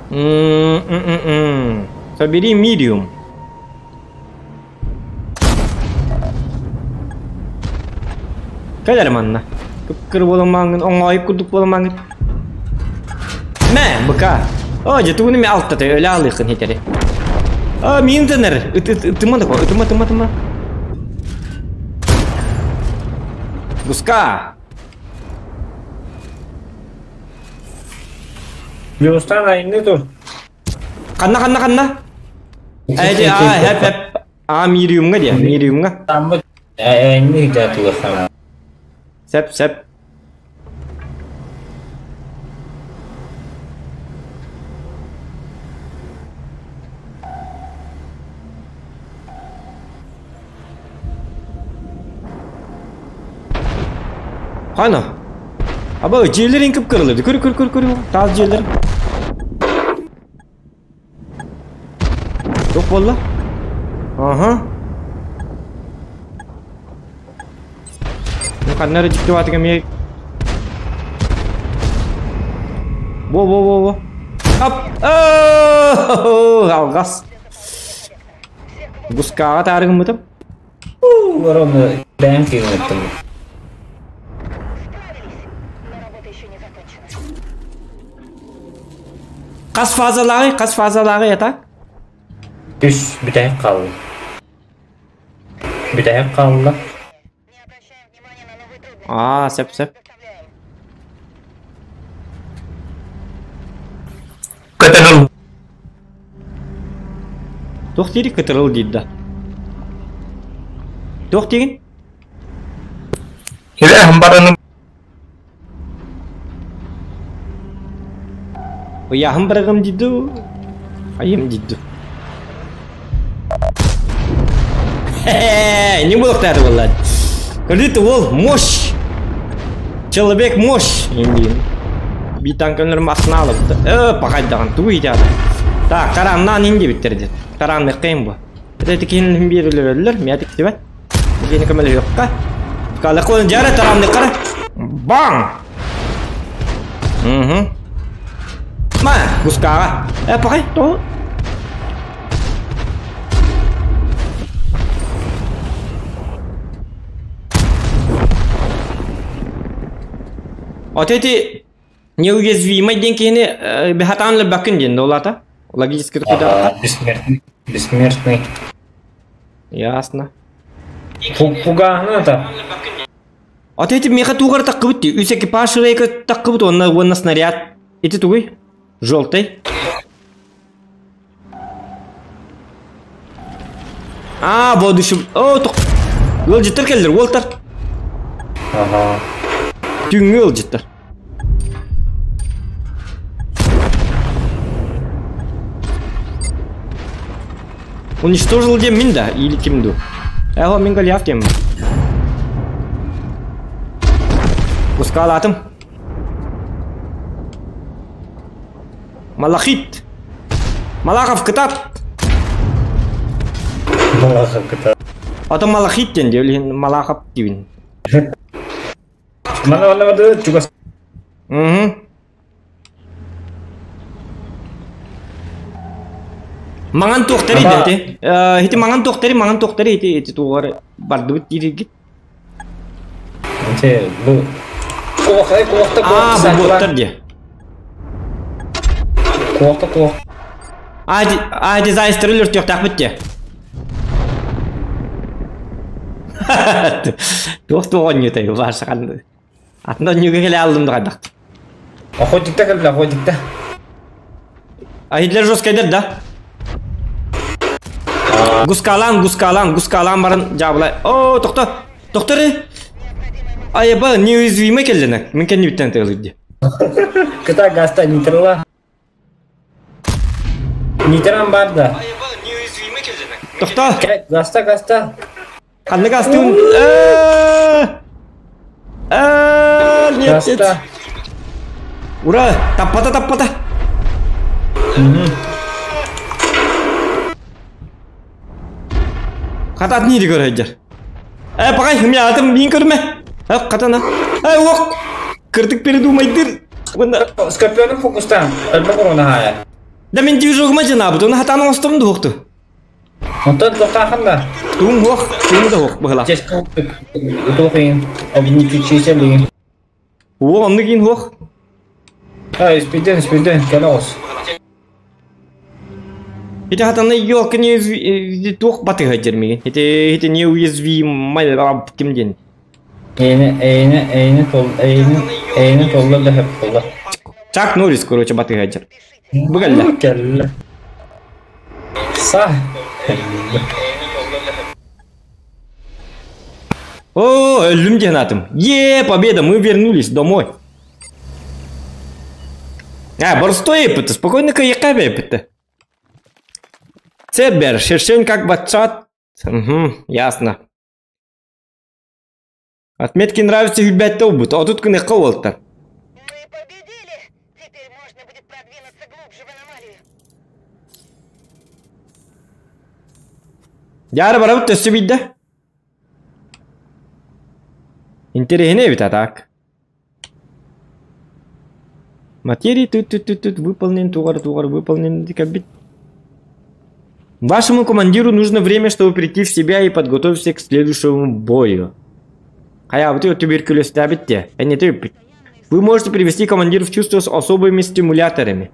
М-м-м. Собери мириум. Кэлэр манна. Кып-кыр буоламааҥҥын, оҥоойук курдук буоламааҥҥын. Мэ, быка. О, дьэ тугун эмэ алтата өлө аалыаххын хитэри. О, миин тынар. Ыт ыт ытыма да ытыма ытыма ытыма. Гуска. Дьулустаан айанныы тур. Ханна ханна ханна? Эти а хэп хэп. А мириумҥа диэ, мириумҥа. Таммыт айанныы дьаатылыаххана. Сэп сэп. Хана. Аба дьиэлэрин кып-кырылы. Көр көр көр көр. Таас дьиэлэр. Туох буолла? Аха. Ну ханна эрэ дьикти баатыга эмиэ Во во во во. Ап! Алгас. Гускаҕа таарыгыммытым. Ровно бэйэм киирмиттим. Хас фазалааҕый? Хас фазалааҕый ата? Үс бүтэһик хаалла. Бүтэһик хаалла. Аа, сөп сөп. Көтөн ыл. Туох диири кытырыл диир да. Туох диигин? Илэ бараны Ыйааһын барыгым диду, айым диду. Хе-хе, не буолуохтаата буолла. Көрдүт уол мощь. Человек мощь. Индиин. Биир танканнарым астына алыбыт. Э, пахайдаҕын тугу иитээдэ. Так, тарааннаан ин диэбиттэр диэн. Тараанныаххайын бу. Это киһин биир өлөрөллөр, миэ тиктибэт. Киһини көмөлөһүөххэ. Калакон дьара тараанныххара. Баң! Угу. Ма, кускаҕа. Э, пахай, то. Вот эти неуязвимый диэн киһини бэхатаан өлөрбөккүн диэн да улаата. Логически Ага, бессмертный. Бессмертный. Ясно. Пугаһына да. А ты эти меха тугар таккыбыт дии. Үс экипаж рейка таккыбыт уонна уонна снаряд. Ити тугуй? Желтый. Аа, воодушев... О, тук... Ыалдьыттар кэллэр, уолтар. Ага. Түүҥҥү ыалдьыттар. Уничтожил диэн мин да, или ким ду? Эго, мин Голиаф диэммин. Пускалаатым. Малахит! Малахов кытат! Малахов кытат. Ото Малахит диэн диэн Малахов диибин. Манна манна манна чугас. Угу. Маҥан туохтары да ити. Ити маҥан туохтары, маҥан туохтары ити ити туоҕар бардыбыт дииргит. Ити бу куохта куохта Аа, бу буоттар диэ. Куохта куох. Аа, аа, ити зайстары өлөртүөхтээхпит диэ. Туох туох оонньуутай баашахан атын оонньууга кэлэ аллым да хайдах. Охотникта кэллэ, охотникта. А Гитлер жесткайдар да? Гускалаан, гускалаан, гускалаан баран дьаабылай. О, тохто, тохторы. Айба, неуязвимый кэллэнэ. Мин кэннибиттэн тыалыр дии. Кыта гаста нитрла. Нитран бар да. Тохто. Гаста, гаста. Ханнык астыын? Нет, нет. Ура! Таппата, таппата! Хата атын ири көрө Э, пакай, мятым мин көрмө. Э, катана. Э, ох. Кырдык передумайдыр. Уонна Скорпиону фокустаан, өлбө корона хаайа. Да мен движогума жанабыт, оны хатаан оҥостом да уохту. Онтон тохтаахан да. Туум уох, туум да уох быһыла. Утуохин, обничучийся лигин. Уох, оннук иин уох. Ай, спиден, спиден, кэлэ оҕус. Ити хатана ёлка не туох батыга дьэрмигин. Ити ити неуязвимый ким диэн. Эйне, эйне, эйне тол, эйне, эйне толла да хөп болла. Чак Норрис, короче, батыга дьэр. Быгалла. Кэллэ. Са. О, өллүм диэн атым. Е, победа, мы вернулись домой. А, борстой еппіті, спокойно кайыққа беппіті. Цебер, шершень как батчат. Угу, ясно. Отметки нравятся хүлбәтті убыт. А тут күнекке болтар. Мы победили! Теперь можно будет продвинуться глубже в аномалию. Яра барабыт төссө бидде. Интересно ведь, а так. Материи тут тут тут тут выполнен, тугар тугар выполнен, декабит. Вашему командиру нужно время, чтобы прийти в себя и подготовиться к следующему бою. А вот и туберкулез табите, а не ты. Вы можете привести командира в чувство с особыми стимуляторами.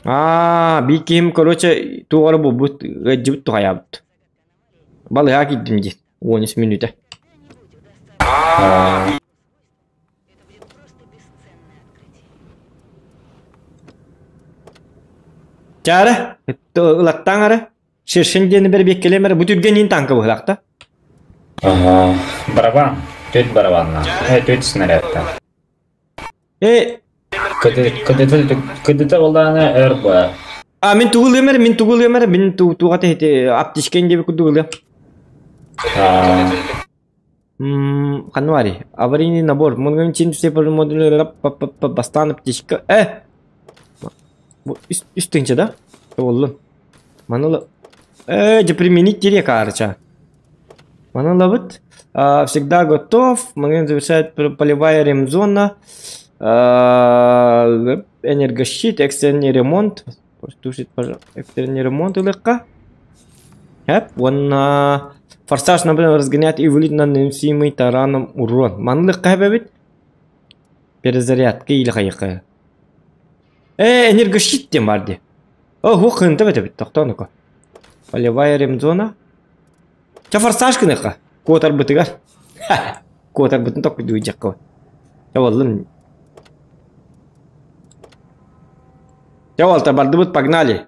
А, биким, короче, тугар бу бут гаджибут тугаябут. Балыга киддим дит. 13 минута. Чара, ылаттаң Шершен диэни бер беккелемер бу түргенин танка быһылакта. Ага. Барабан. Төт барабанна. Э, төт снарядта. Э, КДТ КДТ болдааны РБ. а мин тугул мин тугул емер, мин туга те аптишкен деп кудугул. А, Ханвари, аварийный набор. Мунган чин все модули бастан аптечка. Э! Үстіңче да? Оллун. Маныла. Э, де применить терек арча. Маныла вот. Всегда готов. Момент завершает полевая ремзона. Энергощит, экстренный ремонт. Тушит, пожалуйста. Экстренный ремонт илыкка. Хэп, он форсаж, например, разгоняет и вылет наносимый тараном урон. Манлык бит. Перезарядка или хайка. Э, энергощит тем барди. О, хух, хынты бит бит, тоқтонука. Полевая ремзона. Ча форсаж кыныка. Котар бытыгар. Котар бытын ток дуйжакка. Я валлын. Я валта барды погнали.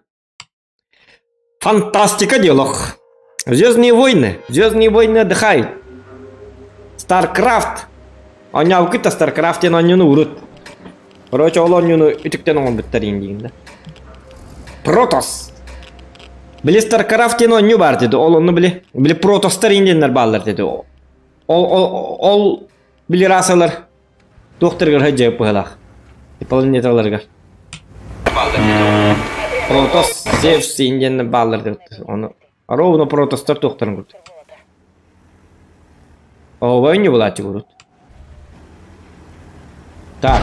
Фантастика диалог. Звездные войны. Звездные войны отдыхают. Старкрафт. Аня укыта Старкрафтен анюну урут. Короче, ол анюну үтүктен оңон бүттер дейін да. Протос. Били Старкрафтен аню бар dedi. Ол оны били. Били Протостар инденлер баллар dedi. Ол ол ол били расалар. Докторгар хаджа пыһалах. Планеталарга. Протос Зевс инденлер баллар dedi. Оны ровно Протостар докторын көрдү. О, войне была урут. Так,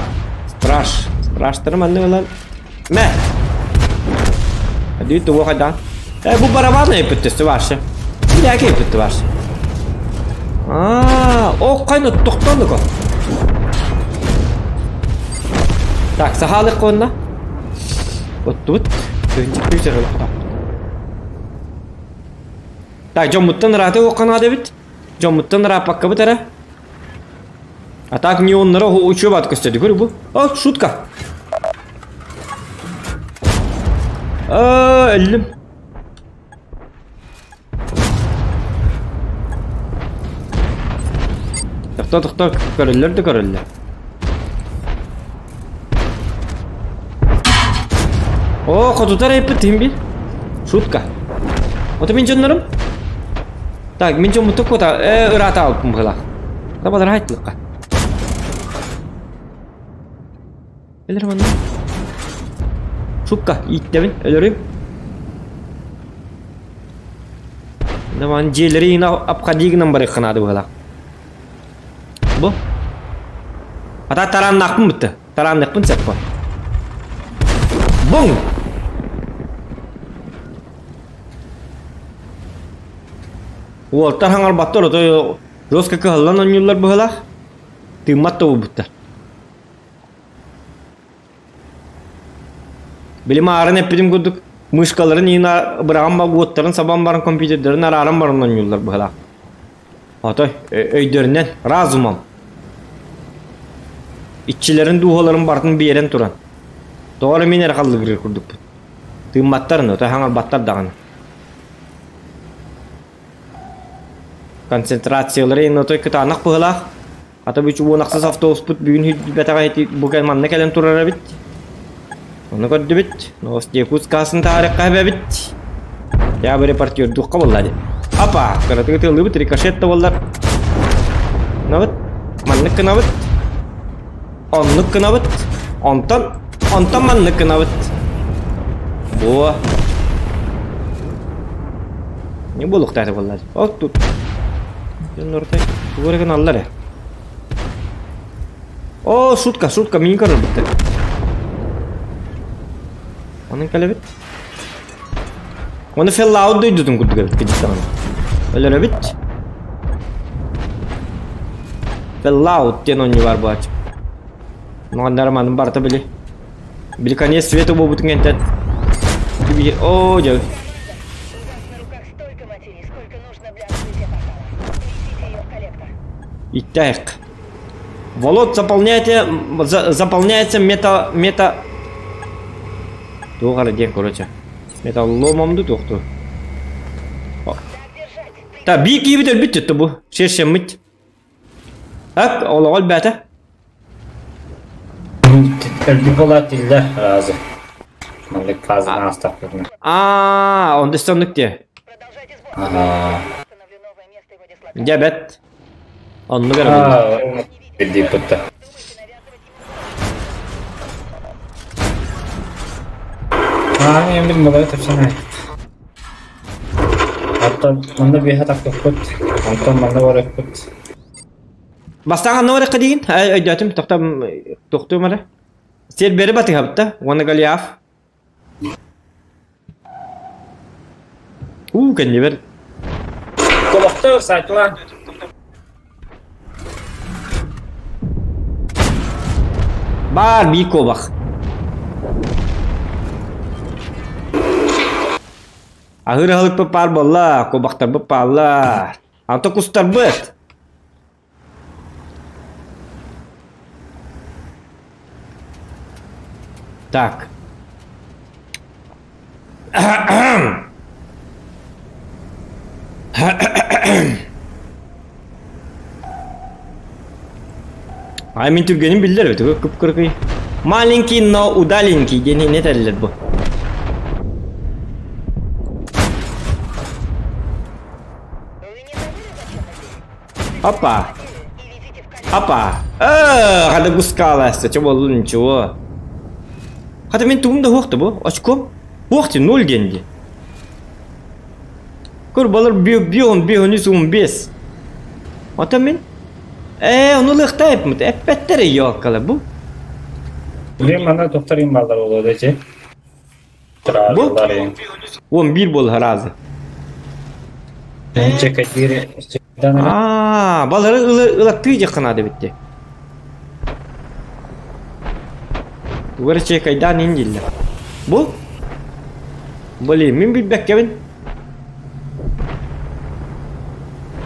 страж. Страж манны булан. Мә. Hadi туга кайдан. Э, бу барабан эпитте ваше. Яки эпитте ваше. А, о, кайны токтондук. Так, сахалык конна. Вот тут. Так, жомуттан раты окана дебит. Жомуттан рапакка бит А так не он нара учеба көстөдү көрү бу. О, шутка. А, эллим. Тохто, тохто, көрөллөр да көрөллөр. О, хотутар эппит тим бир. Шутка. Ото мин жоннорум. Так, мин жон мутук кота, э, ырата алыппын была. Табалар хайтлыкка. Элер манна. Шутка, иттебин, өлөрүм. Даван дьиэлэри ина обходи гынан барыахха наада быһыылаах. Бу. Ата тарааннаахпын бытты. Тараанныахпын сөп бу. Буҥ! Уолтар хаҥарбаттар, ото жестко кыһаллан оонньууллар быһыылаах. Тыыммат да буолбуттар. Били маарын эппитим курдук, мышкаларын иин быраҕан уоттарын сабан баран компьютердарын арааран баран оонньууллар быһыылаах. Отой өйдөрүнэн, разумом. Иччилэрин дууһаларын барытын биэрэн туран. Тоҕо эрэ мин эрэ халлыгырыыр курдукпун. Тыымматтар, отой хаҥарбаттар даҕаны. Концентрациялара иһин отой кытаанах быһыылаах. Хата бүч уон ахсыс автобуспут бүгүн сүүрбэтэҕэ ити бу манна кэлэн турар эбит. Ону көрдүбүт. Новость Якутскаасын таарыхха эбэбит. Я бы репортердуохха буолла дии. Апа, кыратыгы тыаллыыбыт, рикошет да буоллар. Гынабыт, маннык гынабыт. Оннук гынабыт. Онтон, онтон маннык гынабыт. Буо. Не буолуохтаата буолла. Ол тут. Дьоннортой тугу эрэ гыналлар ээ. О, шутка, шутка, мин көрөрбүттэр. Онон кэлэбит. Оны Fallout дойдутун курдук эбит кыдьыктаҕына. Өлөрөбүт. Fallout диэн оонньуу баар буолааччы. Маҕаннара манын барыта били. Били конец света буолбутун кэнтэн. О, дьэ. У вас на руках столько материи, сколько нужно для открытия портала. Несите ее в коллектор. Иттээк. Волод заполняйте, заполняется мета, мета... Туох эрэ диэн, короче. Металломом ду туохту. Та биир киһибит өлбүт түттэ бу. Шершеммит. Так, олоҕо өлбөтө. Өлбүт буолаат иллэ разы. Маннык фазаны аастахпытына. Аа, онда соннук диэ. Продолжайте сбор. Аhaa. Установлю новое место его дислокации. Дьэ бэт. Оннук эрэ буолла. Билдии тутта. Думайте навязывать ему Аа, мен бил малай тапсана. Оттон манна биһа тахпыппыт. Онтон манна барыппыт. Бастаан ханна барыахха диигин? Өйдөөтүм, тохтом, тохтуом эрэ. Сербери батыһабыт да, уонна Голиаф. Уу, кэннибэр. Кулахтар сайтла. Баар биир куобах. Аһыыр аһылыкпыт баар буолла, куобахтарбыт бааллар. Антон кустарбыт. Так. Ай мин түргэнин биллэр эбит, кып-кыракый. Маленький, но удаленький диэн не этэллэр бу. Вы не забыли, зачем мы здесь? Опа! И везите в коллектор. Опа! Э, хата гускала, что было ничего. Хата мин тугум да хуохта бу, очком. Хуохти, ноль деньги. Көр балар бион бион үс 15. Ата мин Ээ, ону ылыахтаайыппыт, эппэттэр ёлкала бу. Билим манна тохтор им балдар болуо дечи. Бу? Трааллар. 11 буолар разы. Чекадире. Аа, балары ылаттыы дьахханаада битти. Тугу эрэ чекайдаан иһин дииллэр. Бу? Блин, мин билбэккэбин.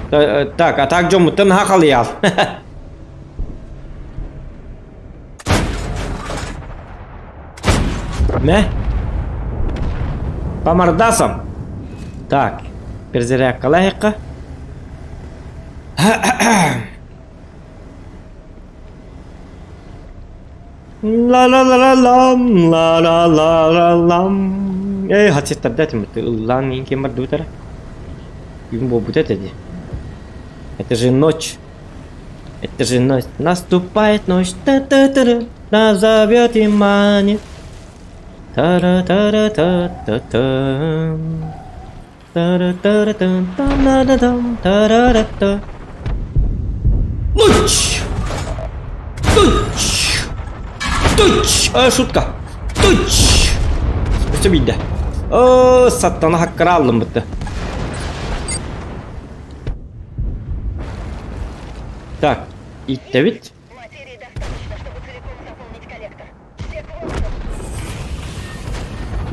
Так, а так дьоммуттан наһаа халыйаал. Мэ? По мордасам. Так, перезарядкалаһыахха. Ла-ла-ла-ла-лам, ла-ла-ла-ла-лам. Эй, хатсеттарда этим, ыллаан иин кем бардыбыт эрэ. Күн буолбута этэ дии. Это же ночь. Это же ночь. Наступает ночь. Та-та-та-та. Нас зовет и манит. Та-ра-та-ра-та-та-та. Та-ра-та-ра-тан, та-на-да-дам, та-ра-ра-та. Луч! Туч! Туч! А, шутка! Туч! Өссө биирдэ. Оо, саттана хаккара аллым бытты. Так, иттэбит. Материи достаточно, чтобы целиком заполнить коллектор. Все к выходу.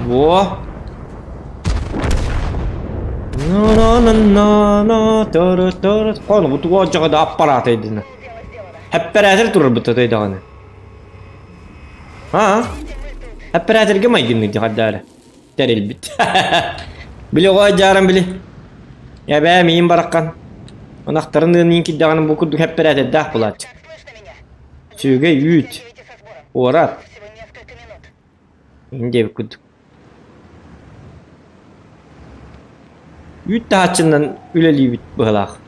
Во! На-на-на-на-на, тара-тара. Хону, бу тугу отдьаҕа да аппараата өйдөнө. Дело сделано. Эппэрээтэр турар бытта даҕаны. Аа, эппэрээтэргэ майгынныыр дьаҕардаары. Тэрилбит. Били оҕо дьааран били. Эбээ миин бараххан. Ынахтарын ыан миин кирдэҕинэ бу курдук эппэрээтэрдээх буолааччы. Как слышно меня? Сүөгэй үүт, Заканчивайте со сбором. уорат. Всего несколько минут. Иһин диэбит курдук. Үүт таһааччынан үлэлиибит быһылаах.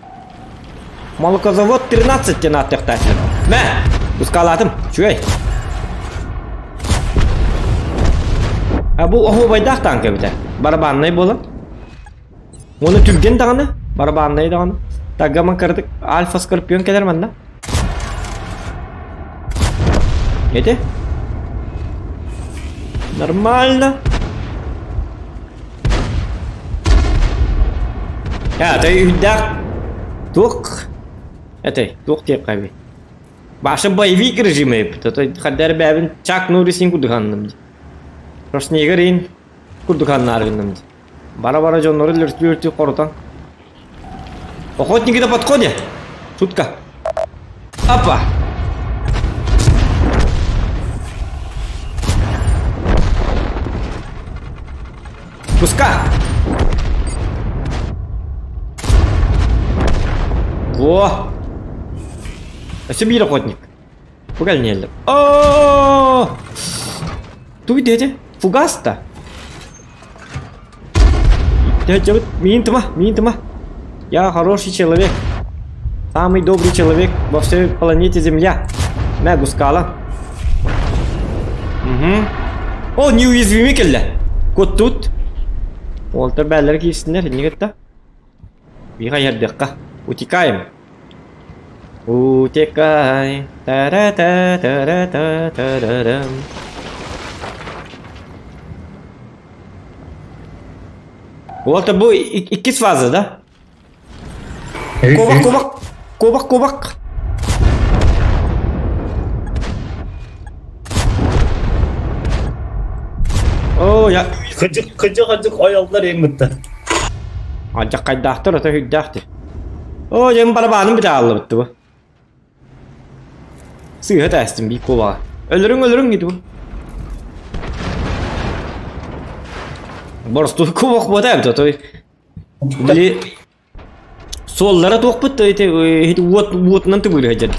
Молокозавод 13 диэн ааттыахтааччылар. Мэ! Ускаалаатым. Үчүгэй. А бу оһуобайдаах тааҥка эбитэ. Барабаннай буолан. Уонна түргэн даҕаны, барабаннай даҕаны. Таггаман кыратык Альфа Скорпион кэлэр манна. Эти? Нормально. Я, ты үрдээх туох этэй туох диэххэ Баша боевик режиме эбит. Хаддар бэбин Чак Норрисин курдук анным ди. Шварценеггер ин курдук аннааргынным ди. Бара-бара дьоннору өлөртүү-өлөртүү хорутан. Охотники на подходе! Шутка. Опа! Пуска! Во! Өссө биир охотник. Пугальнеллер. О! Туй дети? Фугаста. Миин тыма, миин тыма. Я хороший человек. Самый добрый человек во всей планете Земля. Мэ гускала. Угу. О, неуязвимый кэллэ. Кот тут. Уолтар бээлэрэ киирсиннэр, инник этта. Биха ярдыахха. Утекаем. Утекай. Та-ра-та-та-ра-та-та-ра-рам. Уолта бу иккис фаза, да? Кобах, кобах, кобах, кобах. Оо, я... Кыдьык, кыдьык, кыдьык ойоллар ең Алдьархайдаахтар ото сүрдээх Оо, дьэ барабааным бүтэ ааллыбыт бу. Сыыһа тээстим биир куобаҕа. Өлөрүҥ өлөрүҥ дии бу. Боростуой куобах буота эбит отой. Били суоллара туохпут да ити ити уот уотунан тыбыырыһа дьэрди.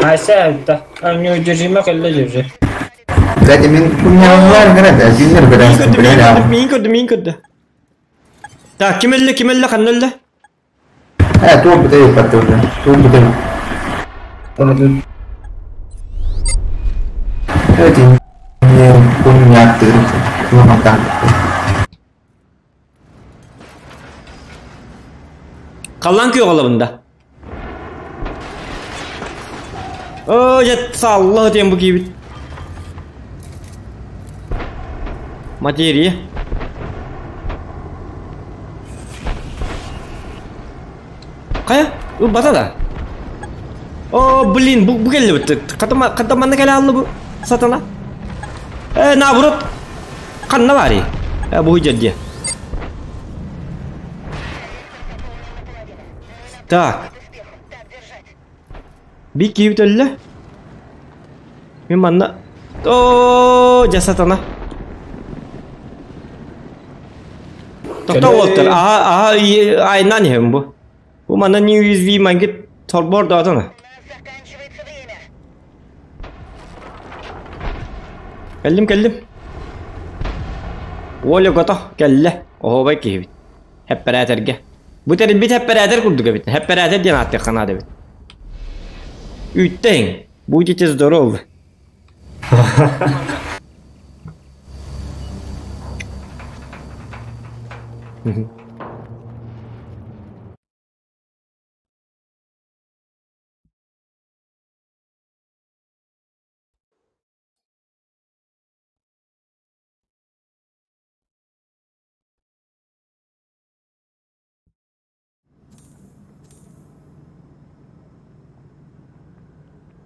Айса эбитэ. Неудержимо кэллэ дьэ Кстати, мин Миин көрдө, миин көрдө, миин көрдө, миин көрдө. Так, ким өллө, ким өллө, ханна өллө? Халлаан күөх олобунда. Оо, дьэ, салла диэн бу киибит. Материя. Хайа, ылбата да. О, блин, бу, бу кэллибит. Хата манна кэлэ алла бу сатана. Э, наоборот, ханна баарый? Э, бу дьэ. Так. Би киибит өллө. Мин манна... О, дьэ сатана. Тохтоо уолтар, аха, аха, айнан иһэбин бу. Бу манна неуязвимый мангит торбор даатана. Кэллим, кэллим. Оля гото, кэллэ. Оһуобай киһибит. Эппэрээтэргэ. Бу тэрилбит эппэрээтэр курдук эбит. Эппэрээтэр диэн ааттыахха наада эбит. Үүттэһиҥ. Будете здоровы.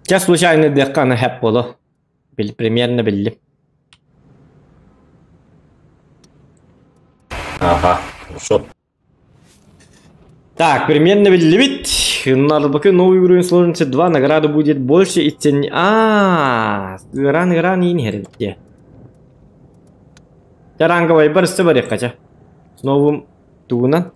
Чэ, случайно диэххэ аны хэп буолуо. Бил, примерно биллим. Ага, хорошо. Так, примерно биллибит. Нарбакы новый уровень сложности 2, награда будет больше и цен... А, ран ран и не Ранговый барысы бар ча. С новым тугунан.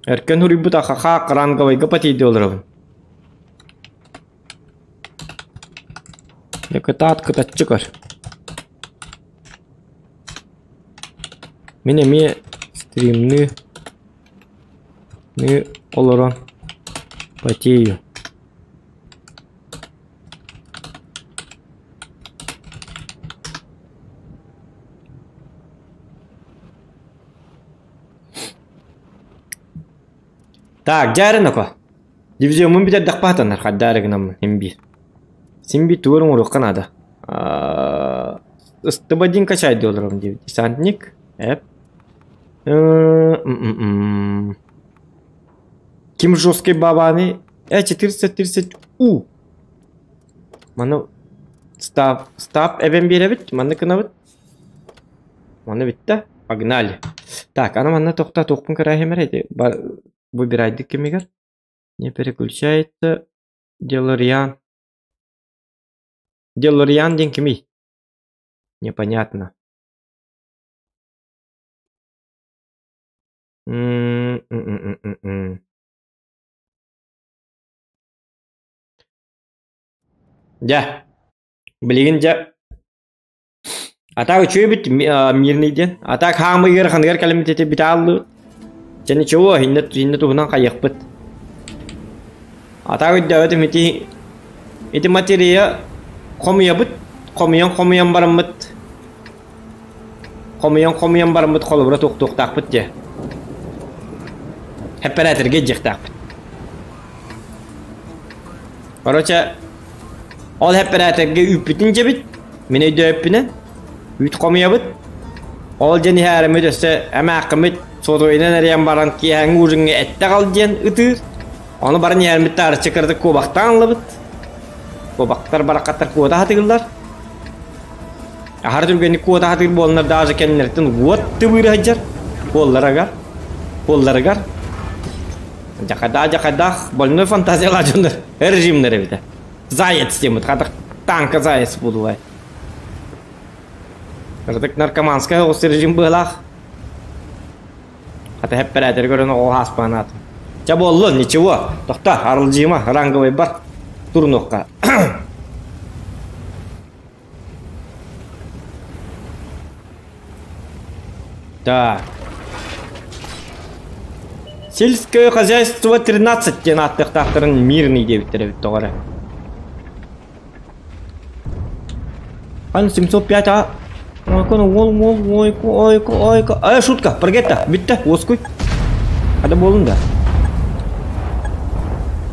Эркен хуруйбут ахаха ранговайга потейди олоробун. Дьэ кытаат кытаччы көр. Мин эмиэ стримныы олорон потею. Так, дьээрин око. Дивизиоммун бүтэрдэхпэ хатанар, хаддаары гынаммын, син биир. Син биир тугу эрэ оҥоруохха наада. Ыстыбадин качай олоробун диэбит. Десантник. Эп. Ким жесткий бабаны? 430 У. Маны стап, стап эбэн биэрэбит, манны гынабыт. Маны бүттэ. Погнали. Так, аны манна тохта туохпун көрөөһүм эрэ выбирайдык кэмигэр. Не переключается. Делориан. Делориан диэн кимий? Непонятно. М-м-м-м-м. Дьэ, билигин дьэ Атак үчүгэй эбит мирный диэн. Атак хаамы ыараханыгар кэлэммит ити битааллыы. Дьэ ничего, иннэ иннэ туһунан хайыахпыт. Атак өйдөөбөтүм ити ити материя хомуйабыт, хомуйан-хомуйан бараммыт хомуйан-хомуйан бараммыт холобура туохтуохтаахпыт дьэ. Эппэрээтэргэ илдьиэхтээхпит. Короче, ол эппэрээтэргэ үүппүтүн дьэбит, мин өйдөөппүнэн, үүт хомуйабыт. Ол дьэн иһээриммит өссө эмээххиммит сотовойынан эрийэн баран киэһээҥҥи ужиҥҥа эттэ аҕал диэн ытыыр. Ону баран иһээриммит таарыччы кыратык куобахтаан ыллыбыт. Куобахтар бараххаттар куота сатыыллар. Аһара түргэнник куота сатыыр буоланнар даже кэннилэриттэн уот тыбыыра сылдьар. Куолларыгар. Куолларыгар. Дьахайдаах дьахайдаах больной фантазиялаах дьоннор режимнэр эбитэ. Заяц диэммит хатах танка заяц буолуой. Кыратык наркоманскай оҕус режим быһалаах. Хата хэппэрээтэри көрөн оҕо ааспаан Чэ буоллун, ничего. Тохто, арылдьыма, ранговый бар. Турунуохха. Так. Сельское хозяйство 13 диэн ааттыахтаахтарын мирный диэбиттэр эбит тоҕо эрэ. Ан 705 а Ой, шутка, прогетта, бүттэ, уоскуй. Хада буолун да.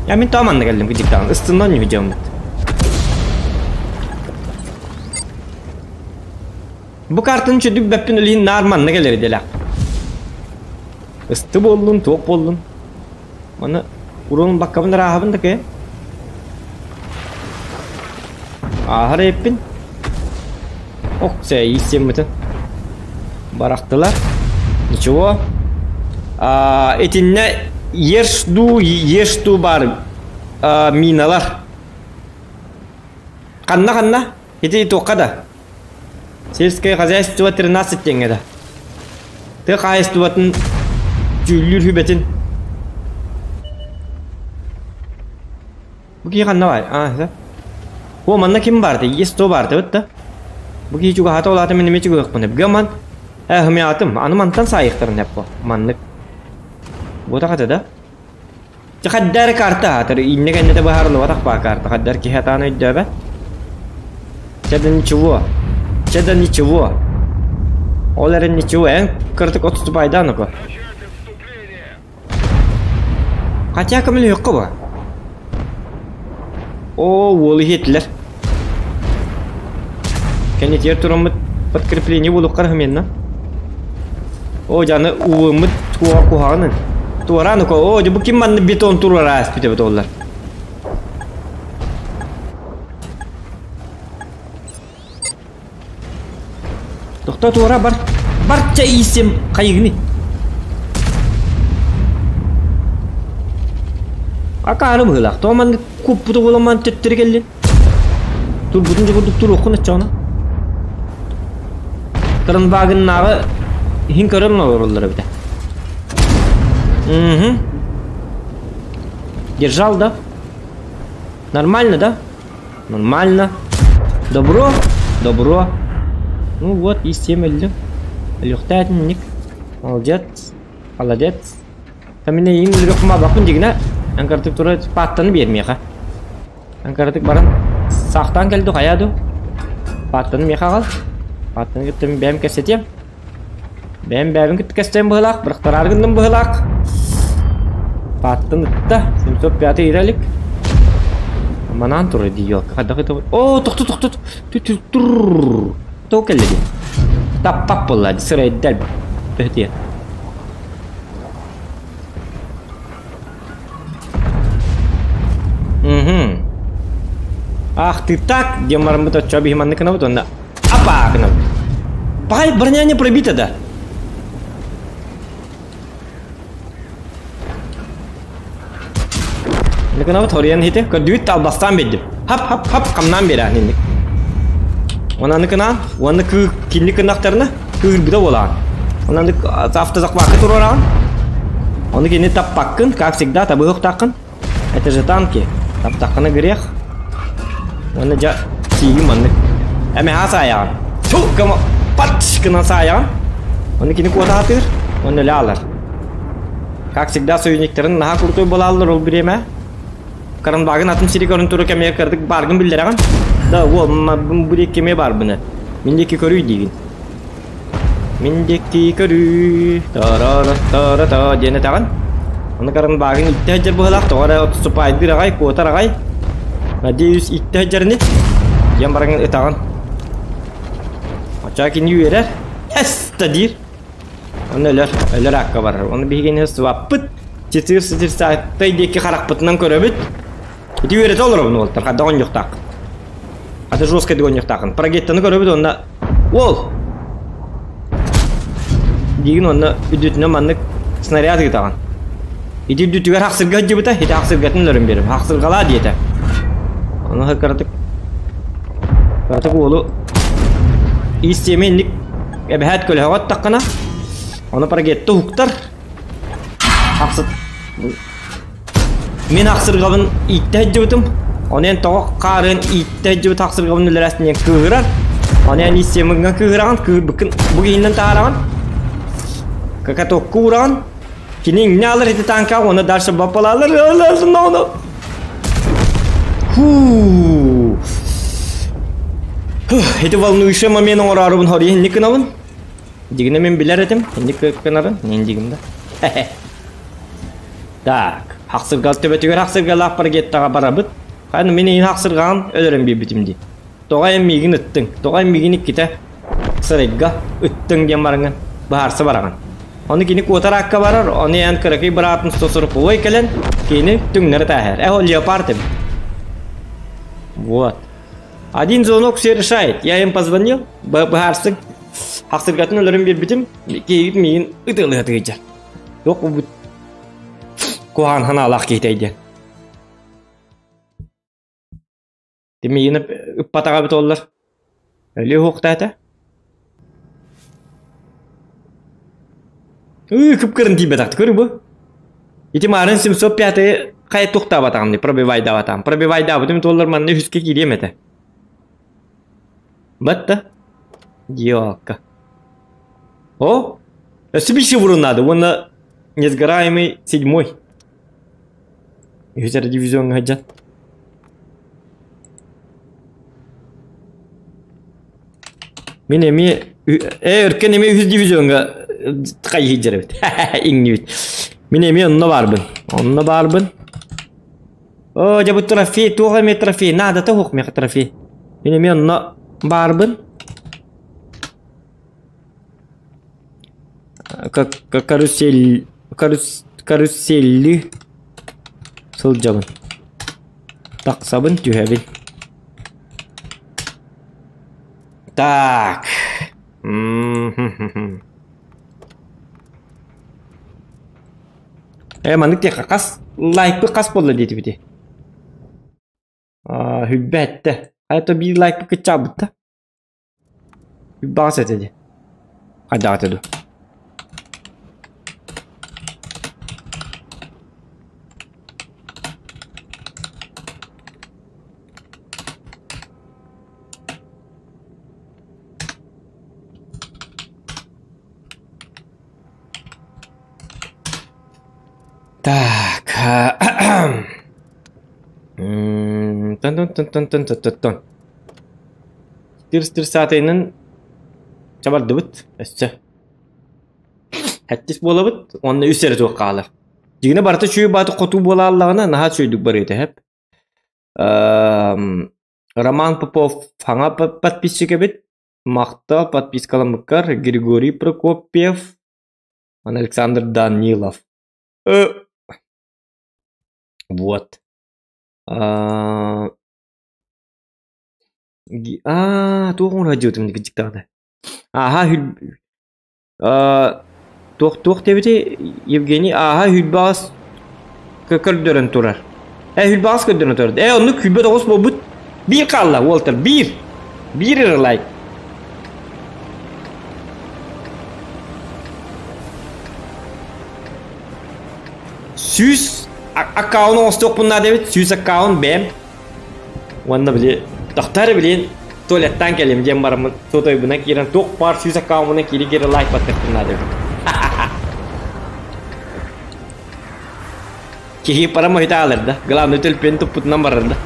Я мин тааманна кэллим кыдьыктаан, ыстыннан ньүһүдьэммит. Бу картаны чөдүк бэппин үлиһин наар манна кэлэр идэлээх. Ысты буоллун, туох буоллун. Маны уруун баккабын ырааһабын да кэ. Ааһар эппин. Ох, сэ, Барахтылар. Ничего. А, итиннэ ерш-ду, еш-ду бар а, миналар. Ханна-ханна? Ити туохха да? Сельское хозяйство 13 теңге да. Тыа хаһайыстыбатын дьүүллүүр сүбэтин Бу киһи ханна баар? Аа, О, манна ким баар Есть то баар да? Бу киһи чугаһата улаата мин эмиэ чугаһыахпын Гаман э хымяатым аны мантан саайыхтарын эппо маннык Буотах да? Чэ хаддар карта аатар иннэ кэннэтэ быһаарыллыбатах баа карта хаддар киһи атаан өйдөөбөт. Чэ да ничего. Чэ да ничего. Ол эрэн ничего, эн кыратык отступайдаан око. Хотя көмөлөһүөххэ ба. Оо, уолу иһиэтилэр. Кэннитигэр тураммыт подкрепление буолуохха рахменна. Оо, дьаны ууммут туоҕа куһаҕанын. Туораан око, оо, бу ким манна бетон туруора ааспыт эбит оллар. Тохто туора бар. Барча иисим хайыгыны. Акаары быһыылаах. Тоҕо маннык куппуту буоламман төттөрү кэллин? Турбутун дьэ курдук туруоххун оччоҕуна. Кранбагыннааҕы иһин көрөн олороллор эбитэ. Угу. Держал, да? Нормально, да? Нормально. Добро? Добро. Ну вот, и всем өллүм. Өлүөхтээтинник. Молодец. Молодец. Тамина иң өлүөхма бакын дигинэ. Анкартык тура пааттаны биэрмиэхэ. Анкартык баран саахтаан кэлди хайаа ду. Пааттаны миэхэ аҕал. Пааттаны кытта мин бэйэм кэпсэтиэм. Бэйэм бэйэбин кытта кэпсэтиэм быһыылаах, бырахтараары гынным быһыылаах. Пааттан ытта, 705 иирэ илик. Манаан турар дии ёлка, хайдах ытабын? Оо, тохто, тохто, тур. Тоҕо кэллэ дии? Таппап буолла дии, сырайдал. Төһөтүйэ. Угу. Ах ты так, диэн бараммыт оччо биһи маннык гынабыт уонна апаа гынабыт. Пахай броня не пробита да. Гынабыт хоруйан хите көрдүгүт талбастаан биэрдим. Хап хап хап хамнаан биэрэ инник. Онаны кынаан, уонна кыы кинник кыннахтарына кыырбыта буолаан. Онаны автозахватка туруораҕын. Ону кини таппаккын, как всегда табыһыахтааххын. Это же танки. Таптаххына грех. Уонна дьэ тиигин маннык. Эмэһэ саайаҕын. Ту кама пат гынан саайаҕын. Ону кини куота сатыыр. Уонна өлө алар. Как всегда союзниктарын наһаа крутой буолаллар ол бириэмэ. Каранбагын атын сири көрөн туру кэмигэр кырдык бааргын биллэрэҕин. Да, уол, бу диэки кимиэ баарбыны. Мин диэки көрүй диигин. Мин диэки көрүү, та-ра-ра-та-ра-та диэн этэҕин. Ону каран баагын иттэ сылдьар быһыылаах, тоҕо эрэ отступайдыыр аҕай, куотар аҕай. Надеюсь, иттэ сылдьар ини. Диэн бараҥын ытаҕын. Оччоҕо кини үөрэр. Эс да диир. Ону өлөр, өлөр аакка барар. Ону биһигини сыбаппыт. Чытыыр сытыр сааттай диэки харахпытынан көрөбүт. Ити үөрэтэ олоробун уолтар, хадда оонньуохтаах. Аты жесткайдык оонньуохтаахын. Прогеттаны көрөбүт уонна уол! Диигин уонна үрдүтүнэн маннык снаряд ыытаҕын. Ити үрдүтүгэр хахсырга сылдьыбыта, ити хахсыргатын өлөрөн биэрэр. Хахсыргалаа диэтэ. Ону кыратык кыратык уолу истиэмэ инник эбэһээт көлөһөҕө аттаххына, ону прогетта уһуктар. Хахсыт Мин ахсырҕабын ииттэ сылдьыбытым. Ону эн тоҕо хаарыан ииттэ сылдьыбыт ахсырҕабын үлэлээсин диэн кыыһырар. Ону эн истиэмҥэ кыыһыраҕын, кыыһырбыккын бу киһиннэн таһаараҕын. Какатокка уураҕын. Кини иҥнэ алар ити танкаҕа уонна дальше баппалаалар. Ону. Фу. Ити волнующий момент оҥороорубун хоруйа инник гынабын. Дигинэ мин билэр этим. Инник гынабын. Мин дигим да. Так, хахсыргал төбөтүгэр хахсыргалаах паргеттаҕа барабыт. Ханна мин эйин хахсыргаҕын өлөрөн биэрбитим дии. Тоҕо эн миигин ыттыҥ? Тоҕо эн миигин иккитэ сырайга ыттыҥ диэн бараҥҥын быһаарса бараҕын. Ону кини куотар аакка барар, ону эн кыракый быраатын сосуруковой кэлэн кини түҥнэри тааһар. Э, ол леопард эбит. Вот. Один звонок все решает. Я им позвонил, быһаарсыҥ. Хахсыргатын өлөрөн биэрбитим, киһигит миигин ытыалыһа тыгыйдьар. Туох буолбут куһаҕан санаалаах киһитэй диэн. Тимиини ыппатаҕа эбит буоллар. Өлүө уһуктаата. Ыы, кып-кырын тиийбэтэхти көрү бу. Ити маарын 705 хайа туохтаабатаҕым дии, пробивайдаабатаҕым. Пробивайдаабытым туоллар манна үһүскэ киириэм этэ. Батта. Диокка. О, өссө биир шеврон надо уонна несгораемый седьмой. Үһүс эрэ дивизиоҥҥа сылдьан. Мин эмиэ э өркөн эмиэ үһүс дивизиоҥҥа хайыһыйдьар эбит. Иҥнибит. Мин эмиэ онно баарбын. Онно баарбын. Оо, дьэ бу трофей, туох эмиэ трофей, наадата суох миэхэ трофей. Мин эмиэ онно баарбын. Как карусель карус каруселли сылдьабын. Тахсабын, түһэбин. Так. Э, маннык диэххэ хас лайкпыт хас буолла диэтибити? Аа, хүлбэттэ. Хайа биир лайкпыт кыччаабыт да? Баҕас этэ дии. Хайдах этэ дуу? Так. Тын-тын-тын-тын-тын-тын-тын. Тырс-тырс саатайынан чабардыбыт өссө. Хэттис буолабыт уонна үс эрэ туох хаалар. Дьиҥинэ барыта үчүгэй бааты хотуу буола аллаҕына наһаа үчүгэйдик барыа этэ. Роман Попов саҥа подписчик эбит. Махтал подпискаламмыккар Григорий Прокопьев, Александр Данилов. Вот. Аа, туох оҥоро сылдьыбытым дьиктаҕына. Ааһа хүл аа туох туох диэбитий Евгений ааһа хүлбэҕэс көрдөрөн турар. Ээ хүлбэҕэс көрдөрөн турар. Ээ оннук күлбэт оҕус буолбут. Биир хаалла уолтар биир. Биир эрэ лайк. 100 аккаунт оҥостуохпун наада эбит. 100 аккаунт бэйэм. Уонна били тохтоор билин туалеттаан кэлим диэн бараммын сотойбунан киирэн туох баар 100 аккаунмунан киири-киири лайк баттыахпын наада эбит. Киһи парам оһита аалар да. Главное төлпүөн туппутунан барар да.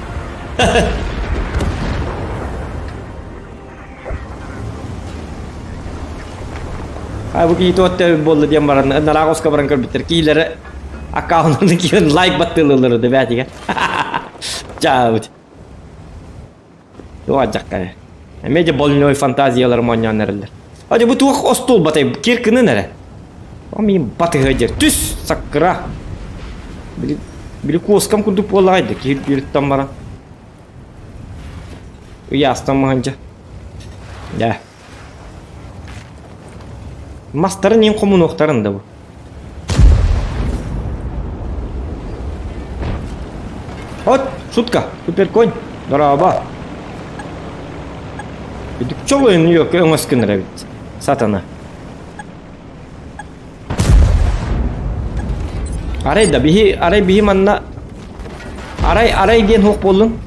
Ай бу киһи туох буолла диэн баран нараах оска баран көрбүттэр. Киилэрэ аккаунтун киирэн лайк баттыылылар да бээтигэ. Чаабыт. Туох адьакка. Эмиэ де больной фантазиялар монньоон эрэллэр. Adi бу туох остуол батай кир кынын эрэ. Мин батыһа дьэр түс саккыра. Били били куоскам курдук буоллаҕай да киһи бүрүттэн баран. Ыйаастан маһанча. Дьэ. Мастарын иин хомунуохтарын да бу. Вот, шутка, суперконь, дорообо. Чолойун өҥөс гынар эбит. Сатана. Арай да биһи, арай биһи манна арай арай диэн хуох буоллун.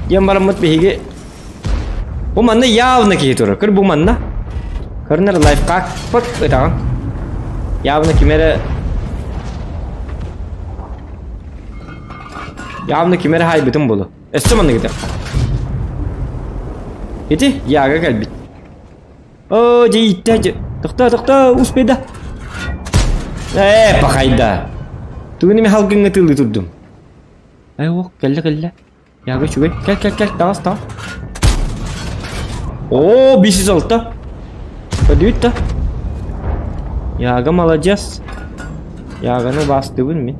Диэн бараммыт биһиги Бу манна явно киһи турар. Көр бу манна. Көрүнэр лайфхак пыт ытаҕын. Явно ким эрэ Явно ким эрэ хаайбытым буолуо. Өссө маннык ытыахха. Ити яга кэлбит. Оо, дьэ ииттэ, дьэ. Тохтоо, тохтоо, успейда. Ээ, пахайда. Тугун эми халгыҥҥа тыылыы турдум. Ай, ох, кэллэ, кэллэ. Яга үчүгэй. Кэл, кэл, кэл, таҕыс, таҕыс. Оо, 506. Көдүүт да. Яга молодец. Яганы бастыбын мин.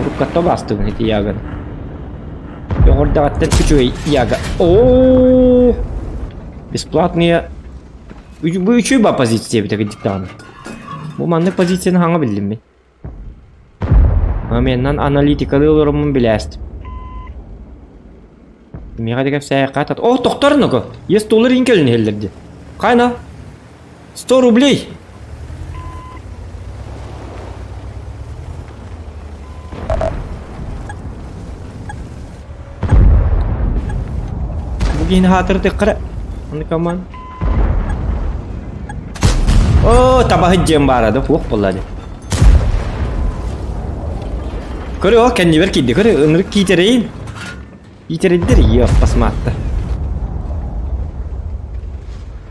Уруккатта бастыбын ити яганы. Өҕөрдөҕөттөн үчүгэй яга. Оо! Бесплатные. Бу үчүгэй ба позиция эбит кырдьык даҕаны. Бу маннык позицияны хаҥа биллим мин. Аменнан аналитикалыы олороммун билээстим. Миэхэ да кэпсээйэххэ тат. О, тохтор ноко. Ес доллар иин кэлин иһэллэр дии. Хайна? 100 рублей. Бу киһини хаатырытыахха эрэ. Аны команд. Оо, табаһыт диэн баара да, суох буолла дии. Көрө, ол кэннибэр киирдэ. Көрө, ынырык киитэрэйин. Киитэрэйдэр, иэ, басмаатта.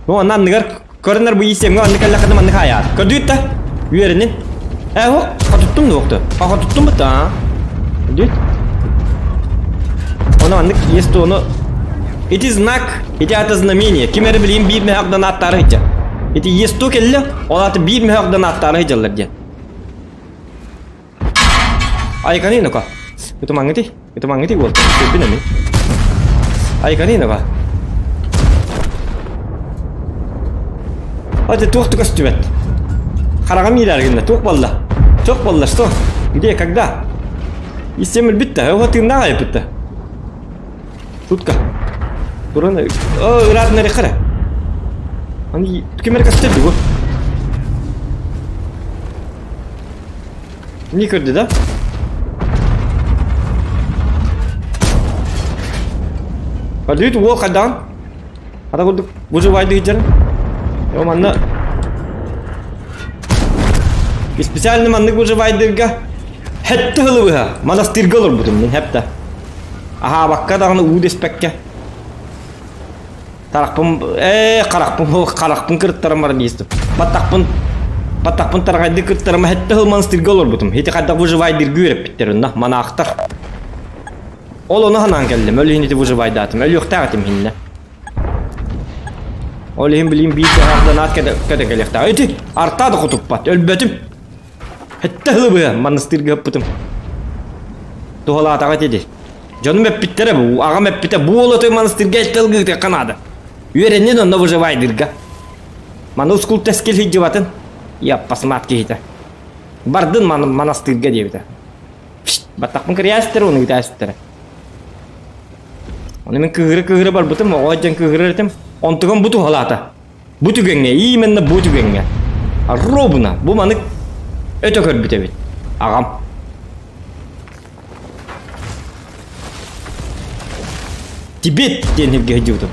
Бу онно анныгар көрөнөр бу иисиэмҥэ онно кэллэххинэ маннык аайаат. Көрдүүт да? Үөрэнин. Ээ һуох, хотуттум дуохту. А хотуттум бутта аа. Көрдүүт? Ону маннык есть ону Ити знак, ити аата знамение. Ким эрэ билигин биир мөһөөх донаттаары сылдьар. Ити ЕСТУ кэллэ, ол аата биир мөһөөх донаттаары сылдьаллар диэн. Айканы ну-ка. Ытымаҥҥытый, ытымаҥҥытый уол. Көрбүн эми. Айканы ну-ка. Аты туох да көстүбэт. Хараҕым иилэр гынна. Туох буолла? Туох буолла? Что? Где? Когда? Истем өлбүт да. Оҕо тыыннаах айыппыт да. Шутка. Туран ыраатынар эрэ. Аны ким эрэ көстөр бу. Не көрдө да? Көрдүгүт уол хайдаҕын? Ата курдук выживайды сылдьарын. О манна специально маннык выживайдырга хэтте хылыбыһа монастырга олорбутум мин хэпта. Аһаабакка даҕаны уу дэспэккэ. Тарахпын ээ харахпын харахпын кырыттаран баран иистим. Баттахпын баттахпын тараҕайдыы кырыттарым хэттэ сыл монастырга олорбутум. Ити хайдах выживайдырга үөрэппиттэр онно манаахтар. Ол ону санаан кэллим. Өл иһин ити выживайдаатым. Өлүөхтээх этим иһиннэ. Ол иһин билим биир дьаһаах көтө кэлиэхтээх. Ити артаа да хотуппат. Өлбөтүм. Хэттэ сылы быһа монастырга ыппытым. Туһалаатаҕа ити. Дьонум эппиттэрэ бу, аҕам эппитэ бу уолаты монастырга этэлгыытыахха наада. Үөрэннин онно выживайдырга. Маны ускул тэскил сылдьыбатын. Яппасмаат киһитэ. Бардын монастырга диэбитэ. Баттахпын кырыйаастара, ону ыытаастара. Ону мин кыыһыра-кыыһыра барбытым, оҕо дьон кыыһырар этим. Онтугам бу туһалаата. Бу түгэҥҥэ, именно бу түгэҥҥэ. Ровно бу манык өтө көрбүт эбит. Аҕам. Тибет диэн сиргэ сылдьыбытым.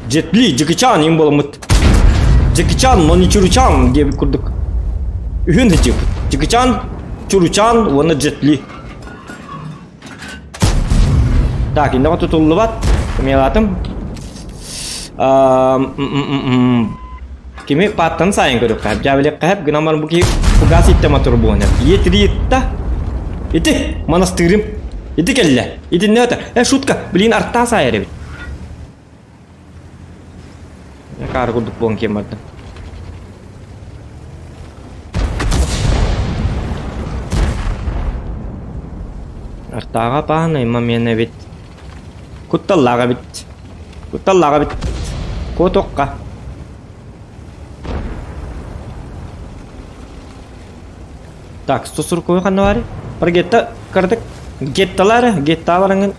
Джетли, Джекичан им буоламмыт. Джекичан, но не Чуручан диэбит курдук. Үһүн сылдьыбыт. Джекичан, Чуручан уонна Джетли. Так, иннэҕэ тутуллубат. Умелатым. Кими пааттан сайын көрүөххэ дьаабылыахха сөп гынан баран бу киһи фугас иттэ мотор буолан Е3 ытта. Ити монастырым. Ити кэллэ. Итиннэ это. Э, шутка. Блин, артаа саайар эбит. Каар курдук буолан киэн бардым. Артааҕа паанай момент эбит. Кутталлаах эбит. Кутталлаах эбит. Куотуохха. Так, 140 ханна баарый? Баргетта кырдык гетталары, гетта бараңын.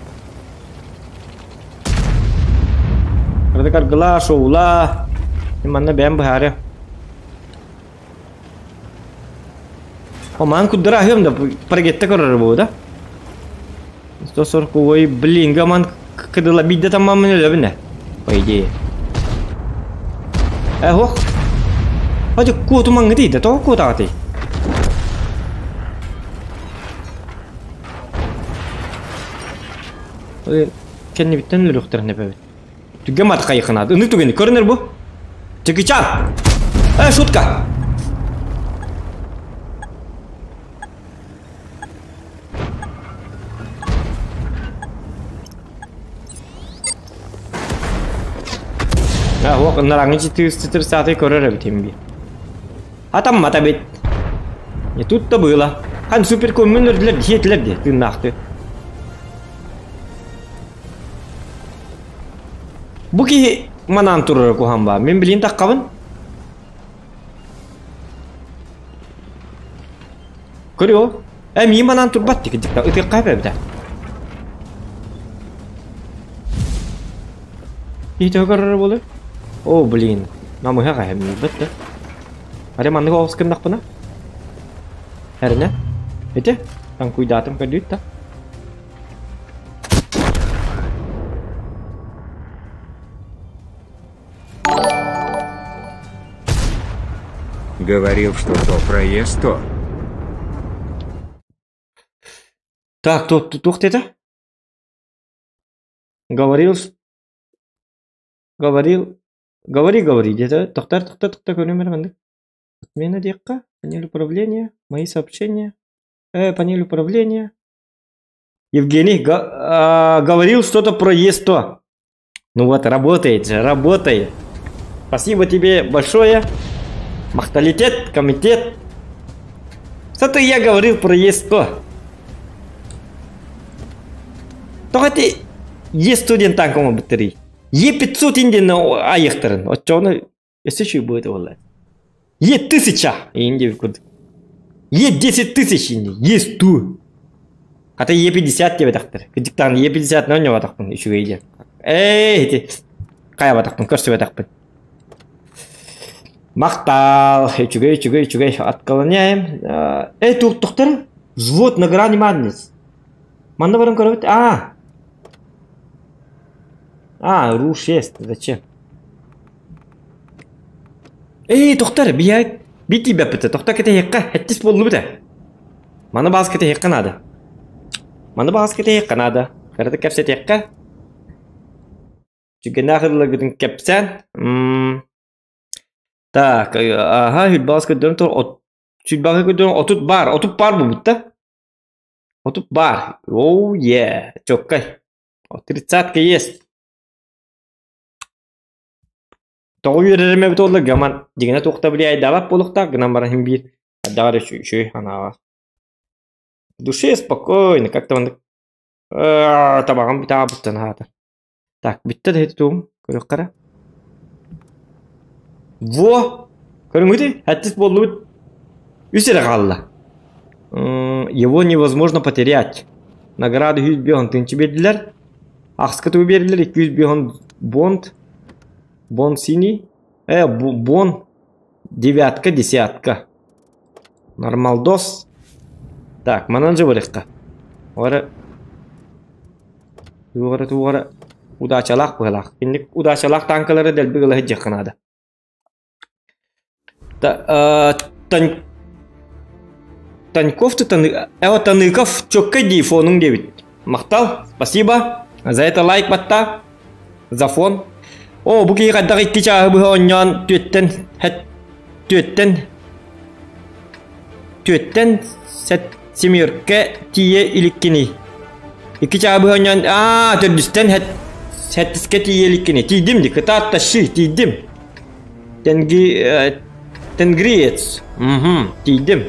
Кырдык аргыла, шоула. Манна бэйэм быһаарыам. Омаан куддара аһыам да паргетта көрөр буо да. 140 ой, блин, гаман кыдыла бидде тамамын өлөбүнэ. По идее. Э, ох. Hadi куотумаҥҥы тиийдэ, тоҕо куотаҕытый? Кэннибиттэн өлүөхтэрин эбэбит. Түгэн мат хайыхынаат. Ыннык түгэни көрүнэр бу. Чекичан! Э, шутка! Оһох ыннараҥҥы читыр сааты көрөр эбитим би. Атаммата бит. Не тут-то было. Хан супер көммүн өрдүлэр диэтилэр дии тыыннаахты. Бу киһи манаан турара куһаҕан баа. Мин билигин таххабын. Көрүө. Э, миин манаан турбат дии кырдьыкта. Ытыахха сөп эбитэ. Киһи төһө көрөрө буолуой? О, блин. Намыһах эһэм билбэт да. Арай маннык оҕус гыннахпына? Эрнэ. Ити, таҥкуйдаатым көрдүүт да. Говорил, что то проезд то. Так, туох диэтэ? Говорил. Говорил, говори, говори диэтэ. Тохтор, тохтор, тохтор, көрүм эрэ маннык. Отмена диэххэ, панель управления, мои сообщения, панель управления. Евгений говорил что-то про Е100. Ну вот, работает же, работает. Спасибо тебе большое. Махталитет, комитет. Что-то я говорил про Е100. Тоҕо ити Е100 диэн танк оҥорбуттарый? Е500 индиэн айыахтарын. Оччоҕуна өссө үчүгэй будет буолла. Е1000 иин диэбит курдук. Е10 тысяч инди. Е100. Хата Е50 диэбэтэхтэр. Кырдьыктаан Е50 оонньообатахпын үчүгэй диэн. Ээ ити хайабатахпын көрсүбэтэхпин. Махтал, үчүгэй, үчүгэй, үчүгэй. Отклоняем. Э, туохтахтар? Взвод на грани маднес. Манна баран көрөбүт. А! А, Ру-6, зачем? Эй, тохтар, бия бити бэппитэ. Тохта кэтэһиэххэ, хэттис буоллубут ээ. Маны баас кэтэһиэххэ наада. Маны баас кэтэһиэххэ наада. Кыратык кэпсэтиэххэ. Түгэнээх ылларгытын кэпсээн. Так, аха, сүрбэҕис көрдөрөн тур, сүрбэҕи көрдөрөн 30 бар, 30 бар буолбут да? 30 бар. Оу, е, чоккай. Тридцатка есть. Тоҕо үөрэрим эбит буолла, гаман дьиҥинэ туох да билиэйдаабат буолуохтаах, гынан баран иһин биир хайдах эрэ үчүгэй санааҕа. В душе спокойно, как-то маннык табаҕым бүтэ аһаата. Так, бүттэ да тугум, көрүөххэ эрэ. Во! Көрүҥҥүтүй? Хэттис буоллубут. Үс эрэ хаалла. Его невозможно потерять. Награды 105 тыһыынча биэрдилэр. Ахска тугу биэрдилэр? 205 бонд. Бон синий. Бон девятка, десятка. Нормалдос. Так, манан же барыахха. Ора тугара тугара удачалаах быһалаах. Инник удачалаах танкалары дэлби гыла сылдьыахха наада. Та, тан Таньков ты Таныков чөккө дии фонуҥ диэбит. Махтал, спасибо. За это лайк батта. За фон. О, бу киһи хайдах икки чааһы быһа оонньоон түөттэн түөттэн түөттэн сет семерке тиийэ иликкиний. Икки чааһы быһа оонньоон аа төрдүстэн сэттискэ тиийэ иликкиний. Тиийдим ди, кытаат тащи, тиийдим. Тенги Тенгриец. Угу, тиийдим.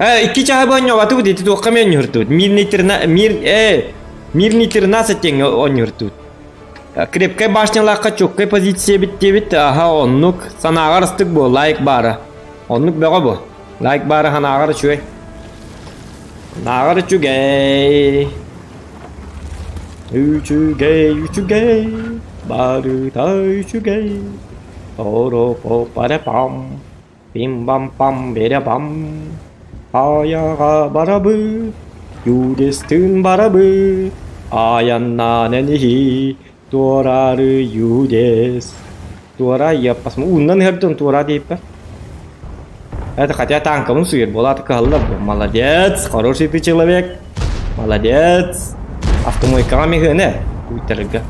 Икки чааһы быһа оонньообатыбыт, ити туохха эмэ оонньууртубут. Мирный трина мир мирный 13 тэҥҥэ оонньууртубут. Крепкай башнялаахха чуоккай позиция эбит диэбит, аха оннук санааҕар астык буо, лайк баара. Оннук бөҕө бу. Лайк баара санааҕар үчүгэй. Санааҕар үчүгэй. Үчүгэй, үчүгэй, барыта үчүгэй. Торо-по-паре-пам, пим-бам-пам, бере-бам. Айаҕа барабыт, Юдестыын барабыт, айаннаан эниһи, туораары Юдес. Туора яппасым ууннан ыһардын туора диэппэр. Это хотя танкабын суер буолааты кыһаллар. Молодец, хороший ты человек. Молодец. Автомойкаҕа миһыаны күүттэрэргэ.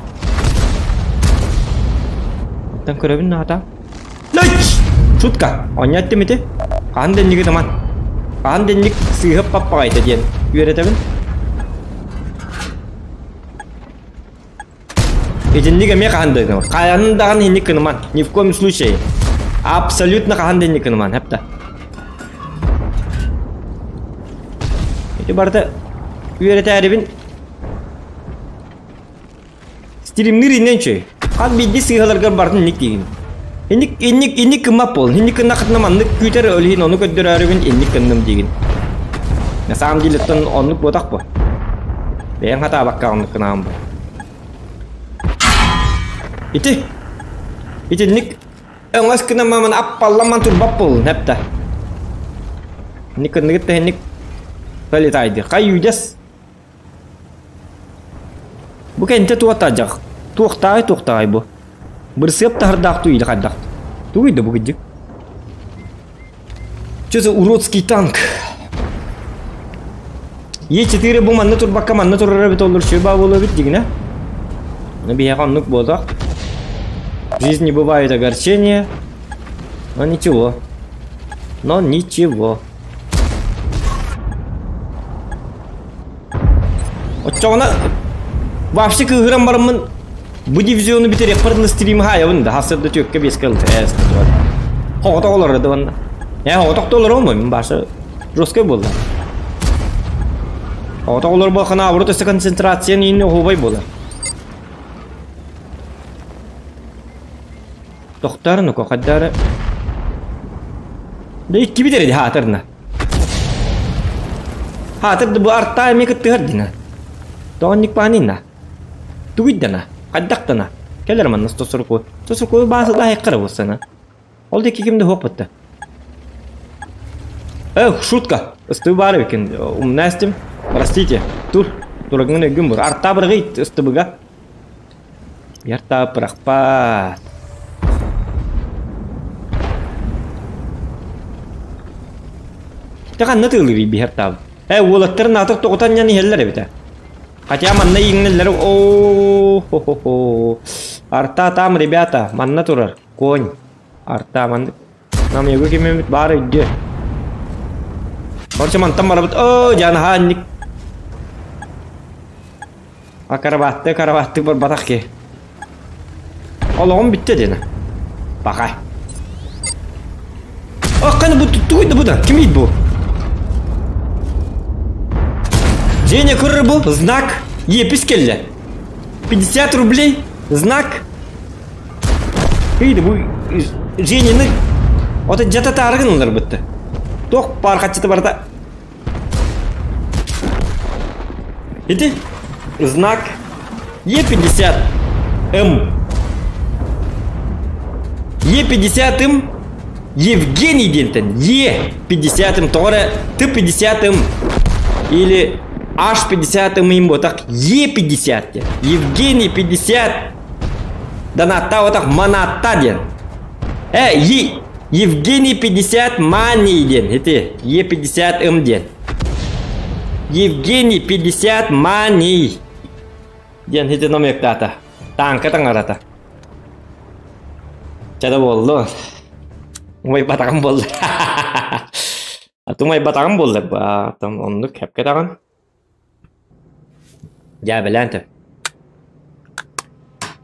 Оттон көрөбүн наата. Шутка. Оонньоттум ити. Хаһан да инники таман. Хаһан да инник сыыһап паппаҕайта диэн үөрэтэбин. Итинник эмиэ хаһан да гынаман. Хаһан даҕаны инник гынаман. Ни в коем случае. Абсолютно хаһан да инник гынаман. Хепта. Ити барыта үөрэтээрибин Стримнир иннен чөй. Хас биирдии сыыһаларгар барытын инник диигин. Инник инник инник гыммат буол. Инник гыннахытына маннык күүтэр өлүһүн ону көрдөрөөрүбүн инник гынным диигин. На самом деле оттон оннук буотах бу. Бэйэҥ хатаабакка оннук гынаҕын бу. Ити итинник өҥөс гынан маман аппалламан турбат буолун хэпта. Инник кынныгыт да инник полетайды. Хай юдес. Бу кэнтэ туохтаах туохтааҕый туохтааҕый бу? Бырсыап таһырдаах туйда хайдах? Тугуй да бу кырдьык? Что за уродский танк? Е4 бу манна турбакка манна турар эбит олор сүр баа буолуо эбит дигинэ. Ону биһиэхэ оннук буолуох. В жизни бывают огорчения, но ничего. Но ничего. Оччоҕуна вообще кыыһыран бараммын бу дивизиону бүтэриэхпэр дылы стрим хаайабын да хасырда түөккэ биэскэ ылта ээ Хоҕотох олорор да уонна. Ээ хоҕотох да олоруом мин баша жесткай буолла. Хоҕотох олор буолхана абырыт өссө концентрациян иинни оһуобай буолар. Тохтоор ну хайдары. Да иккибит эрэ хаатырна. Хаатыр да бу артаа эмиэ кыттыһар дина. Тоҕонник паанинна. Тугуйдана, хайдахтана. Кэлэр манна 140. 140 баасыла айыккара буолсана. Ол диэки ким да суох бытта. Эх, шутка. Ыстыы баар эбикин. Умна эстим. Простите. Тур. Турагын өйгүн бур. Артаа бырагый ыстыбыга. Яртаа бырахпаат. Те ханна тыылырый биһэр таабыт. Э, уолаттарын атах тоҕутан ньан иһэллэр эбитэ. Хотя манна иҥнэллэр о хо хо хо Арта там, ребята, манна турар. Конь. Арта манна. Нам его кимемит баар өйдүө. Короче, мантан барабыт. О, жанаха анник. А карабатты, карабатты барбатах ки. Олоҕум бүттэ диэн. Баха. Акканы бу тугуй да бу да? Ким бу? Женя көрөр бу знак епис келле. 50 рублей знак. Ыйды бу Женяны Ота жата таарыгын ылар бытты. Тох пар хачыты барда. Иди. Знак Е50 М. Е50 М. Евгений диэнтэн Е50 М тоҕо эрэ Т50 М или H50 М им буотах Е50 диэн. Евгений 50 донаттаабатах манатта диэн. Э, Е Евгений 50 Мани диэн ити Е50 М диэн. Евгений 50 Мани диэн ити номектаата. Тааҥка таҥарата. Чэ да буоллун. Умайбатаҕым буолла. Тумайбатаҕым буолла. Там оннук хэпкэ даҕан. Дьээбэлээн төп.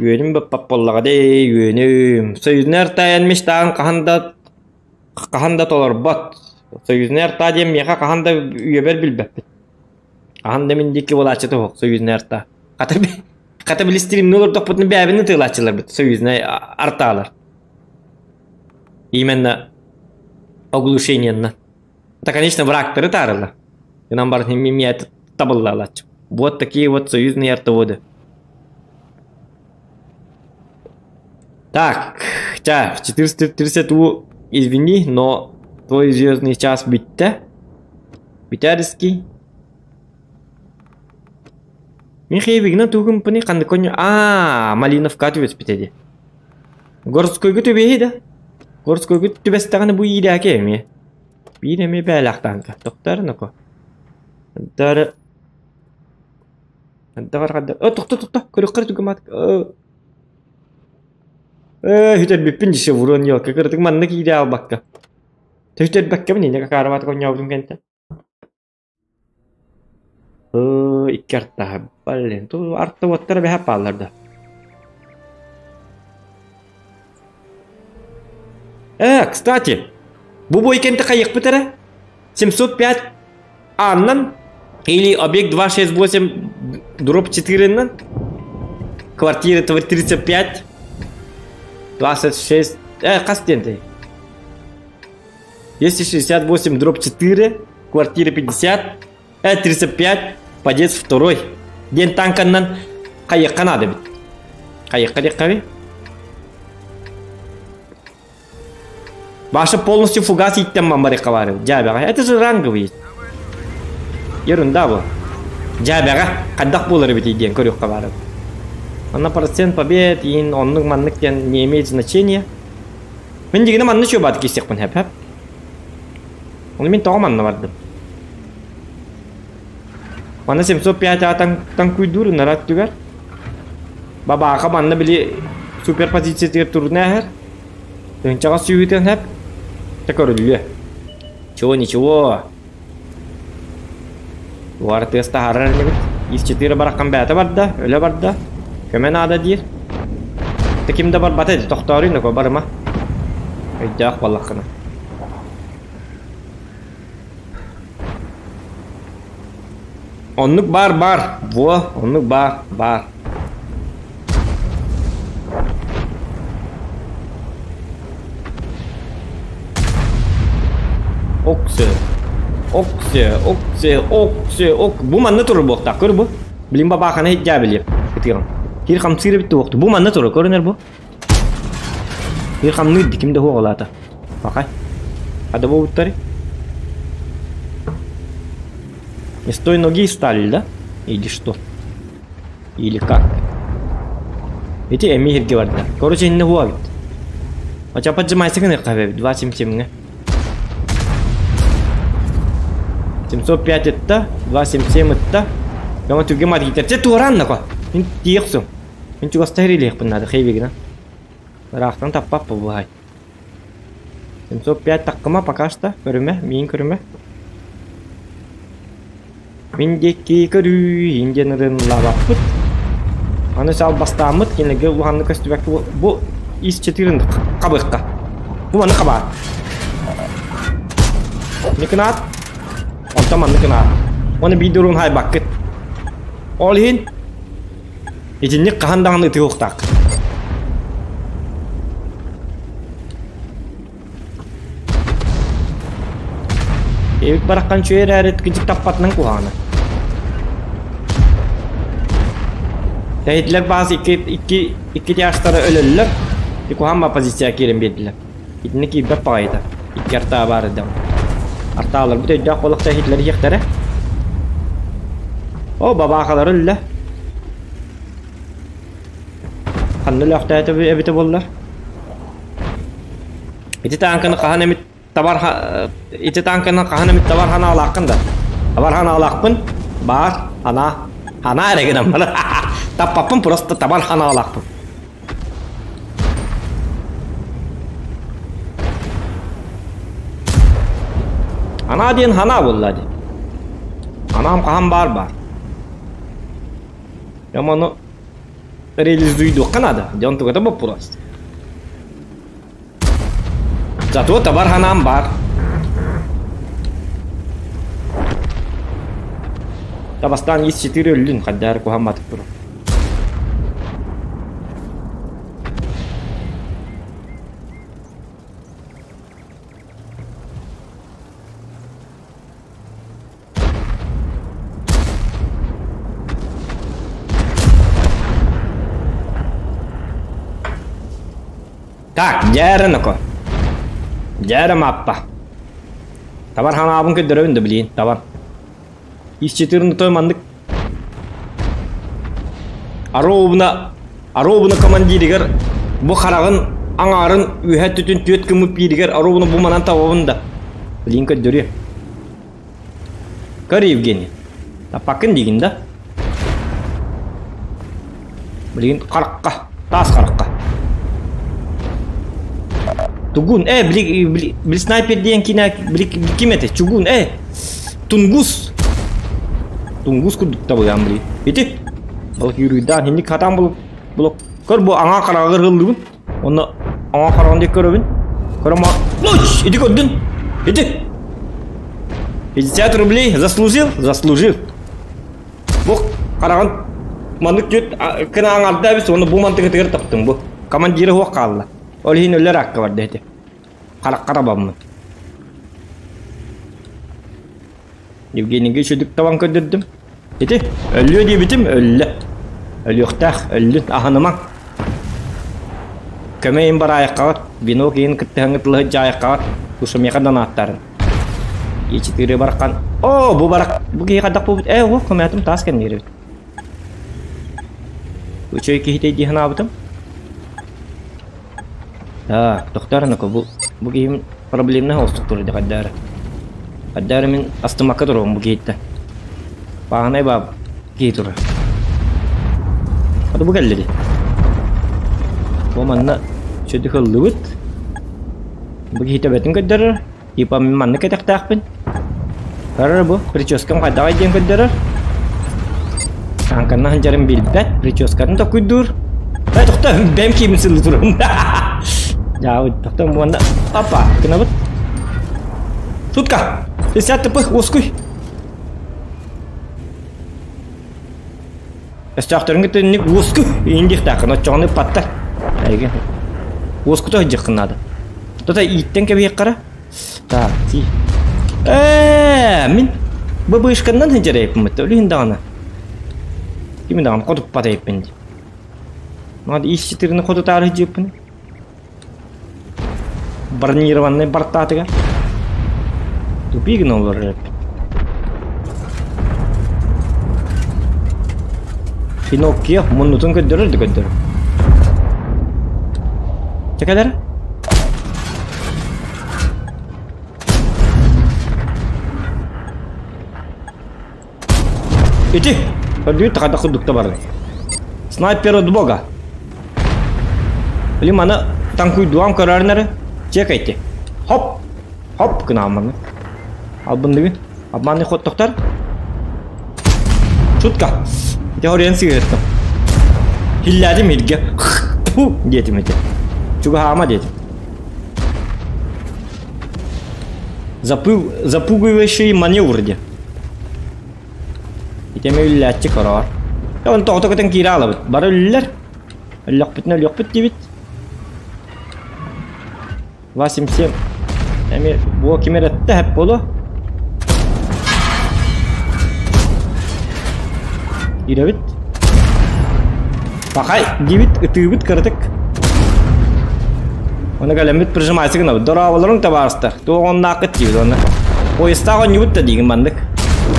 Үөнүм баппат буоллаҕа дии, үөнүм. Союзнай артаайан мечтаҕын хаһан да хаһан да толорбот. Союзнай артаа диэн миэхэ хаһан да үйэбэр билбэппин. Хаһан да мин диэки буолааччыта суох союзнай артаа. Хата хата били стримни олордохпутуна бэйэбин ытыалааччыларбыт союзнай артаалар. Именно оглушениенна. Это, конечно, врагтары таарылар. Гынан баран мимия табыллаалааччы. Вот такие вот союзные артоводы. Так, ча, 430 у, извини, но твой звездный час бүттэ. Бүтээриский. Мин хейбигинэн тугумпуный ханнык конню аа Малиновка түбэспитэ дии. Городскойга түбэһи да. Городскойга түбэстэҕинэ бу иирээки эмиэ. Биир эмиэ бээлээхтаанка. Тохтоор ноко. Дары Дары О, тохто, тохто. Көрүөххэ түгэмат. Э, хүтэрбиппин дьише вурон ёлка. Кырытык манна киирэ албакка. Төһүтэрбэккэбин иннэ какаарабат конньообутум кэнтэ. Икки артаһа блин, ту арта уоттара бэһэ пааллар да. Э, кстати, бу бой кэнтэ хайыхпыт эрэ? 705 Аннан или объект 268 дробь 4 квартира 35 26 хас диэн 268 дробь 4 квартира 50 35 подъезд 2 диэн танканнан хайыахха наада эбит хайыахха диэххэ Ваша полностью фугас иттен мамбарыхха баар дьээбэҕэ это же ранговый ерунда бу дьээбэҕэ хайдах буолар эбитий диэн көрүөххэ баар Онно процент побед иин оннук маннык диэн не имеет значения мин дигини манна чуобаат киирсиэхпин хэп хэп Ону мин тоҕо манна бардым Манна 705 а танкуйдуур ынара өттүгэр Бабааха манна били супер позициятыгар турна эһэр. Тыһынчаҕа сүүһүтэн хэп. Тэ көрүллүө. Чего ничего. Туара тыас таһаарар инибит. Ис четыре бараххан бэйэтэ барда, өлө барда. Көмө наада диир. Тэ ким да барбата ити тохтооруй ноко барыма. Өйдөөх буоллаххына. Оннук баар баар. Во, оннук баар баар. Оксе. Оксе, оксе, оксе, ок. Бу манна турар буолтаах. Көр бу. Билин бабааханы иһдээ билиэм. Ытыаҕым. Кир хамсыыр эбит туохту. Бу манна турар, көрүнэр бу. Кир хамныыр ди ким да хуоҕалаата. Пахай. Хада буолбуттары. Не с той ноги стали, да? Или что? Или как? Ити эмиэ иһиргэ барда. Короче, иннэ хуа эбит. Оча поджимайся гыныахха эбит 2.77-ҥэ. 705 ытта, 2.77 ытта. Яма түргэн матгитер. Чэ туораан нако. Мин тиийэх Мин чугастаһар илиэхпин наада хейвигина. Ыраахтан таппап бу 705 таккыма пока что. Көрүмэ, миин көрүмэ. Мин диэки көрүү, индиан ырынлаабаппыт. Аны сал бастааммыт, кинилэргэ улаханнык көстүбэккэ бу ис четырын хабыахха. Бу маны хабаар. Никынаат. Онтон маннык гынаат. Оны биир дуруун хайбаккыт. Ол иһин итинник хаһан даҕаны ытыһыахтаах. Эбит бараххан үчүгэй эрээри кыдьык таппатынан куһаҕана. Тэһитлэр баас икки икки икки тяжтары өлөллөр. И куһаан ба позиция киирэн биэрдилэр. Итинник киирбэт баҕайыта. Икки артаа баар эдем. Артааларбыт өйдөөх буолах тэһитлэр иһиэхтэрэ. О, бабаахалары өллө. Ханна өлөөхтөөтө эбитэ буоллар? Ити тааҥканы хаһан эмит табар ити тааҥканы хаһан эмит табар ханаалааххын да? Табар ханаалаахпын. Баар, ханаа. Ханаа эрэ гынан барар. Таппаппын просто табар ханаалаахпын. Ханаа диэн ханаа буолла дии. Ханаам хаһан баар баар. Яманы реализуйдуохха наада. Дьон тугата боппуруос. Зато табар ханаам баар. Табастаан ис четыре өллүн хаддаар куһамматык турар. Так, дьээрэ ноко. Дьээрэ маппа. Табар ханаабын көрдөрөбүн да билиин, табар. Ис четырны той маннык Ароубна Ароубна командиригар бу хараҕын аҥаарын үөһэ түтүн түөт кыммыт бииригэр Ароубна бу манан табабын да. Билиин көрдөрүө. Көр, Евгений. Таппаккын диигин да? Билигин харахха, таас харахха. Тугун, э, били, били, били снайпер диэн киинэ, били, ким этэ? Чугун, э, Тунгус. Тунгус курдук табыгаан били. Ити, балык юруйдаан, хинник хатаан булук, булук. Көр бу аҥаа хараҕыгар ыллыбын. Онно аҥаа хараҕын диэки көрөбүн. Көрөм Луч! Иди көрдүн! Иди! 50 рублей заслужил? Заслужил. Бу хараҕын маннык түөт кына аҥарда эбит, уонна бу мантыгытыгар таптым бу. Командира хуох хаалла. Ол иһин өлөр акка барда ити. Харахха табаммын. Евгенийгэ үчүдүк табан көрдөрдүм. Ити, өллүө диэбитим, өллө. Өлүөхтээх, өллүн, аһынымаҥ. Көмө иһин бараайаххаҕыт, венок иһин кыттыһаҥҥыт тылыһыт дьаайаххаҕыт, тушамиха донааттарын. Е4 бархан. О, бу барак, бу киһи хайдах буолбут? Э, уох, көмөтүм таас кэннигэр эбит. Үчүгэй киһитэй дии санаабытым. Так, тохтоор анака, бу, бу киһим проблемнай оҕустук турда хайдаары. Хайдаары мин астымакка туруом бу киһиттэн. Пааһынай бааб киһи турар. Хата бу кэллэ дии. Бу манна сүдү ыллыбыт. Бу киһи төбөтүн көрдөрөр. Типа мин маннык кэтэхтээхпин. Көрөр бу прическам хайдаҕай диэн көрдөрөр. Таанканна сылдьарын билбэт, прическатын токуйдуур. Э, тохто, бэм киимин сыллы туран. Дьаабыт, тохто уонна опа, гынабыт. Сутка! 50 тп, уоскуй. Өстөөхтөрүн кытта инник уоску иин диэхтээххин, оччоҕуна ыппаттар. Эйигин уоскута сылдьыаххын наада. Тута ииттэн кэбиһиэххэ Так, ти. Ээ, мин бу бышканнан сылдьар эйппин өлүһүн даҕаны. Кими даҕаны хотуппат эйппин дии. Мад ис читирини хотутаары сылдьыппын. Бронированный бортаатыгар. Тупик гына олорор эбит. Пиноккио муннутун көрдөрөр да көрдөрөр. Чекелер. Ити! Көрдүгүт хайдах курдук да бары. Снайпер от бога. Или маны танкуйдуам көрөрнөрү. Чекайте. Хоп! Хоп гынаамманы. Албындыгы. Обманный ход тохтар. Шутка. Ити хорыйан сыыһыттым. Хиллээтим илгэ. Фу диэтим ити. Чугаһаама диэтим. Запу... Запугивающий маневр диэн. Ити эмэ үллээччи короор. Оны тоҕото көтөн киирэ аалабыт. Бары үллэр. Өллөхпүтүнэ өлүөхпүт диибит. 277. Эми бу ким эрэ этте хэп болу. Киирэбит. Пахай диибит ытыыбыт кыратык. Оны кэлэммит прижимайсы гынабыт. Дорооболоруҥ табаарыстар. Туох оннааххыт диибит онно. Поездтаах оонньуубут да диигин маннык.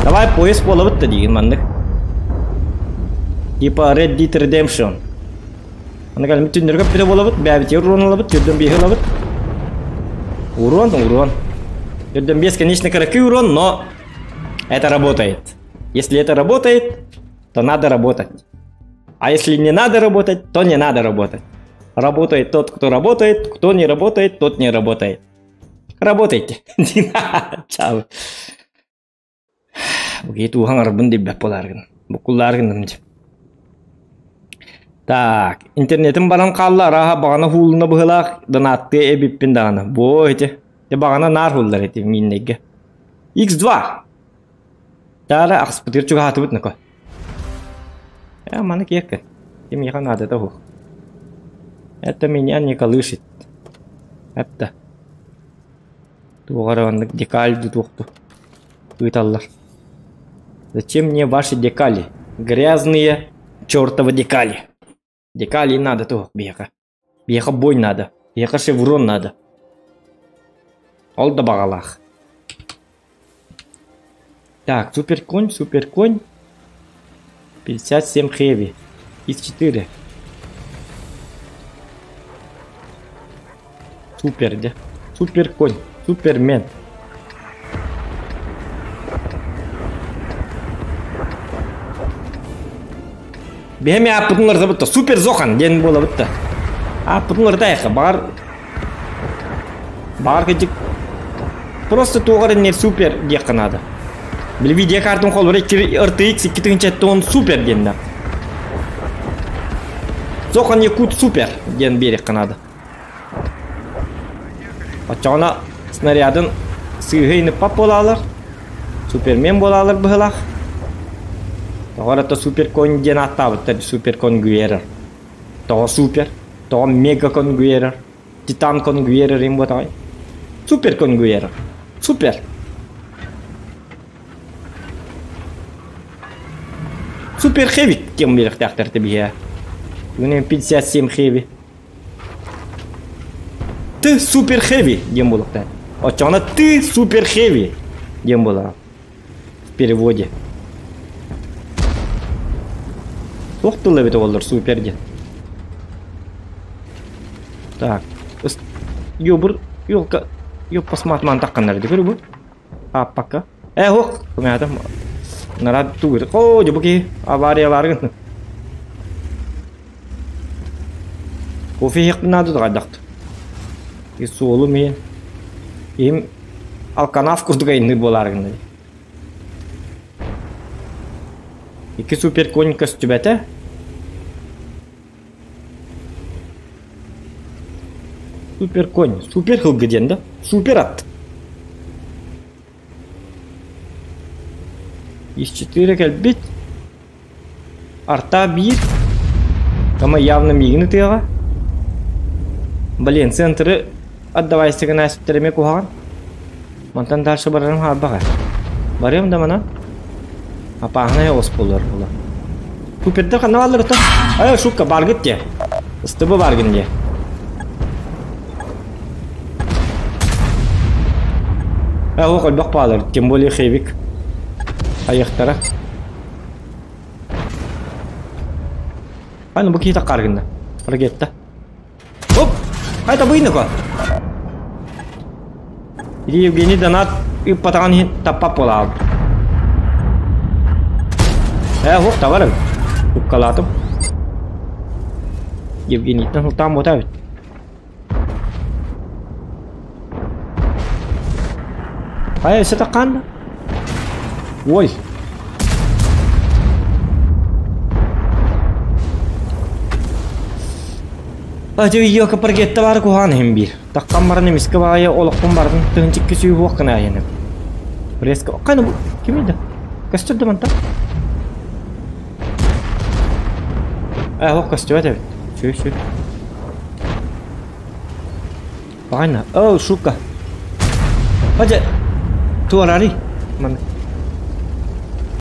Давай поезд буолабыт да диигин маннык. Типа Red Dead Redemption. Аны кэлэммит түннэргэ бүтэ буолабыт, бэйэбитигэр урон ылабыт, түрдэн биэһи ылабыт. Урон, урон. Түрдэн биэс, конечно, кыракый урон, но это работает. Если это работает, то надо работать. А если не надо работать, то не надо работать. Работает тот, кто работает, кто не работает, тот не работает. Работайте. Чао. Бу туһаҥ арбын диббэт буолааргын. Буккуллааргын Так, интернетим баран хаалла, арааһа баҕана һуулуна быһыылаах, донаттыа эбиппин даҕаны. Буо ити. Дьэ баҕана наар һууллар ити мииннэйгэ. X2. Таара ахспытыгар чугаһаатыбыт нако. Э, маны киэккэ. Кимиэхэ наадата уһук. Это меня не колышет. Это. Туох эрэ оннук декаль дуу туохту ыыталлар. Зачем мне ваши декали? Грязные чертовы декали. Декали надо туох биһиэхэ. Биһиэхэ бой надо. Биһиэхэ шеврон надо. Ол да баҕалаах. Так, суперконь, суперконь. 57 хэви. X4. Супер, де. Суперконь. Супермен. Биһэми ааппытын уларытабыт Супер Зохан диэн буолабыт да. Ааппытын уларытайха. Баҕар баҕар кырдьык просто туох эрэ не супер диэххэ наада. Били видеокартын холбура RTX 2070 супер диэннэ. Зохан Якут супер диэн биэриэххэ наада. Оччоҕуна снарядын сыыһа иныппат буолаалар. Супермен буолаалар быһылаах. Тоҕо эрэ суперконь диэн ааттаабыттар суперконгуерер. Тоҕо супер? Тоҕо мега конгуерер? Титан конгуерер им буотаҕай? Супер конгуерер. Супер! Супер хевик диэн биэрэхтээхтэр тэбиһэ. Бүгүн 57 хеви. Ты супер хеви диэн буолуохтаах. Оччоҕуна ты супер хеви диэн буолара. В переводе. Туох тыл эбитэ буоллар супер диэн. Так. Ёбур, ёлка, ёппа сматман тахханнар дикөр бу. Ааппакка. Э, ох, кымаатым. Нарад тугур. О, дьэ бу киһи авариялааргын. Кофе иһиэхпин наада да хайдах да. Суолум иһин. Им алканаф курдук айынныы буолаары гынна. Икки супер конь көстүбэтэ. Супер конь. Супер хылгы диэн да? Супер ат. Ис четыре кэлбит. Арта биир. Ама явно миигин ытыаҕа. Блин, центры отдавай сигнальщиктар эмиэ куһаҕан. Мантан дальше барарым хаарбах ээ. Барыам да манан. Апааһынай оҕус буолар була. Купердар ханна бааллар ото? Ай, шутка, баргыт дии. Ыстыбы баргын дии. Э, ол элбэх баалар, тем более хевик. Айахтара. Аны бу киһи таккар гынна. Ракетта. Оп! Хайта быйныко. Иди Евгений донат ыппатаҕын иһин таппап буолаабыт. Э, ох, табарым. Уккалаатым. Евгенийтен сылтаан буота эбит. Хайа өссө таккаан да? Ой. Ати йока паргетта бар куһаан иһин биир. Таккан баран эмискэ баайа олохпун бардын тыһынчыкки сүүһуох гына айаным. Резко кайна бу кимий да? Көстөр да мантан. Э, ох көстүбэт эбит. Сүү сүү. Баҕайна. Оо, шука. Хадьа. Туорари. Маны.